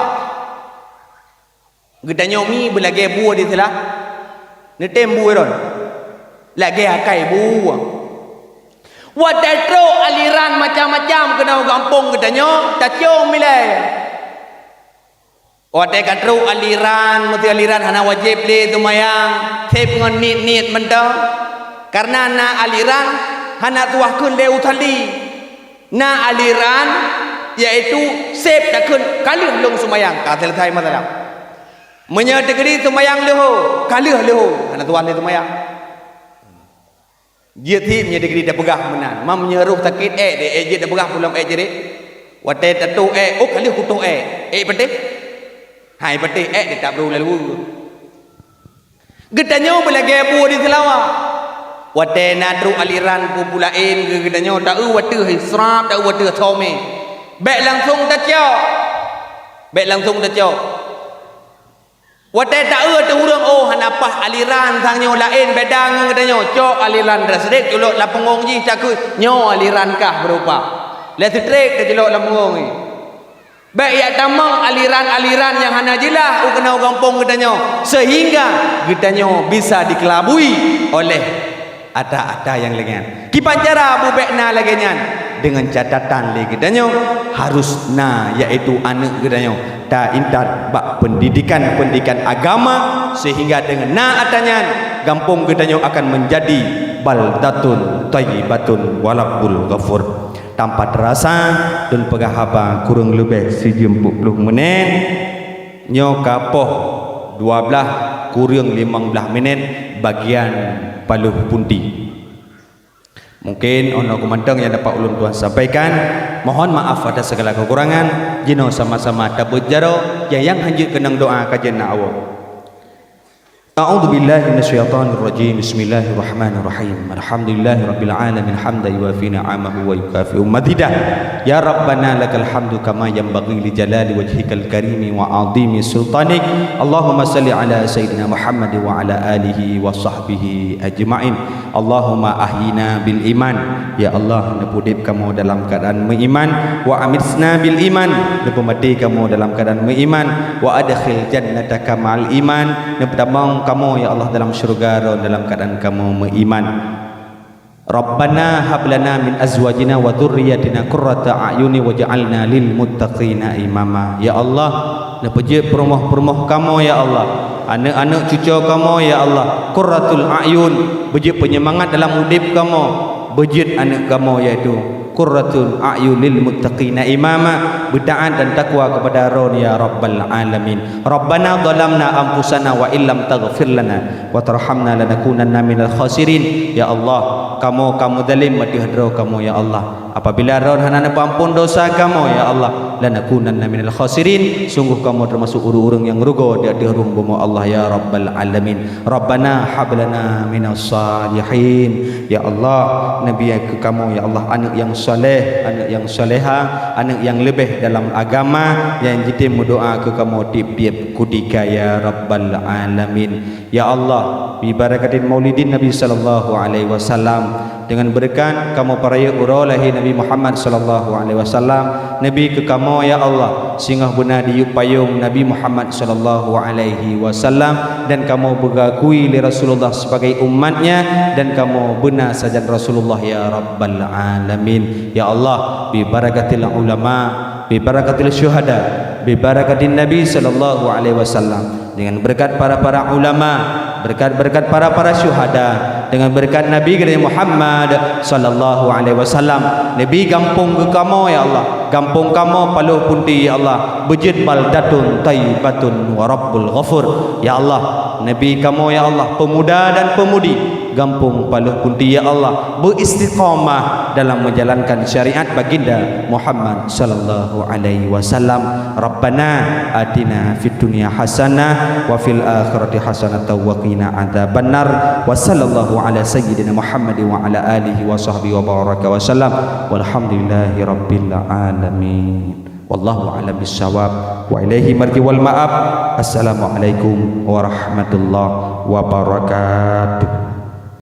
Geutanyoe mi beulagée bue di seula-, neutem bue ron. Lagée akai bue. Watée trok aliran macam-macam keunoe gampông geutanyoe, tacom ilée. Watée ka trok aliran, meusti aliran hana wajéb lé seumayang, seb ngon niet-niet mantong. Kareuna na aliran hana tuwah kheun lé usalli. Na aliran, yaitu seb takheun ka lheueh lôn seumayang, ka selesai masalah. Meunyoe teukeudi seumayang leuho, ka lheueh leuho, hana tuwah lé seumayang. Jeuet thim meunyoe teukeudi tapeugah meunan. Mam meunyoe roh sakét, ék deh, ék jeuet tapeugah pulang ék jeuet. Watée tatoh ék, oh ka lheueh kutoh ék. Ék patéh? Hai patéh, ék deh tabru lalu. Geutanyoe beulagée bue di seulawah. Watée na trok aliran peue-peue laén keu geutanyoe, taeu wateueh srab, taeu wateueh somé. Bék langsong tacok. Bék langsong tacok. Watée taeu ateueh ureuëng, oh, hana paih aliran sang nyoe laén beda ngon geutanyoe. Cok aliran tersrek culok lam punggong jih takheun nyoe aliran kah beurubah. Lé seutrek teuculok lam punggong jih. Bék yak tamong aliran-aliran nyang hana jeulaih u keunoe gampông geutanyoe, seuhingga geutanyoe bisa dikelabui oleh ata-ata nyang lagée nyan. Kiban cara bubek na lagée nyan? Deungon catatan lé geutanyoe harus na, yaitu aneuëk geutanyoe ta-intat bak pendidikan-pendidikan agama, seuhingga deungon na ata nyan gampông geutanyoe akan menjadi baldatun thayyibatun wa rabbun ghafur. Tanpa terasa, lôn peugah haba kureueng leubeh sijeuem peuet ploh menit. Nyoe ka poh dua blaih kureueng limong blaih menit bagian paloh punti. Mungkin 'oh noe keumantong nyang dapat ulôn tuan sampaikan. Mohon maaf atas segala kekurangan. Jinoe sama-sama tabeuet jaroe, nyang hanjeuet keunong doa ka jeuet na awöh. A'udzu billahi minasyaitonir rajim. Bismillahirrahmanirrahim. Alhamdulillahirabbil alamin, hamdan yuwafi ni'amahu wa yukafi'u mazidah. Ya Rabbana, lakal hamdu kama yanbaghi li jalali wajhikal karimi wa 'azimi sultanik. Allahumma shalli ala sayyidina Muhammad wa ala alihi wa sahbihi ajma'in. Allahumma ahyina bil iman. Ya Allah, neupeudeb kamoe dalam keuadaan meuiman. Wa amitsna bil iman. Neupeumaté kamoe dalam keuadaan meuiman. Wa adkhil jannataka ma'al iman. Neupeutamong kamoe, ya Allah, dalam syeuruga Droe dalam keuadaan kamoe meuiman. Rabbana hab lana min azwajina wa dzurriyyatina qurrata a'yuni waj'alna lil muttaqina imama. Ya Allah, neupeujeuet peurumoh-peurumoh kamoe, ya Allah. Aneuëk-aneuëk cucoe kamoe, ya Allah, qurratul a'yun, beujeuet peunyemangat dalam udeb kamoe, beujeuet aneuëk kamoe, yaitu qurratul a'yun lil muttaqina imama, beutaat dan takwa kepada Droe, ya Rabbal alamin. Rabbana zalamna anfusana wa illam taghfir lana wa tarhamna lanakunanna minal khasirin. Ya Allah, Kamoe ka meuzalim ateueh droe kamoe, ya Allah. Apabila droe hana neupeuamphon dosa kamoe, ya Allah, lanakunanna minal khasirin, sungguh kamoe teumasuk ureuëng-ureuëng nyang rugoe di ateueh rhueng bumoe Allah, ya Rabbal Alamin. Rabbana hab lana minas salihin. Ya Allah, neubi keu kamoe, ya Allah, aneuëk nyang saleh, aneuëk nyang saleha, aneuëk nyang leubeh dalam agama, nyang jitem meudoa keu kamoe tieb-tieb kutika, ya Rabbal Alamin. Ya Allah, bi barakatil maulidin Nabi sallallahu alaihi wasallam, dengan beureukat kamoe peurayeuk uroe lahé Nabi Muhammad sallallahu alaihi wasallam, neubi keu kamoe, ya Allah, singoh beuna di yup payong Nabi Muhammad sallallahu alaihi wasallam, dan kamoe beugakui lé Rasulullah sebagai umatnya, dan kamoe beuna sajan Rasulullah, ya Rabbal Alamin. Ya Allah, bi barakatil ulama, bi barakatil syuhada, bi barakatin Nabi sallallahu alaihi wasallam, dengan beureukat para-para ulama, beureukat-beureukat para-para syuhada, dengan beureukat Nabi geutanyoe Muhammad sallallahu alaihi wasallam. Neubi gampông geukamoe, ya Allah, gampông kamoe Paloh Punti, ya Allah, beujeuet baldatun thayyibatun wa rabbun ghafur. Ya Allah, neubi kamoe, ya Allah, pemuda dan pemudi gampông Paloh Punti, ya Allah, beuistiqamah dalam menjalankan syariat Baginda Muhammad sallallahu alaihi wasallam. Rabbana atina fid dunya hasanah wa fil akhirati hasanatan wa qina adzabannar. Wa sallallahu ala sayyidina Muhammadin wa ala alihi wa sahbihi wa baraka wa sallam. Walhamdulillahi rabbil alamin. Wallahu a'lam bissawab. Wa ilaihi marji wal ma'ab. Assalamualaikum warahmatullahi wabarakatuh.